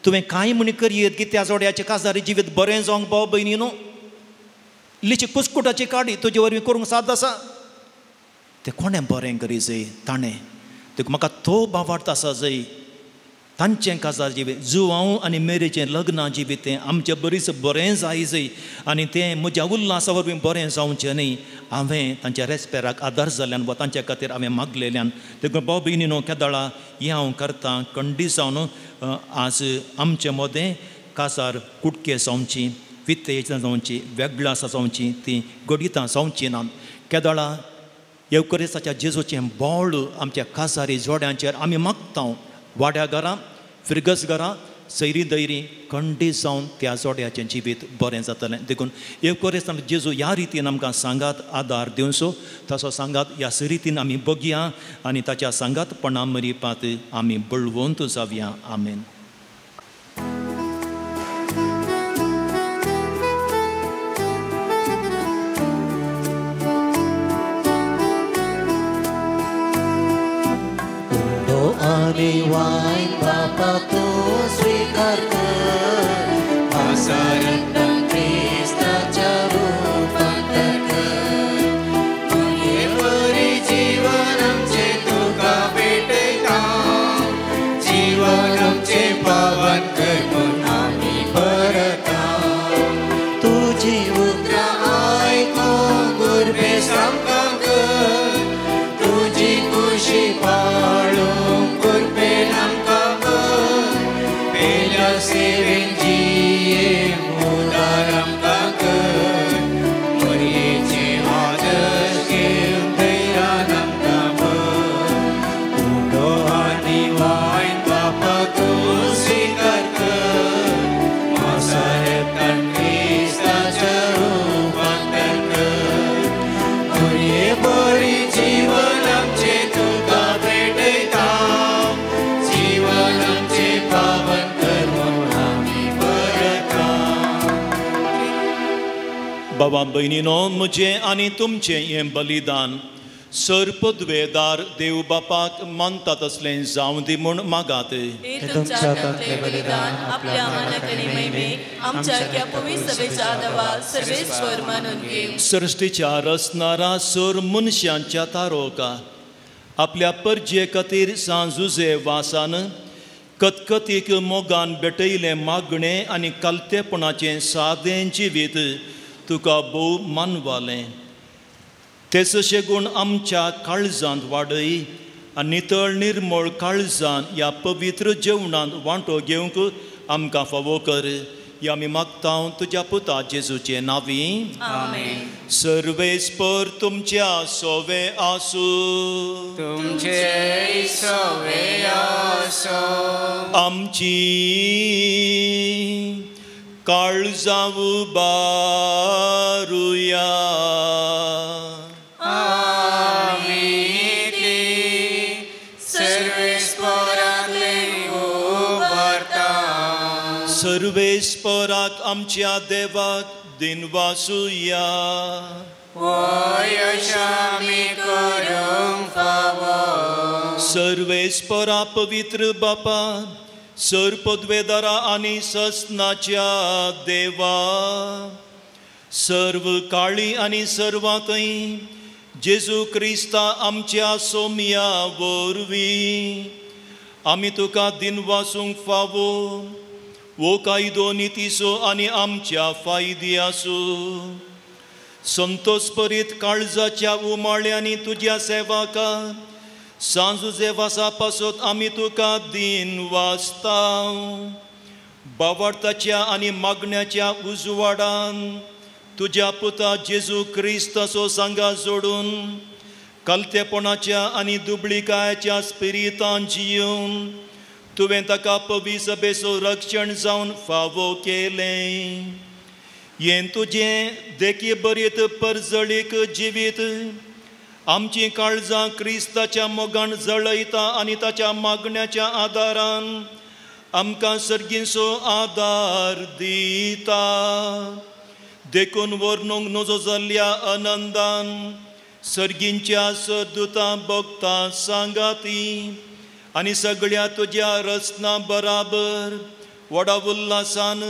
तुवें कांय म्हण करयेत की त्या जोड्याचें काजारी जिवीत बरें जावंक भाव भयणी न्हू, इल्लीशी कुस्कुटाची काडी तुजे वरवीं करूंक साद आसा, तें कोणें बरें करी जय ताणें. देखून म्हाका तो भावार्थ आसा जय तांचें काजार जिवीत, जुवांव आनी मेरेचें लग्न जिवीत तें आमचें बरीच बरें जाय जय आनी तें म्हज्या उल्लासा वरवीं बरें जावचें न्ही, हांवें तांच्या रेस्पेराक आदार जाल्ल्यान वा तांच्या खातीर हांवें मागलेल्यान. देखून भाव भयणीनो केदळा हें हांव करतां कंडी जावन आज आमचे मदें काजार कुटके जावची, वित्तेजना जावची, वेगळां जावची, तीं घडितां जावचीं ना. केदळा येवकरेसाच्या जेजूचें बोळ आमच्या काजारी जोड्यांचेर आमी मागता, वाड्या घरां, फिरगस घरां, सैरी दैरी कंडी जावन त्या जोड्याचें जिवीत बरें जातलें. देखून येवकरेस्तान जेजू ह्या रितीन आमकां सांगात आदार दिवचो, तसो सांगात ह्या रितीन आमी बगया आनी ताच्या सांगातपणा मरिपात आमी बळवंत जावया. आमेन. आनी वायन बापा तूं स्वीकार कर, मासारक्तान क्रिस्ताच्या रूपांतर कर मुरये परी जीवन आमचें तुका भेटयता जीवन आमचें पावन कर म्हूण आमी परता तुजी उतरां आयकूंक गुरबेस आमकां कर तुजी खुशी पाळूंक गुरबेन आमकां कर पेल्या सेवेन जिये उदार आमकां कर मोरयेचें आदर्श घेवन धैर्यान आमकां भर उदो आनी वायन बापा तूं स्विकार कर मासारक्तान क्रिस्ताच्या रूपांतर कर मोरये बरी जीवन आमचें तुका भेटयता जीवन आमचें पावन कर म्हूण आमी परता. बाबा भयणीनो म्हजें आनी तुमचें हें बलिदान सर पदवेदार देव बापाक मानता तसलें जावं दी म्हूण मागात. हे तुमच्या हातांतलें बलिदान आपल्या मानाक आनी महिमेक आमच्या ह्या पवित्र सभेच्या आदावा सर्वेस्पर मानून घेवं. सृश्टीच्या रचणारा सर मनशांच्या तारोका आपल्या परजे खातीर सांजुजे वासान कतकतीक मोगान भेटयलें मागणें आनी कालतेपणाचें सादें जिवीत तुका भोव मानवालें. तेच गुण आमच्या काळजांत वाडय आनी नितळ निर्मळ काळजान ह्या पवित्र जेवणांत वांटो घेवंक आमकां फावो कर. ह्या आमी मागता तुज्या पुता जेजूचे नांवी. आमेन. सर्वेस्पर तुमच्या सोवे आसूं. तुमचे सोवे आसूं. आमची काळजां उबारुया. आमी ती सर्वेस्परांतले उबारता. सर्वेस्पराक आमच्या देवाक दिनवासुया. वय आमी करूंक फावो. सर्वेस्परा पवित्र बापा सर पदवेदारा आनी ससनाच्या देवा सर्व काळी आनी सर्वांतय जेजू क्रिस्ता आमच्या सोम्या वरवीं आमी तुका दिनवासूंक फावो वो कायदो नितीचो आनी आमच्या फायद्याचो. संतोषपरीत काळजाच्या उमाळ्यांनी तुज्या सेवाका सांजुजे वासा पासत आमी तुका दिन वाचता. बावडताच्या आनी मागण्याच्या उजवाडान तुज्या पुता जेजू क्रिस्ताचो सांगा जोडून कालतेपणाच्या आनी दुबळिकायेच्या स्पिरितान जियोवन तुवें ताका पविसभेचो रक्षण जावन फावो केलें. हें तुजें देखी बरीत परजळीक जिवीत आमचीं काळजां क्रिस्ताच्या मोगान जळयता आनी ताच्या मागण्याच्या आदारान आमकां सर्गींचो आदार दिता. देखून वर्णूंक नजो जाल्ल्या आनंदान सर्गींच्या सरदुतां भक्तां सांगाती आनी सगळ्या तुज्या रचना बराबर व्हडा उल्हासान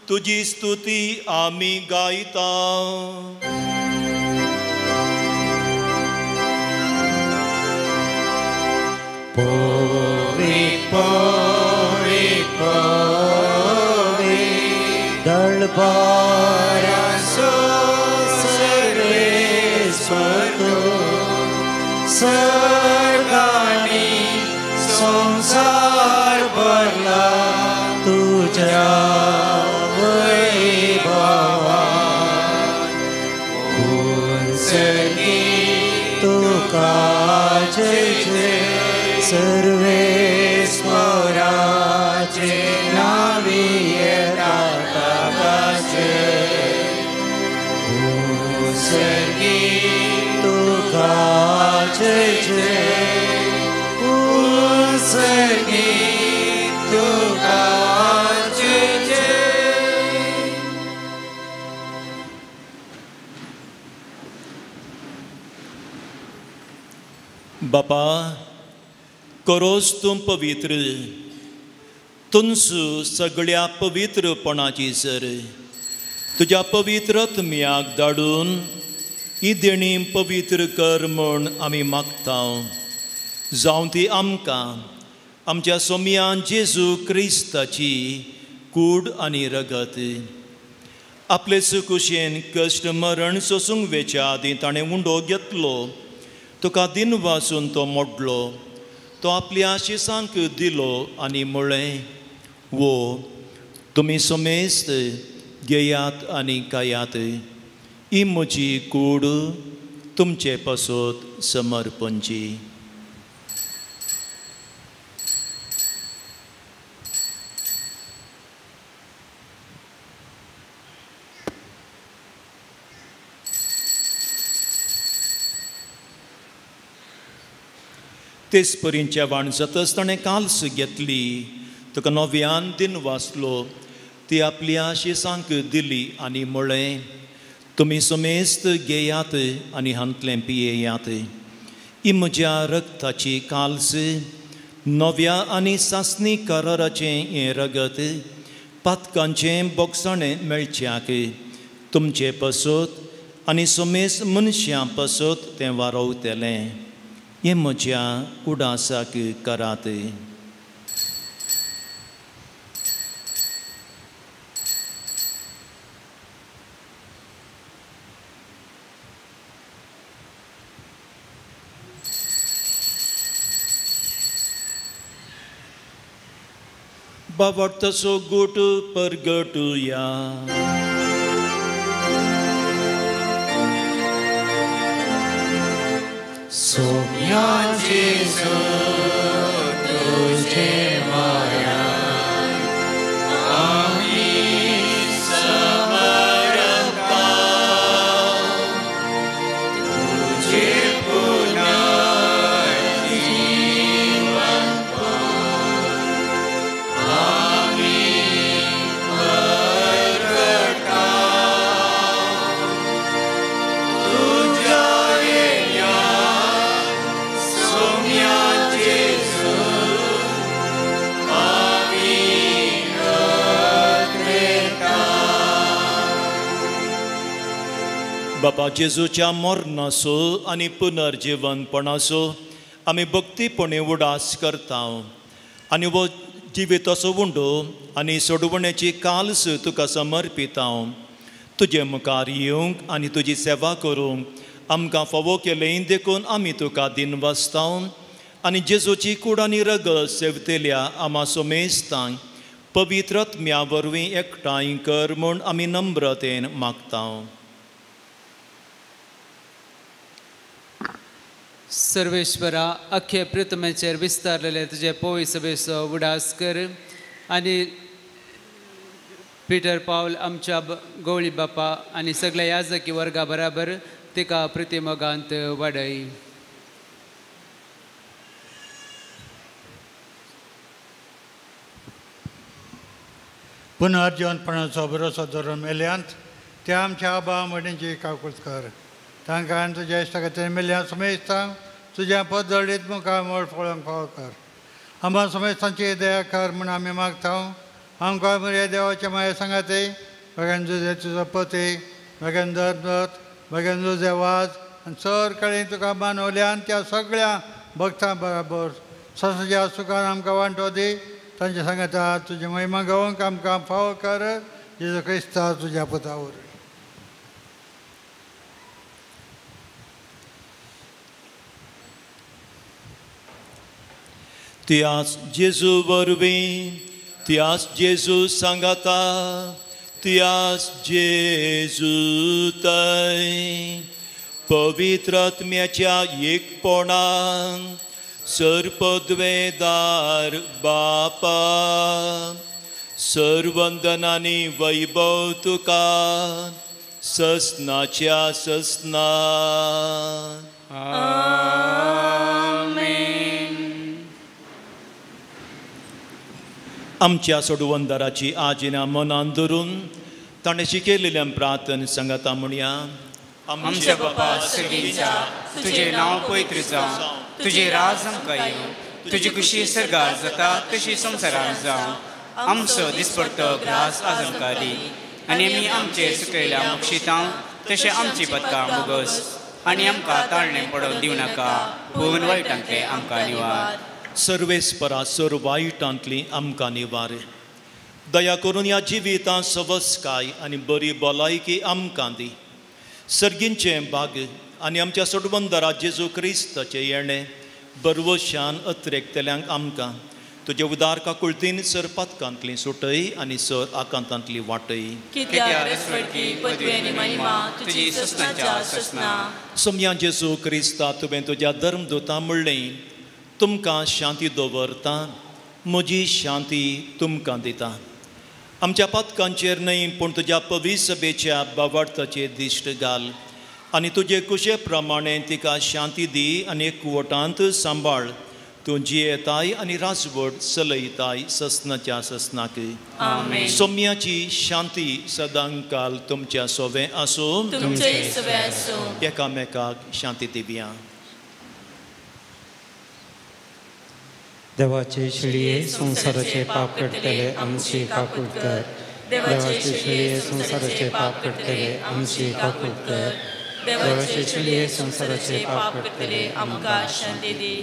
तुजी स्तुती आमी गायता. पवी पवी पवी दळबारासो सर्वेस्पर सर्गानी संसार भरला तुझ्या वैभवान. उंचली तुका जय जय सर्वेस्पराचे नावी येता ताका जय. उंचली तुका जय जय उंचली तुका जय जय. बापा करोस तूं पवित्र तुमसू सगळ्या पवित्रपणाची सर तुज्या पवित्र आत्म्याक धाडून ही देणी पवित्र कर म्हूण आमी मागता. जावं ती आमकां आमच्या सोमयान जेजू क्रिस्ताची कूड आनी रगत. आपले सुकुशेन कश्ट मरण सोसूंक वेच्या आदीं ताणें उंडो घेतलो, तुका दिन वासून तो मोडलो, तो आपल्या शिसांक दिलो आनी म्हळें, वो तुमी समेस्त घेयात आनी खायात, ही म्हजी कूड तुमचे पासत समर्पणची. तेच परीन जेवण जातच ताणें काल्स घेतली, तुका नव्यान दिन वाचलो, ती आपल्या शिसांक दिली आनी म्हळें, तुमी समेस्त घेयात आनी हांतलें पियेयात, ही म्हज्या रगताची काल्स, नव्या आनी सासणी कराराचें हें रगत पातकांचें बोगसाणें मेळच्याक तुमचे पासत आनी समेस्त मनशां पासत तें वारोवतलें. हें म्हज्या उडासाक करात. बावडतसो गुट परगटुया. सोम्या जेजू तुझे मरण आमी समर्पता, तुझे पुनर्जीवन आमी परगटा, तुझ्या येण्या सोम्या जेजू आमी अग्रेता. बापा जेजूच्या मरणाचो आनी पुनर्जीवनपणाचो आमी भक्तीपणी उडास करता आनी वो जिविताचो उंडो आनी सोडवण्याची काल्स तुका समर्पिता. तुजे मुखार येवंक आनी तुजी सेवा करूंक आमकां फावो केलें देखून आमी तुका दिन वाचता आनी जेजूची कूड आनी रगत सेवतेल्या आमा सोमेस्तांक पवित्र आत्म्या वरवीं एकठांय कर म्हूण आमी नम्रतेन मागता. सर्वेश्वरा, अख्खे पृथ्वीचेर विस्तारलेले तुजे पोवी सभेचो उडास कर आनी पिटर पावल आमच्या गवळी बापा आनी सगळ्या याजकी वर्गा बराबर तिका प्रतिमोगांत वाडय. पुनर्जीवनपणाचो भरोसो धरून मेल्यांत त्या आमच्या आबा मडींची काकूत कर, तांकां आनी तुज्या इश्टा खातीर मेल्ल्या समेस्तांक तुज्या पदळीत मुखार मोड फळोवंक फावो कर. आमकां समेस्तांची दया कर म्हूण आमी मागता. आमकां मरे देवाच्या माये सांगाते मगेन तुजे तुजो पती मगेन दरदत मगेन तुजे वाज आनी सर कडेन तुका मानवल्यान त्या सगळ्या भक्तां बराबर ससच्या सुखान आमकां वांटो दी. तांच्या सांगाता तुजी महिमा गावंक आमकां फावो कर, जेजू क्रिस्ता तुज्या पुता वरवीं. त्याच जेजू वरवीं, त्याच जेजू सांगाता, त्याच जेजू तय पवित्र आत्म्याच्या एकपणान सर्पद्वेदार बापा सर्वंदनानी वैभव तुका ससनाच्या ससना. आमेन. आमच्या सोडवंदाराची आजिना मनान धरून ताणें शिकयलेल्या प्रार्थन सांगाता म्हणया. आमच्या बापा सर्गीच्या, तुजें नांव पवित्र जावं, तुजें राज आमकां येवं, तुजी खुशी सर्गार जाता तशी संवसारांत जावं. आमचो दिसपडतो ग्रास आज आमकां दी आनी आमी आमचे सुकयल्या मुक्षितां तशें आमची पदकां मुगस आनी आमकां ताळणें पडोवन दिवं नाका पूण वायटांतलें आमकां निवार. सर्वेस्परा सर वायटांतली आमकां निवार. दया करून ह्या जिवितांत सवस्काय आनी बरी भलायकी आमकां दी. सर्गींचें भाग आनी आमच्या सोडवंदरा जेजू क्रिस्ताचें येणें बरवशान अत्रेकतल्यांक आमकां तुजे उदार काकुळतीन सर पातकांतली सुटय आनी सर आकांतांतली वाटय. सोमया जेजू क्रिस्ता तुवें तुज्या धर्मदूता म्हणलें तुमकां शांती दवरता म्हजी शांती तुमकां दिता. आमच्या पातकांचेर न्हय पूण तुज्या पविसभेच्या बावार्थाचेर दिश्ट घाल आनी तुजे कुशे प्रमाणे तिका शांती दी आनी एकवटांत सांबाळ. तूं जियेताय आनी राजवट चलयताय ससनाच्या ससनाक. सोम्याची शांती सदांकाल तुमच्या सोवें आसूं. एकामेकाक शांती दिवया. देवाचे शिळये संवसाराचे पाप काडटले आमची काकूट कर. देवाचे शिळये संवसाराचे पाप काडटले आमची काकूट कर. देवाचे शिळये संवसाराचे पाप काडटले आमकां शांती दी.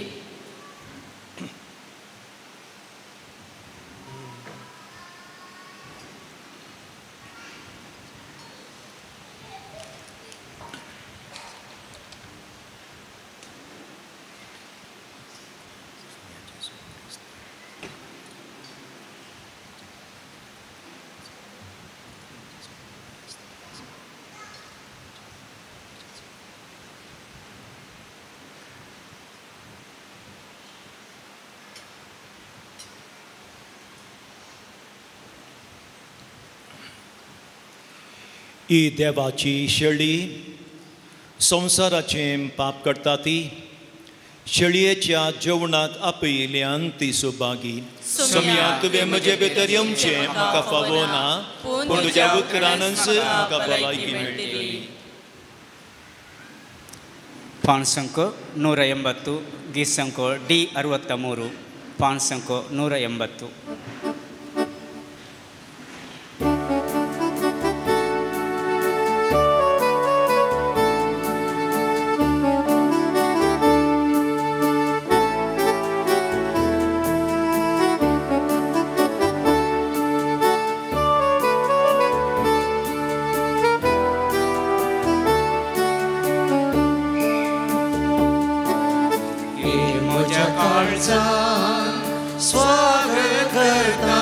ही देवाची शेळी संवसाराचें पाप करता ती शेळयेच्या जेवणाक आपयिल्ल्यान ती सुभागी. सोम्या तुवें म्हजे भितर येवचें म्हाका फावो ना पूण तुज्या उतरानच म्हाका भलायकी मेळटली. ಪಾನ್ಸಂಕು 180, ಗೀಸಂಕು ಡಿ 63, ಪಾನ್ಸಂಕು 180. स्वागत करता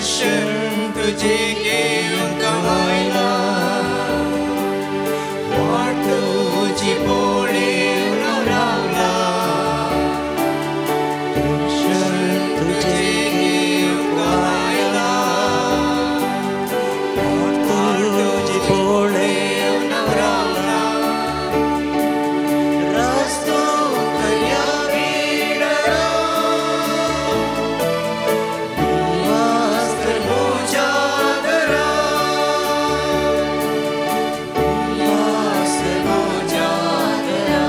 दर्शन तुझे घेवंक आयला वाट तुजी पळेवन रावला दर्शन तुझे घेवंक आयला वाट तुजी पळेवन रावला रस्तो खऱ्या बिडरा निवास कर म्हज्या घरा निवास कर म्हज्या घरा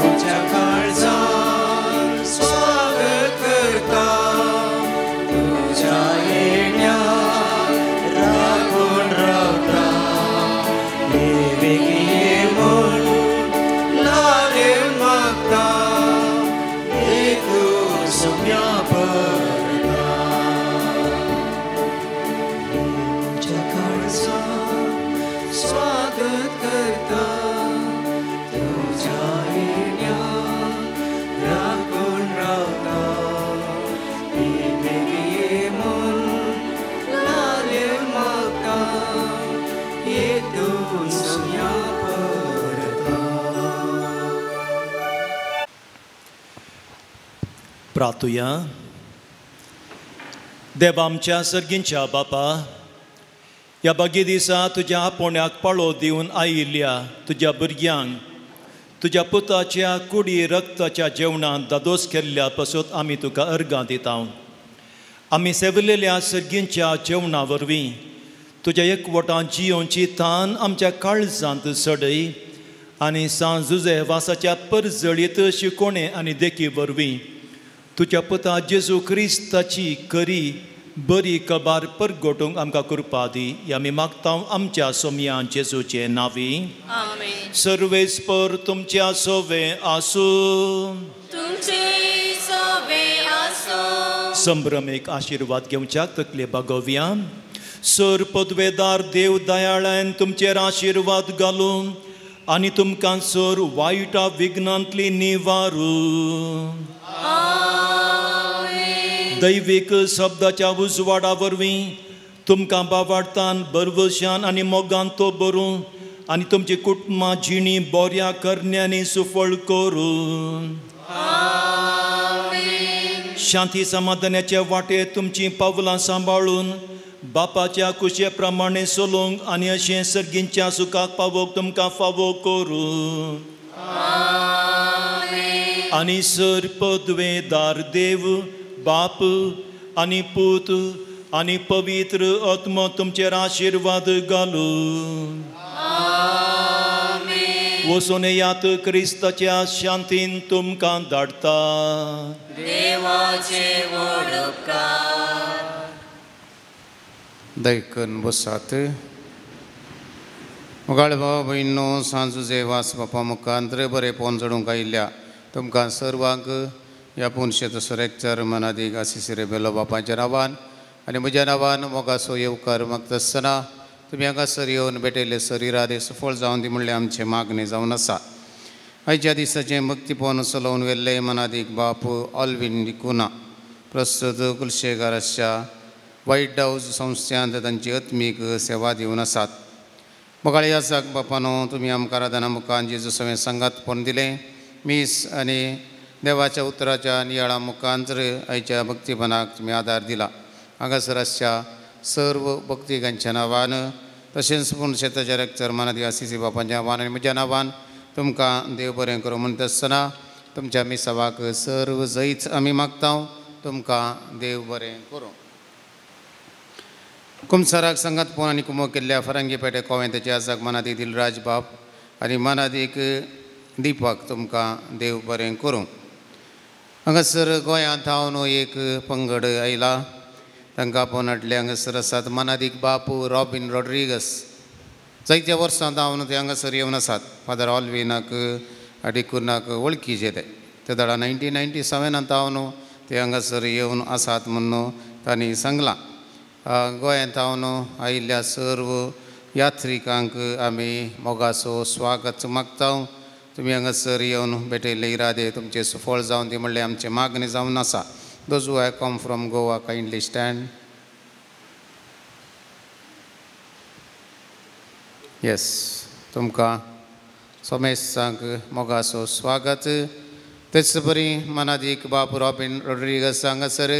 म्हज्या काळजान स्वागत करता तुज्या येण्याक राखून रावता ये बेगीन ये म्हूण लालेव मागता ये तूं सोम्या परता म्हज्या काळजान स्वागत करता तुज्या येण्याक राखून रावता ये बेगीन ये म्हूण लालेव मागता ये तूं सोम्या परता. प्रातुया. देवा आमच्या सर्गींच्या बापा, ह्या बागी दिसा तुज्या आपोवण्याक पाळो दिवन आयिल्ल्या तुज्या भुरग्यांक तुज्या पुताच्या कुडी रक्ताच्या जेवणांत दादोस केल्ल्या पासत आमी तुका अर्गां दिता. आमी सेवलेल्या सर्गींच्या जेवणा वरवीं तुज्या एकवटान जियोवची तान आमच्या काळजांत सडय आनी सांज जुजेवासाच्या परजळीत शिकोणे आनी देखी वरवीं तुज्या पुता जेजू क्रिस्ताची करी बरी कबार परगोटूंक आमकां कृपा दी. आमी मागता आमच्या सोमया जेजूचे नांवी. आमेन. सर्वेस्पर तुमच्या सोवे आसूं. तुमचे सोवे आसूं. संभ्रमेक आशिर्वाद घेवच्याक तकले बागोवया. सर पदवेदार देव दयाळान तुमचेर आशिर्वाद घालूं आनी तुमकां सर वायटा विघ्नांतली निवारू. दैवीक शब्दाच्या उजवाडा वरवीं तुमकां बावाडतान बरवशान आनी मोगान तो बरूं आनी तुमची कुटुंबां जिणी बोऱ्या करण्यांनी सुफळ करूं. शांती समाधानाचे वाटे तुमचीं पावलां सांबाळून बापाच्या कुशे प्रमाणे चलूंक आनी अशें सर्गींच्या सुखाक पावोवंक तुमकां फावो करूं. आनी सर पदवेदार देव बाप आनी पूत आनी पवित्र आत्मो तुमचेर आशिर्वाद घालूं. वचून येयात क्रिस्ताच्या शांतीन तुमकां धाडटा. देवाचे व्हड उपकार. दैकन बसात. मुगाळ भाव भयणो सांजुजे वास बापा मुखांत बरें पोन चडूंक आयिल्ल्या तुमकां सर्वांक ह्या पुनशेचो सरेकचर मनादीक आसिसी रेबेलो बापाच्या नांवान आनी म्हज्या नांवान मोगासो येवकार मागता आसतना तुमी हांगासर येवन भेटयल्ले सर इरादे सफळ जावन दी म्हणलें आमचें मागणें जावन आसा. आयच्या दिसाचें भक्तीपोन चलोवन व्हेल्ले मनादीक बाप ऑल्विन डिकुना प्रस्तुत कुलशेगार आसच्या वायट हावज संस्थ्यांत तांची आत्मीक सेवा दिवन आसात. मोगाळी आसाक बापानो तुमी आमकां आराधना मुखान जेजू सवें सांगात पोन दिलें मीस आनी देवाच्या उतराच्या नियाळा मुखांतर आयच्या भक्तीपणाक तुमी आदार दिला. हांगासर आसच्या सर्व भक्तिकांच्या नांवान तशेंच पूण शेताच्या रेक्चर मनादी आसिसी बापांच्या नांवान आनी म्हज्या नांवान तुमकां देव बरें करूं म्हणटा आसतना तुमच्या मिसावाक सर्व जैत आमी मागता. तुमकां देव बरें करूं. कुमसाराक सांगात पोन आनी कुमो केल्ल्या फरांगी पेटे कोवेंताचे आसाक मनादी दिलराज बाप आनी मनादीक दीपक तुमकां देव बरें करूं. हांगासर गोंयांत हांव एक पंगड आयला तांकां आपोवन हाडले. हांगासर आसात मनादीक बापू रॉबीन रॉड्रिगस जायत्या वर्सां हांव ते हांगासर येवन आसात. फादर ऑल्विनाक डिकुनाक वळखीचे ते ते दाडा 1997 हांव ते हांगासर येवन आसात म्हणून तांणी सांगलां. गोंयांत हांव आयिल्ल्या सर्व यात्रिकांक आमी मोगाचो स्वागत मागता. तुमी हांगासर येवन भेटयल्ले इरादे तुमचे सुफळ जावन दी म्हणलें आमचें मागणें जावन आसा. Those who have come from Goa kindly stand. Yes, तुमकां सोमेस्तांक मोगाचो स्वागत. तेच बरी मनादीक बाप रॉबिन रोड्रिगस हांगासर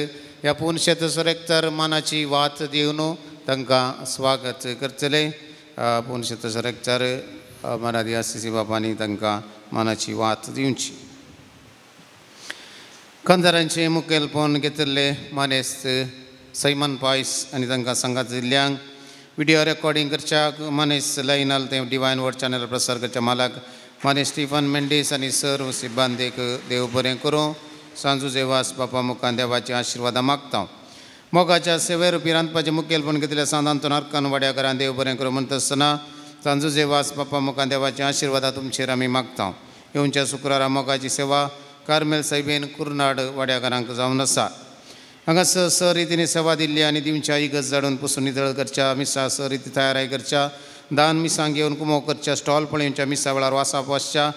ह्या पुनशेत सरेक्तर मानाची वात दिवन तांकां स्वागत करतले. पुनशेत सरेक्तर मनादी आसिसी बाबांनी तांकां मानाची वात दिवची. कंदारांचे मुखेलपण घेतिल्ले मानेस्त सैमन पायस आनी तांकां सांगात दिल्ल्यांक विडियो रेकॉर्डिंग करच्याक मानेस्त लायनाल ते डिवायन वर्ड चॅनल प्रसार करच्या मालक मानेस्त स्टीफन मेंडीस आनी सर्व सिब्बांदेक देव बरें करूं. सांजू जेवास बापा मुखान देवाचे आशिर्वादां मागता. मोगाच्या सेवे रुपी रांदपाचें मुखेलपण घेतिल्ल्या सांत आंतोन आर्कान वाड्याकारान देव बरें करूं म्हणटा आसतना सांजू जेवास बापा मुखान देवाचे आशिर्वादां तुमचेर आमी मागता. येवच्या शुक्रारा मोगाची सेवा कार्मेल सायबेन कुर्नाड वाड्याकारांक जावन आसा. हांगासर स रितीन सेवा दिल्ली आनी दिवच्या इगर्ज जाडून पुसून नितळ करच्या, मिसां स रिती तयाराय करच्या, दान मिसांक घेवन कुमो करच्या, स्टॉल पळोवच्या, मिसा वेळार वासाप वाचच्या,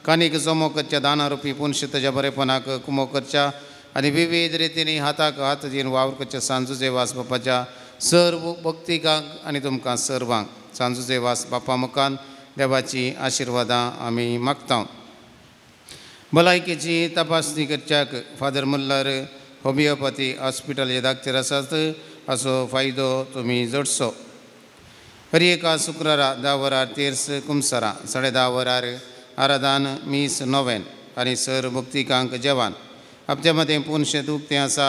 कानीक जमो करच्या, दाना रुपी पुनशेताच्या बरेपणाक कुमो करच्या आनी विविध रितींनी हाताक हात दिवन वावर करच्या सांजुजे वास बापाच्या सर्व भक्तिकांक आनी तुमकां सर्वांक सांजुजे वास बापा मुखान देवाची आशिर्वादां आमी मागता. भलायकेची तपासणी करच्याक फादर मुल्लर होमियोपॅथी हॉस्पिटल हे दाखतेर आसात, हाचो फायदो तुमी जोडचो. हर एका शुक्रारा 10 वरार तेर्स कुमसरां, 10:30 वरार आराधान मीस नोवेन आनी सर भक्तिकांक जेवण. हप्त्या मदें पुनशेत उक्तें आसा.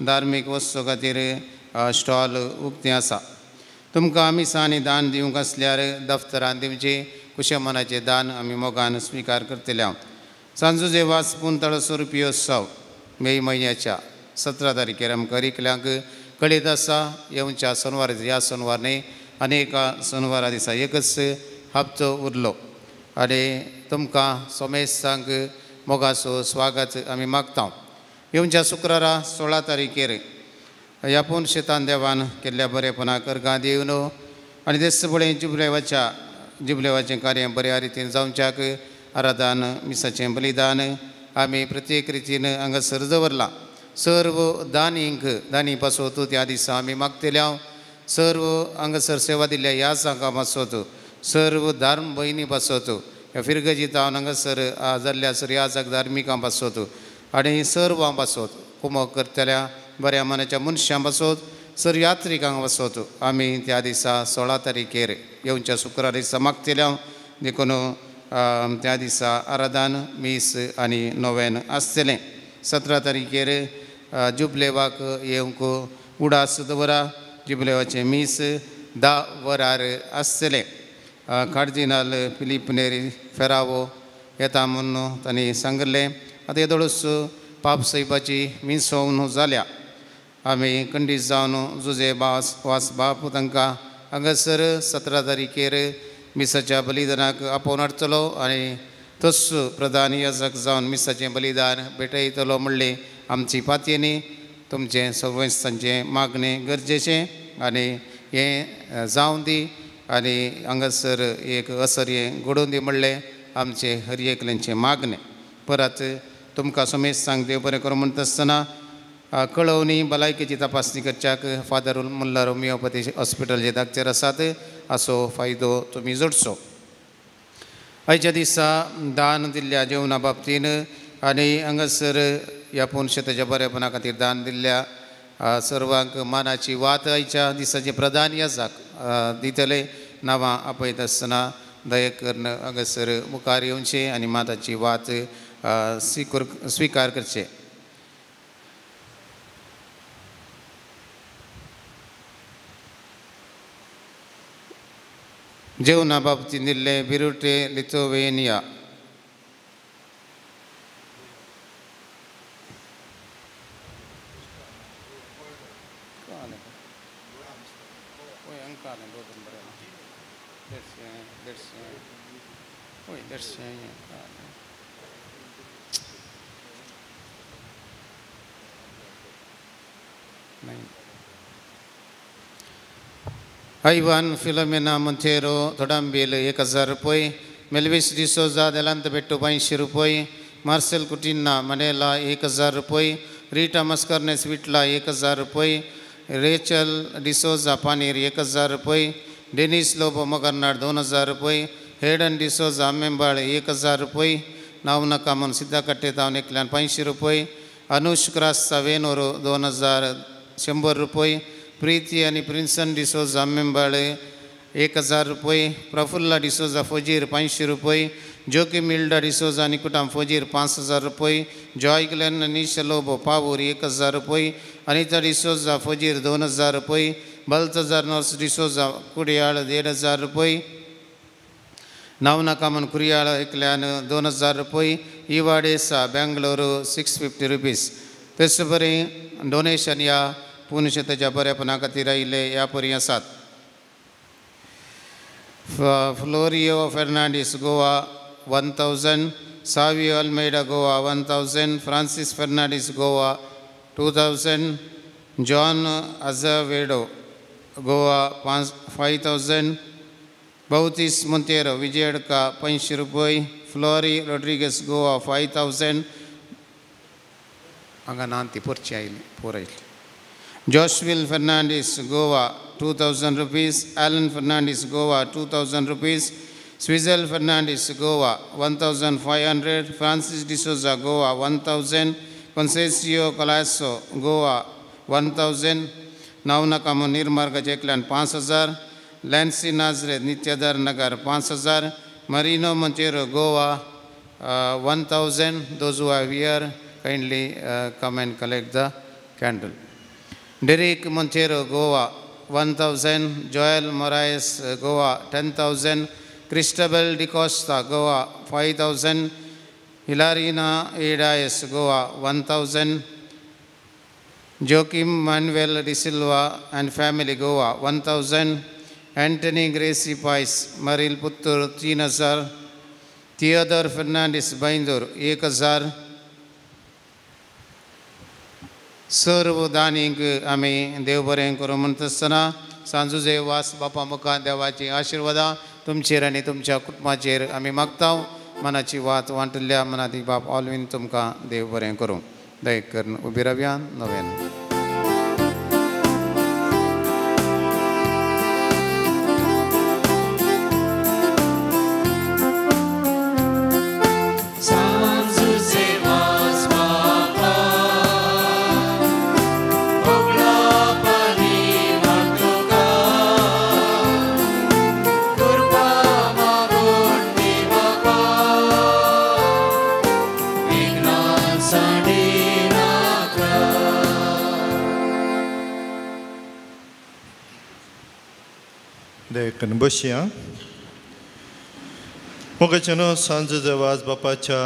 धार्मीक वस्तू खातीर स्टॉल उक्तें आसा. तुमकां मिसां आनी दान दिवंक आसल्यार दफ्तरान दिवचें. कुशे मनाचें दान आमी मोगान स्विकार करतले. हांव सांजुजे वास पुंतळसो रुपयोत्सव मे म्हयन्याच्या 17 तारखेर आमकां एकल्यांक कळीत आसा. येवच्या सोनवार, ह्या सोनवार न्ही आनी एका सोनवारा दिसा एकच हप्तो उरलो आनी तुमकां सोमेस्तांक मोगाचो स्वागत आमी मागता. येवच्या शुक्रारा 16 तारखेर ह्या पुनशेतान देवान केल्ल्या बरेपणाक अर्गां दिवन आनी देस बळें जुबलेवाचें कार्य बऱ्या रितीन जावच्याक आराधान मिसाचें बलिदान आमी प्रत्येक रितीन हांगासर दवरलां. सर्व दानींक दानी पासत त्या दिसा आमी मागतले. हांव सर्व हांगासर सेवा दिल्ल्या ह्या सांगां पासत, सर्व धार्म भयणी पासत, ह्या फिरगजी तावन हांगासर जाल्ल्या सर ह्या जाग धार्मिकां पासत आनी सर्वां पासत, कुमक करतल्या बऱ्या मनाच्या मनशां पासत, सर यात्रिकांक पासत आमी त्या दिसा 16 तारखेर येवच्या शुक्रार दिसा मागतले. हांव देखून त्या दिसा आराधान मीस आनी नोवेन आसतलें. 17 तारखेर जुबलेवाक येवंक उडास दवरा. जुबलेवाचें मीस 10 वरार आसतलें. कार्दिनाल फिलीप नेरी फेरावो येता म्हूण तांणी सांगिल्लें. आतां येदोळूच पाप सायबाची मिसोवन जाल्या. आमी कंडीस जावन जुजे बास वास बाप तांकां हांगासर 17 तारखेर मिसाच्या बलिदानाक आपोवन हाडटलो आनी तोच प्रधान याजक जावन मिसाचें बलिदान भेटयतलो म्हणलें आमची पातयेनी. तुमचें सवंसांचें मागणें गरजेचें आनी हें जावं दी आनी हांगासर एक असर हें घडोवन दी म्हणलें आमचें हर एकल्यांचें मागणें. परत तुमकां समेस्तांक देव बरें करूं म्हणटा आसतना कळोवणी भलायकेची तपासणी करच्याक फादर मुल्लर होमियोपॅथी हॉस्पिटल जे दाखतेर आसात हाचो फायदो तुमी जोडचो. आयच्या दिसा दान दिल्ल्या जेवणा बाबतीन आनी हांगासर ह्या पुनशेताच्या बरेपणा खातीर दान दिल्ल्या सर्वांक मानाची वात आयच्या दिसाचे प्रधान याजाक दितले. नांवां आपयत आसतना दया करून हांगासर मुखार येवचें आनी मानाची वात स्विकार करचें. जेवणा बाबतीन दिल्ले बिरुटे लिथोवेनिया, Ivan Filomena Monteiro Thodambil 1000 रुपये, मेलविस डिसोजा देलांत बेट्टू 500 रुपये, मार्सेल कुटिन्ना मनेला 1000 रुपये, रिटा मस्कर्नेस विटला 1000 रुपये, रेचल डिसोजा पानीर 1000 रुपये, डेनिस लोबो मगरनाड 2000 रुपये, हेडन डिसोजा आमेंबाळ 1000 रुपये, नावना कामन सिद्धाकट्टे तावन एकल्यान 500 रुपये, अनुष क्रास्ता वेनोरो 2100 रुपये, प्रीती आनी प्रिन्सन डिसोजा आमेंबाळे 1000 रुपये, प्रफुल्ला डिसोजा फौजीर 500 रुपये, जोकी मिल्डा डिसोजा निकुटाम फौजीर 5000 रुपये, जॉय ग्लेन निशा लोबो पावूर 1000 रुपये, अनिता डिसोजा फौजीर 2000 रुपये, बल्तजार नर्स डिसोजा कुडियाळ 1500 रुपये, नावना कामन कुरियाळ एकल्यान 2000 रुपये, इवाडेसा बेंगलोरू 650 रुपीज. तेच बरें डोनेशन ह्या पुनशेताच्या बऱ्यापणा खातीर आयिल्ले ह्या परी आसात. Florio Fernandes Goa 1000, Savio Almeida Goa 1000, Francis Fernandes Goa 2000, John Azevedo Goa 5000, Bautis Monteiro Vijayadka 500 रुपये, फ्लोरी रोड्रिगस गोवा 5000, हांगा ना ती पोरची आयली पोर आयली. Joshville Fernandes Goa 2000 rupees, Alan Fernandes Goa 2000 rupees, Swizel Fernandes Goa 1500, Francis D'Souza Goa 1000, Concesio Colasso Goa 1000, नावना कामो निर्मार्ग एकल्यान 5000, Lancy Nazareth Nityadhar Nagar 5000, Marino Monteiro Goa 1000. Those who are here kindly come and collect the candle. Derek Monteiro Goa 1000, Joel Moraes Goa 10,000, Christabel D'Costa Goa 5000, Hilarina Edayas Goa 1000, Joaquim Manuel De Silva and family Goa 1000, Anthony Gracie Pais Maril Puttur 3000, Theodore Fernandes Baindur 1000. सर्व दानींक आमी देव बरें करूं म्हणटा आसतना सांजुजे वास बापा मुखार देवाची आशिर्वादां तुमचेर आनी तुमच्या कुटुंबाचेर आमी मागता. मनाची वात वांटिल्ल्या मनाती बाप ऑलवीन तुमकां देव बरें करूं. दया करून उबी रावया नव्यान. बसया मोगाच्यानो सांज जवाज बापाच्या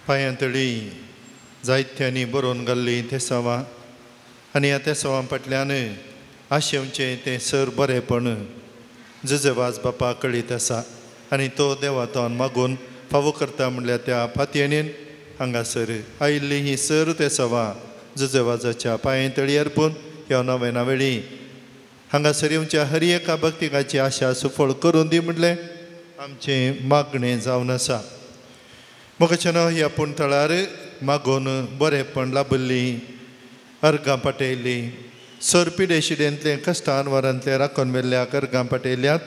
पांयांतळी जायत्यांनी बरोवन घाल्ली तेसांवां आनी ह्या तेसांवां फाटल्यान आशेवचें तें सर बरेंपण जजवाज बापा कळीत आसा आनी तो देवातोन मागून फावो करता म्हणल्यार त्या फातयेन हांगासर आयिल्ली ही सर तेसांवां जजवाजाच्या पांयांतळी अर्पून ह्या नव्या वेळी हांगासर येवच्या हर एका भक्तिकाची आशा सुफळ करून दी म्हणलें आमचें मागणें जावन आसा. मोगाच्यानो ह्या पूण थळार मागून बरेंपण लाभिल्ली अर्गां पाटयल्ली सर पिडेशिडेंतलें कश्टान वरांतलें राखून व्हेल्ल्या अर्गां पाटयल्यात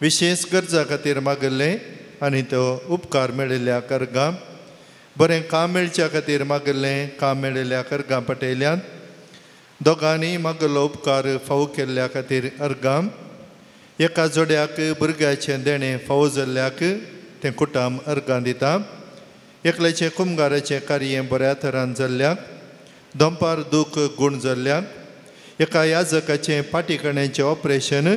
विशेश गरजा खातीर मागिल्लें आनी तो उपकार मेळिल्ल्या अर्गां बरें काम मेळच्या खातीर मागिल्लें काम मेळिल्ल्या अर्गां पाटयल्यात दोगांनी मागलो उपकार फावो केल्ल्या खातीर अर्गां एका जोड्याक भुरग्याचें देणें फावो जाल्ल्याक तें कुटाम अर्गां दिता. एकल्याचें कुमगाराचें कार्य बऱ्या थरान जाल्ल्याक दंपार दूख गूण जाल्ल्याक एका याजकाचें पाटीकण्याचें ऑपरेशन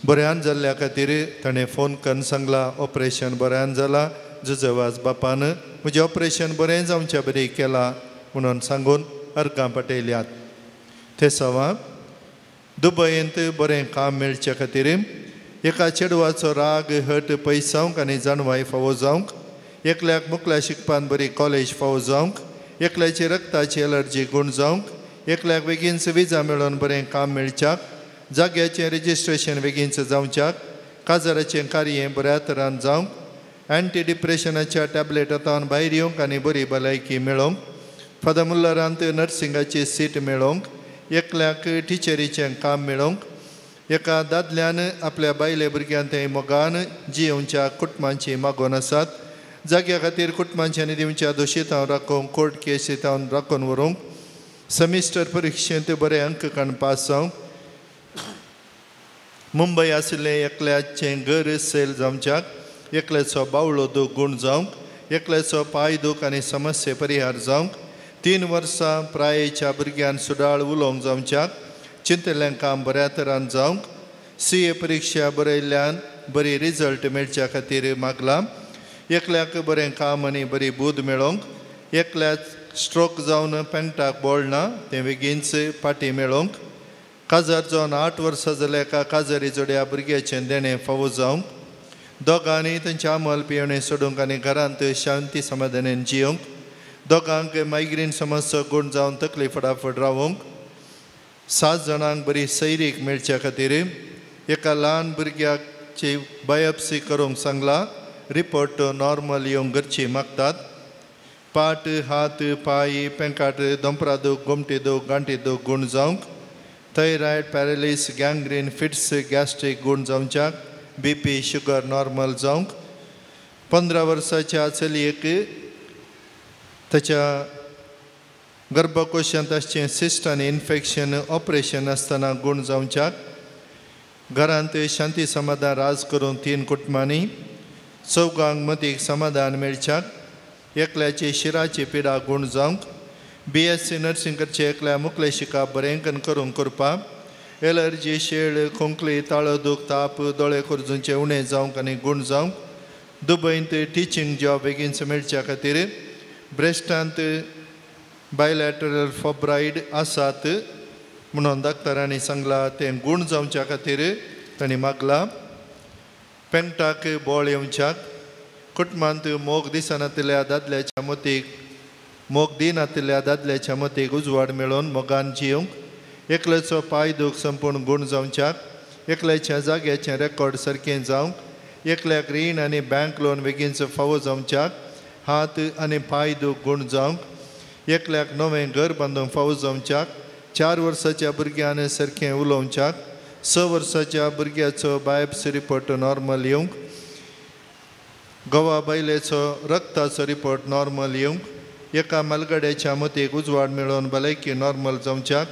बऱ्यान जाल्ल्या खातीर ताणें फोन करून सांगला ऑपरेशन बऱ्यान जाला जुजवाज बापान म्हजें ऑपरेशन बरें जावच्या बरी केलां म्हणून सांगून अर्गां पाटयल्यात. ते सवा दुबयंत बरें काम मेळचे खातीर एका चेडवाचो राग हट पयसावंक आनी जाणवाय फावो जावंक एकल्याक मुकल्या शिकपान बरी कॉलेज फावो जावंक एकल्याची रक्ताची एलर्जी गूण जावंक एकल्याक बेगीनच विजा मेळोवन बरें काम मेळच्याक जाग्याचें रजिस्ट्रेशन बेगीनच जावच्याक काजाराचें कार्य बऱ्या तरान जावंक एंटी डिप्रेशनाच्या टॅबलेटांतल्यान भायर येवंक आनी बरी भलायकी मेळोवंक फादर मुल्लरांत नर्सिंगाची सीट मेळोवंक, एकल्याक टिचरीचें काम मेळोवंक, एका दादल्यान आपल्या बायले भुरग्यान ते मोगान जियेवच्या कुटुंबांची मागोवन आसात. जाग्या खातीर कुटुंबांच्यांनी दिवच्या दोशीतांव राखोवंक, कोर्ट केसीतावन राखून व्हरूंक, सेमिस्टर परिक्षेंत बरे अंक काडून पास जावंक, मुंबय आशिल्लें एकल्याचें घर सेल जावच्याक, एकल्याचो बावळो दूख गूण जावंक, एकल्याचो पांय दूख आनी समस्ये परिहार जावंक, 3 वर्सां प्रायेच्या भुरग्यान सुडाळ उलोवंक जावच्याक, चिंतलें काम बऱ्या तरान जावंक, सी ए परिक्षा बरयल्ल्यान बरी रिजल्ट मेळच्या खातीर मागलां, एकल्याक बरें काम आनी बरी बूद मेळोवंक, एकल्याक स्ट्रोक जावन पेंटाक बोळना तें बेगीनच फाटीं मेळोवंक, काजार जावन 8 वर्सां जाल्या एका काजारी जोड्या भुरग्याचें देणें फावो जावंक, दोगांनी तांचें आमल पियेवणें सोडूंक आनी घरांत शांती समाधानान जियोवंक, दोगांक मायग्रेन समस्या गूण जावन तकली फटाफट रावोवंक, 7 जाणांक बरी सैरीक मेळच्या खातीर, एका ल्हान भुरग्याची बायोप्सी करूंक सांगला, रिपोर्ट नॉर्मल येवंक गरची मागतात, पाट हात पांय पेंकाट दोंपरा दूख गोमटी दूख गांठी दूख गूण जावंक, थायरॉयड पॅरालिस गँग्रीन फिट्स गॅस्ट्रीक गूण जावच्याक, बीपी शुगर नॉर्मल जावंक, 15 वर्साच्या चलयेक ताच्या गर्भकोशांत आसचें सिस्ट आनी इन्फेक्शन ऑपरेशन आसतना गूण जावच्याक, घरांत शांती समाधान राज करून 3 कुटुंबांनी, चौगांक मतीक समाधान मेळच्याक, एकल्याची शिराची पिडा गूण जावंक, BSc nursing करचें एकल्या मुखले शिकप बरेंकन करूंक करपाक, एलर्जी शेळ खोंकली ताळो दूख ताप दोळे खोर्जूंचे उणें जावंक आनी गूण जावंक, दुबयंत टिचींग जॉब बेगीनच मेळच्या खातीर, ब्रेस्टांत बायलॅटरल फोब्रायड आसात म्हणून डॉक्टरांनी सांगलां तें गूण जावच्या खातीर तांणी मागलां, पेंटाक बोळ येवच्याक, कुटुंबांत मोग दिसनातिल्ल्या दादल्याच्या मतीक मोग दिनातिल्ल्या दादल्याच्या मतीक उजवाड मेळोवन मोगान जिवंक, एकल्याचो पांय दूख संपूर्ण गूण जावच्याक, एकल्याच्या जाग्याचें रेकॉर्ड सारकें जावंक, एकल्याक रीण आनी बँक लोन बेगीनच फावो जावच्याक, हात आनी पांय दूख गूण जावंक, एकल्याक नवें घर बांदूंक फावो जावच्याक, 4 वर्साच्या भुरग्यान सारकें उलोवच्याक, 6 वर्साच्या भुरग्याचो बायोप्सी रिपोर्ट नॉर्मल येवंक, गोवा बायलेचो रक्ताचो रिपोर्ट नॉर्मल येवंक, एका मालगड्याच्या मतीक उजवाड मेळोवन भलायकी नॉर्मल जावच्याक,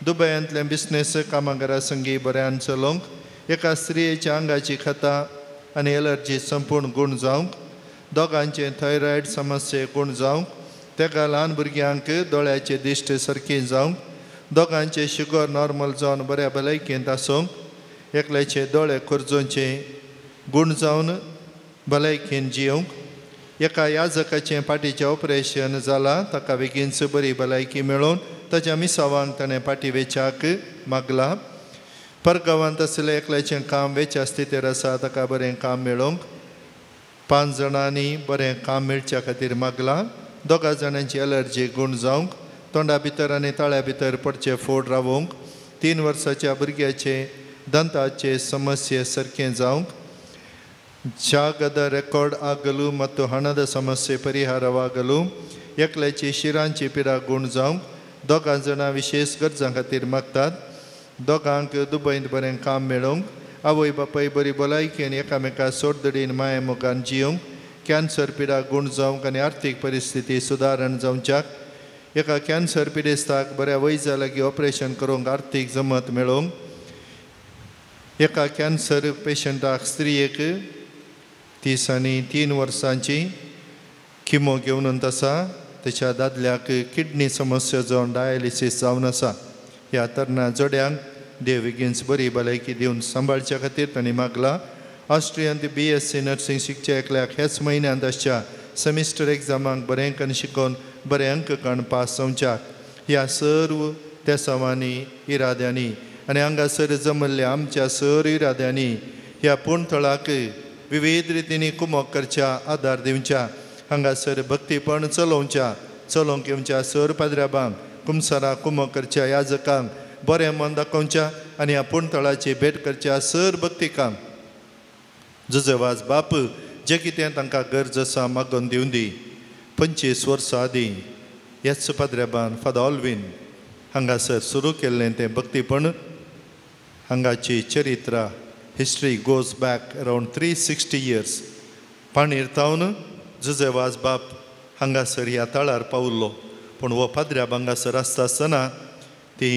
दुबयांतलें बिजनेस कामगारा संगी बऱ्यान चलोवंक, एका स्त्रियेच्या आंगाची खतां आनी एलर्जी संपूर्ण गूण जावंक, दोगांचें थायरॉयड समस्ये गूण जावंक, तेका ल्हान भुरग्यांक दोळ्याचे दिश्ट सारकी जावंक, दोगांचे शुगर नॉर्मल जावन बऱ्या भलायकेंत आसूंक, एकल्याचे दोळे खोर्जोंचे गूण जावन भलायकेन जियोवंक, एका याजकाचें फाटीचें ऑपरेशन जालां ताका बेगीनच बरी भलायकी मेळोवन ताच्या मिसावांक ताणें फाटी वेच्याक मागलां, परगांवांत आशिल्लें एकल्याचें काम वेच्या स्थितीर आसा ताका बरें काम मेळोवंक, 5 जाणांनी बरें काम मेळच्या खातीर मागलां, 2 जाणांची एलर्जी गूण जावंक, तोंडा भितर आनी ताळ्या भितर पडचे फोड रावोवंक, 3 वर्साच्या भुरग्याचे दंताचे समस्ये सारकें जावंक, ಜಾಗದ ರೆಕಾರ್ಡ್ ಆಗಲು ಮತ್ತು ಹಣದ ಸಮಸ್ಯೆ ಪರಿಹಾರವಾಗಲು, एकल्याची शिरांची पिडा गूण जावंक, 2 जाणां विशेष गरजां खातीर मागतात, दोगांक दुबयंत बरें काम मेळोवंक, आवय बापाय बरी भलायकी आनी एकामेका सोडदडीन माया मोगान जियोवंक, कॅन्सर पिडा गूण जावंक आनी आर्थीक परिस्थिती सुदारण जावच्याक, एका कॅन्सर पिडेस्ताक बऱ्या वैजा लागीं ऑपरेशन करूंक आर्थीक जमत मेळोवंक, एका कॅन्सर पेशंटाक स्त्रियेक 33 वर्सांची किमो घेवन आसा, ताच्या दादल्याक किडनी समस्या जावन डायलिसीस जावन आसा. ह्या तरणाट्या जोड्यांक देव बेगीनच बरी भलायकी दिवन सांबाळच्या खातीर तांणी मागलां. ऑस्ट्रियांत BSc nursing शिकच्या एकल्याक ह्याच म्हयन्यांत आसच्या सेमिस्टर एग्जामाक बरें करून शिकोवन बरे अंक काडून पास जावच्याक ह्या सर्व तेसांवांनी इराद्यांनी आनी हांगासर जमल्ल्या आमच्या सर इराद्यांनी ह्या पूणथळाक विविध रितींनी कुमक करच्या आदार दिवच्या, हांगासर भक्तीपण चलोवच्या चलोवंक येवच्या सर पाद्र्याबांक कुमसारा कुमक करच्या याजकांक बरें मन दाखोवच्या आनी ह्या पूणथळाची भेट करच्या सर भक्तिकांक जुजवाज बाप जे कितें तांकां गरज आसा मागून दिवन दी. 25 वर्सां आदीं ह्याच पाद्र्याबान फादर ऑल्विन हांगासर सुरू केल्लें तें भक्तीपण. हांगाची चरित्रा history goes back around 360 years. पाणीर तावन Jose वाज बाप हांगासर ह्या तळार पावल्लो, पूण हो पाद्र्याब हांगासर आसता आसतना ती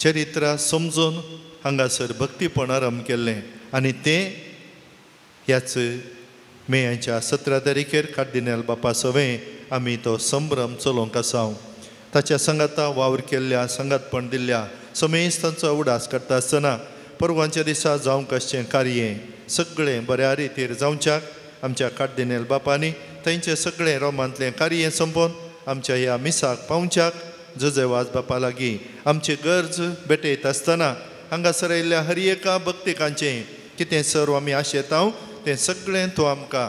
चरित्रा समजून हांगासर भक्तीपण आरंभ केल्लें आनी तें ह्याच मेयाच्या 17 तारखेर कार्दिनेल बापा सवें आमी तो संभ्रम चलोवंक आसा. ताच्या सांगाता वावर केल्ल्या सांगातपण दिल्ल्या समेस्तांचो उडास करता आसतना परवांच्या दिसा जावंक आसचें कार्य सगळें बऱ्या रितीर जावच्याक आमच्या कार्दिनेल बापांनी तांचें सगळें रोमांतलें कार्य संपोवन आमच्या ह्या मिसाक पावच्याक जुजे वाज बापा लागीं आमची गरज भेटयत आसतना हांगासर आयिल्ल्या हर एका भक्तिकांचें कितें सर्व आमी आशेता तें सगळें तूं आमकां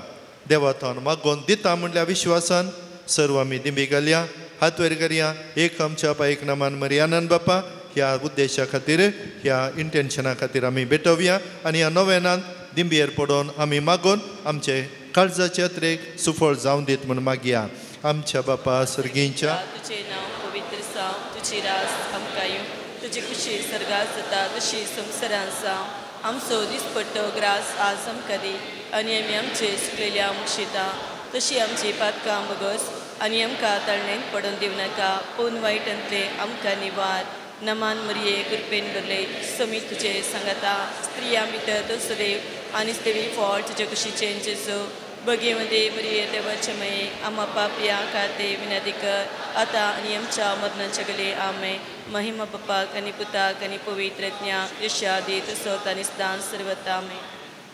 देवाथावन मागोवन दिता म्हणल्या विश्वासान सर्व आमी दिंबी घालया, हात वयर करया. एक आमच्या बायक नामान मरियानंद बापा ह्या उद्देशा खातीर ह्या इंटेन्शना खातीर आमी भेटोवया आनी ह्या नोवेनांत दिंबयेर पडोवन आमी मागोवन आमचे काळजाचे यात्रेक सुफळ जावन दीत म्हूण मागया. आमच्या बापा सर्गींच्या तुझे नांव पवित्र जावं, तुजी रास आमकां येवं, तुजी खुशी सर्गात जाता तशी संवसारांत जावं. आमचो दिसपट्टो ग्रास आज आमकां दी आनी आमी आमचे सुकलेल्या मुक्षिता तशी आमची पातकां बगस आनी आमकां ताळणेंत पडून दिवं नाका, पूण वायटांतले आमकां निवार. नमान मरिये कृपेन भरले, समी तुजे सांगाता, स्त्रियां भितर तूं सदैव आनी देवी फळ तुजे कुशीचें जेजू. बगेमध्ये मरिये देवाचे मये आम्हा पापया खाते विनंती कर आता आनी आमच्या मरणाच्या गले. आमेन. महिमा बापाक आनी पुताक आनी पवित्र ज्ञाक यशा दी तसोत आनी सदां सर्वता. आमेन.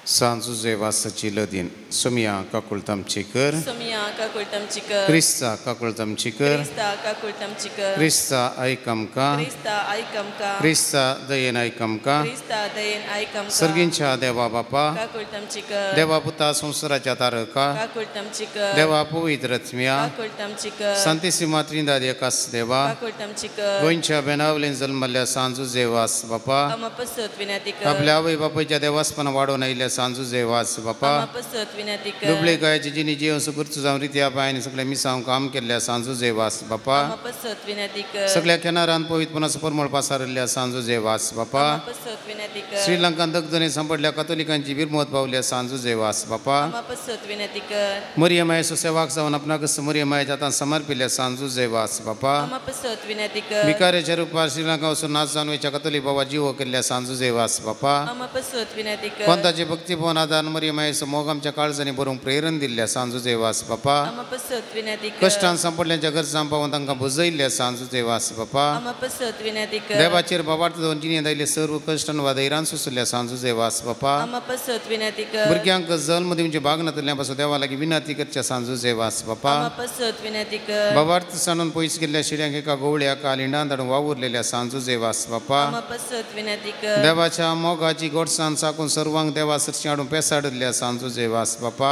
सांजुजे वासाची लदीन. सोमिया काकुळतामची कर, सोमिया काकुळतामची कर, क्रिस्ता काकुळतामची कर, क्रिस्ता काकुळतामची कर, क्रिस्ता आयक आमकां, क्रिस्ता आयक आमकां, क्रिस्ता दयेन आयक आमकां, क्रिस्ता दयेन आयक आमकां. सर्गींच्या देवा बापा, काकुळतामची कर, देवा पुता संवसाराच्या तारका, काकुळतामची कर, देवा पवित्र आत्म्या, काकुळतामची कर, सांतिसिमा त्रिंदाद एकास देवा, काकुळतामची कर, गोंयच्या बेनावलेन जल्मल्ल्या सांजुजे वास बापा, आम्हा पसत विनंती कर, आपल्या आवय बापायच्या देवासपण वाडोवन आयिल्ल्या सांजुजे वास बापा, दुबळे गायाची जिनी जीवन सुकृत जावन रित्या पायांनी सगळ्या मिसांव काम केल्ल्या सांजुजे वास बापा, सगळ्या केनारान पवित्रपणाचो परमळ पासारिल्ल्या सांजुजे वास बापा, श्रीलंकान दगदने सांपडल्या कथोलिकांची बिरमत पावल्या सांजुजे वास बापा, मरियमायचो सेवाक जावन आपणाक मरियमायच्या हातान समर्पिल्ल्या सांजुजे वास बापा, भिकाऱ्याच्या रुपार श्रीलंका वचून नाच जावन वयच्या कथोलीक बाबा जिवो केल्ल्या सांजुजे वास बापा, कोंताचे भक्ती भवन आदार मरियमायचो मोग आमच्या काळजांनी बरोवंक प्रेरण दिल्ल्या सांजुजे वास बापा, कश्टान सांपडल्यांच्या गरजां पावून तांकां बुजयल्ल्या सांजुजे वास बापा, देवाचेर बाबार्थ दोन जिणेंत आयिल्ले सर्व कश्टान वा धैर्यान सोंसल्या सांजुजे वास बापा, भुरग्यांक जल्म दिवचे भाग नातल्या पासून देवा लागीं विनंती करच्या सांजुजे वास बापा, बाबार्थ सांडून पयस गेल्ल्या शिड्यांक एका गोवळ्याक लिंडान धाडून वावुरलेल्या सांजुजे वास बापा, देवाच्या मोगाची गोडसान साकून सर्वांक देवा सरशी हाडून पेसाडिल्ल्या सांजुजे वास बापा,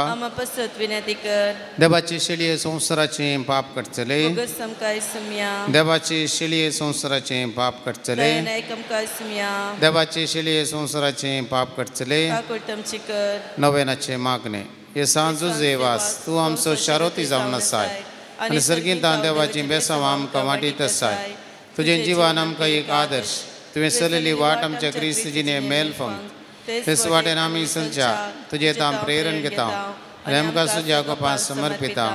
देवाचे शेळये संवसाराचे पाप काडटले, देवाचे शेळये संवसाराचे पाप काडटले, देवाचे शेळये संवसाराचे पाप काडटले. नवेनाचे मागणे. हे सांजुजे वास तूं आमचो शारोती जावन आसाय आनी सर्गींतान देवाची बेसांव आमकां वांटीत आसाय. तुजें जिवन आमकां एक आदर्श, तुवें चलयल्ली वाट आमच्या क्रिस्त जिणे मेल फंग तेच वाटेन आमी चलच्या तुजें तां प्रेरण घेता आनी आमकां तुज्या गोपां समर्पिता.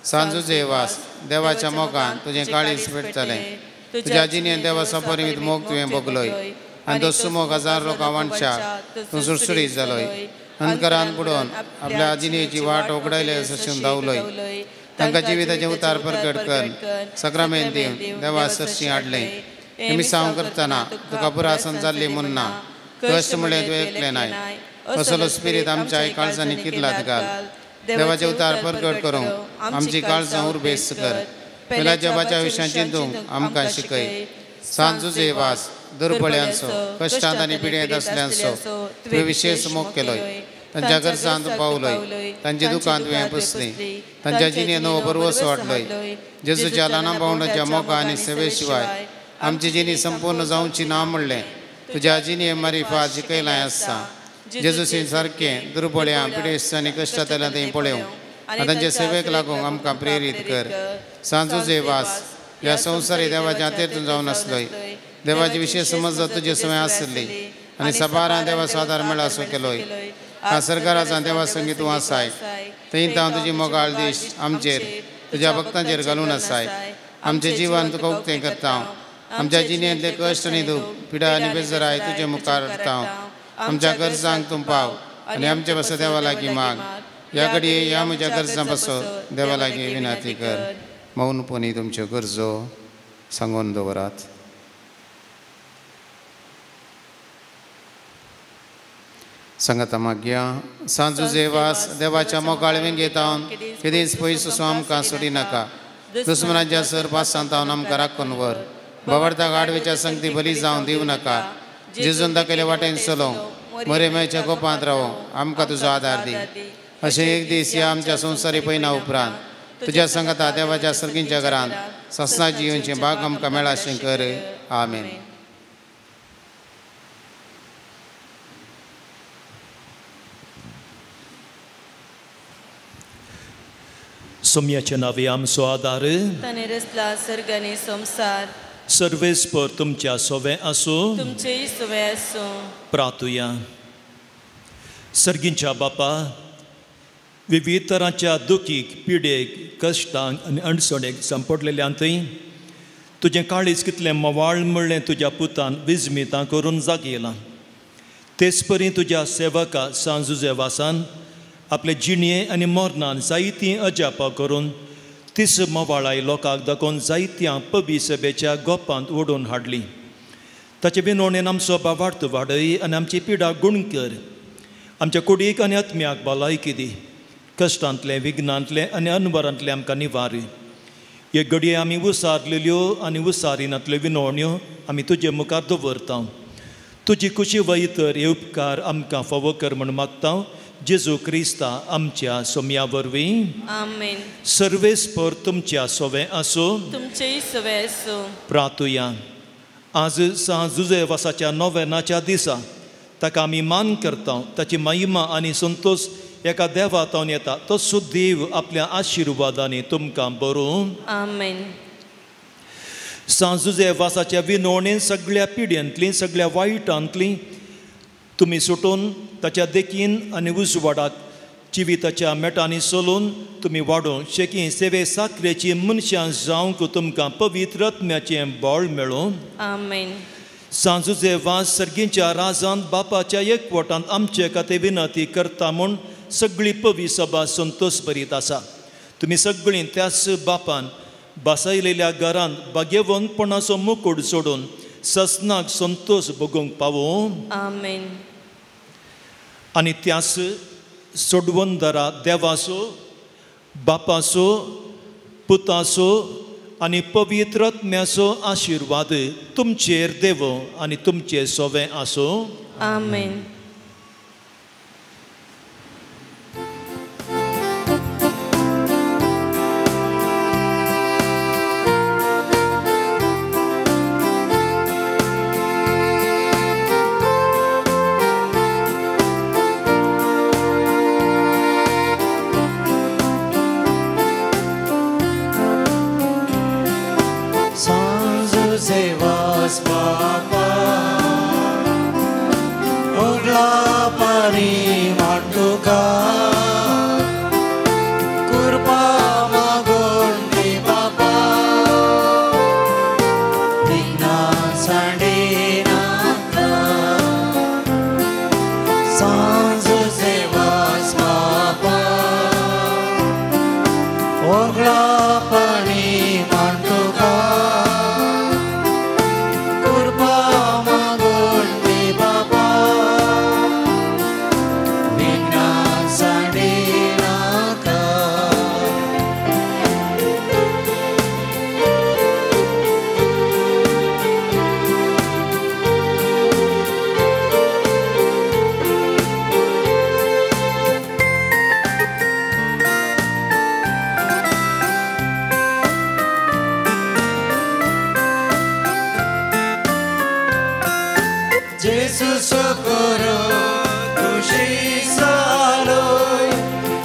सांजुजे वास देवाच्या मोगान तुजें काळीज पेटतलें, तुज्या जिणेन देवा सपरिमीत मोग तुवें भोगलोय आनी तो सुमोग हजार लोकां वांटच्या तूं सुडसुडीत जालोय. अंधकारान बुडोवन आपल्या जिणेची वाट उगडायले सशून धांवलोय, तांकां जिविताचें उतार प्रगट कर सक्रामेन दिवन देवा सरशी हाडलें. मिसांव करतना तुका पुरासन जाल्ली म्हूण ना, कश्ट म्हणलें तुवें एकलें नाय, असलो स्पिरीत आमच्या काळजांनी किरलात घाल. देवाचें उतार प्रगट करूंक आमची काळजां उर्बेस्त कर, पेल्याच्या बाच्या विशयान चिंतूंक आमकां शिकय. सांजुजे वास दुर्बळ्यांचो कश्टांत आनी पिडेंत आसल्यांचो तुवें विशेश मोग केलोय, तांच्या गरजांत पावलोय, तांची दुकान तुवें पुसली, तांच्या जिणेंत नवो भरवसो हाडलोय. जेजूच्या ल्हाना भावंडाच्या मोगा आनी सेवे शिवाय आमची जिणी संपूर्ण जावची ना म्हणलें तुज्या जिणे मारिफात शिकयलां आसता. जेजूसी सारकें दुर्बळ्यां पिडेस्त आनी कश्टांतल्यान थंय पळोवंक आनी तांचे सेवेक लागूंक आमकां प्रेरीत कर. सांजुजे वास ह्या संवसारी देवाच्या हातेतून जावन आसलोय. देवाचे विशय समज तुजे समय आसली आनी सबारां देवाचो आदार मेळा असो केलोय. हा सरकाराचा देवा संगी तूं आसाय, थंय हांव तुजी मोगाळ दीश आमचेर तुज्या भक्तांचेर घालून आसाय. आमचें जिवन तुका उक्तें करता. आमच्या जिणेंतले कश्ट आनी दूख, पिडा आनी बेजराय तुजे मुखार हाडटा. आमच्या गरजांक तूं पाव आनी आमचे पासत देवा लागीं माग. ह्या घडये ह्या म्हज्या गरजां पासत देवा लागीं विनंती कर. मौनपणी तुमच्यो गरजो सांगून दवरात. सांगाता मागया सांजुजे वास देवाच्या मोगाळ वेंगेत हांव केदींच पयस सो आमकां सोडी नाका. दुस्मनाच्या सर पासांत हांव आमकां राखून व्हर. बावडता आडवेच्या संगती बली जावन दिवं नाका. जेजून दाखयले वाटेन चलोवं, मरेमयच्या गोपांत रावों, आमकां तुजो आदार दी. अशें एक दीस ह्या आमच्या संवसारी पयना उपरांत तुज्या सांगाता देवाच्या सर्गींच्या घरांत ससनाची येवचें भाग आमकां मेळा अशें कर. आमेन. सोम्याच्या नावे आमचो आदार, ताणें रचला सर्ग आनी संवसार. सर्वेस्पर तुमच्या सोवे आसूं, तुमचेय सोवे आसूं. प्रार्थुया. सर्गींच्या बापा, विविध तरांच्या दुखीक, पिडेक, कश्टांक आनी अडचणेक सांपडलेल्यांतय तुजें काळीज कितलें मवाळ म्हणलें तुज्या पुतान विजमितां करून जागयलां. तेच परी तुज्या सेवका सांजुजे वासान आपले जिणये आनी मरणान जायतीं अजापां करून तीस मवाळाय लोकांक दाखोवन जायत्या पबी सभेच्या गोपांत ओडून हाडली. ताचे विनवणेन आमचो बावार्थ वाडय आनी आमची पिडा गुण कर. आमच्या कुडीक आनी आत्म्याक भलायकी दी. कश्टांतलें, विघ्नांतलें आनी अनवरांतलें आमकां निवार. हे घडये आमी उसारलेल्यो आनी उसारिनातल्यो विनवण्यो आमी तुजे मुखार दवरता. तुजी खुशी वय तर हे उपकार आमकां फावो कर म्हूण मागता. जेजू क्रिस्ता आमच्या सोम्या वरवीं. आमेन. सर्वेस्पर तुमच्या सोवे आसूं, तुमचेय सोवे आसूं. प्रार्थुया. आज सांजुजे वासाच्या नोवेनाच्या दिसा ताका आमी मान करता. ताची महिमा आनी संतोश एका देवा तावन येता. तो सुदेव आपल्या आशिर्वादांनी तुमकां बरोवं. आमेन. सांजुजे वासाच्या विनवणेन सगळ्या पिड्यांतलीं, सगळ्या वायटांतलीं तुमी सुटून ताच्या देखीन आनी उजवाडाक जिविताच्या मेटांनी चलून तुमी वाडोवंक शेकी सेवे साखरेची मनशां जावंक तुमकां पवित्र आत्म्याचें बळ मेळूं. आमेन. सांजुजे वास सर्गींच्या राजांत बापाच्या एकवटांत आमचे खातीर विनंती करता म्हूण सगळी पवी सभा संतोश भरीत आसा. तुमी सगळीं त्याच बापान बसयलेल्या घरांत भाग्यवंतपणाचो मुकूट सोडून ससनाक संतोश भोगूंक पावूं. आमेन. आनी त्याच सोडवंदरा देवाचो, बापाचो, पुताचो आनी पवित्र आत्म्याचो आशिर्वाद तुमचेर देवो आनी तुमचे सोवे आसूं. आमेन.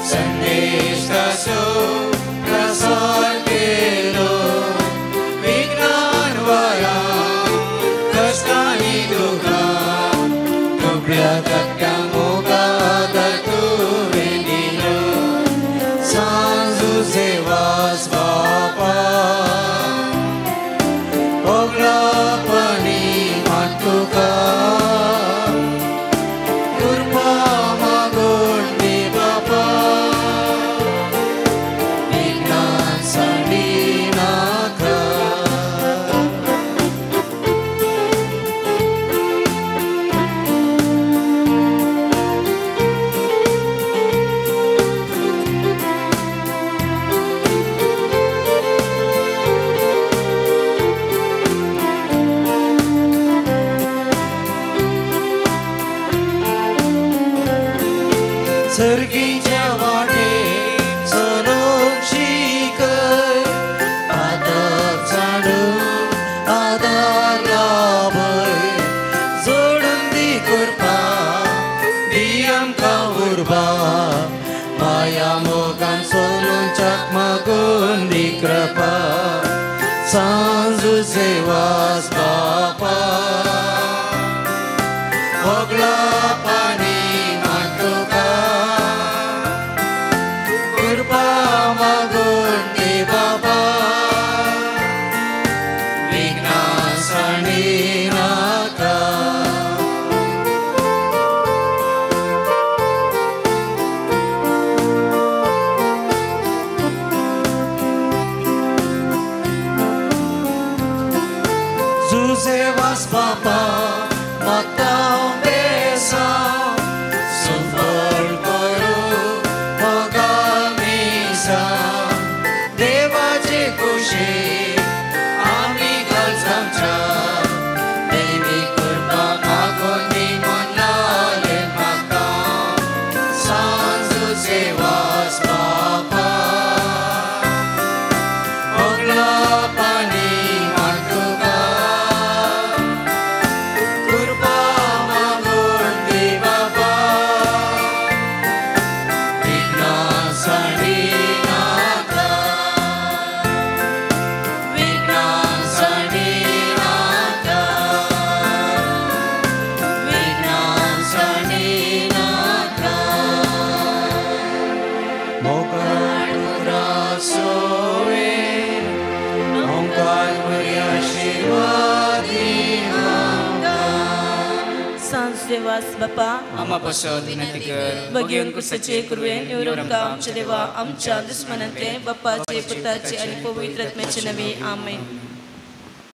संदेश ताचो प्रसार केलो. सर्गीच्या वाटे चलोवंक शिकय पातक सांडून आदार लाभय जोडून दी कृपा दी आमकां उर्बा माया मोगान चलोवच्याक मागून दी कृपा सांजुसे वास बापा होगला पाणी मातुका कृपा मागून दी बाबा विघ्नां सांडी नाका. जुजे वास बापा मागता बेसांव सुफळ करूं मोगा मिसांव देवाचे कुशीक आमी घालसांच्या देवी कृपा मागून दी मनाले मागता सांजुसे वास बापा होगला पाणी मातुका कृपा मागून दी बाबा विघ्नां सांडी नाका विघ्नां सांडी नाका विघ्नां सांडी नाका. मोगान उरासोवे ओंकार बरी आशिर्वादी आमकां. सांजुसे वास बापा आमा पासत विनंती कर. बघेवन कुसाचे कुरवे निवडून आमच्या देवा आमच्या दुस्मनांतले बाप्पाचे पुताचे आणि पवित्र आत्म्याचे नवे. आमेन.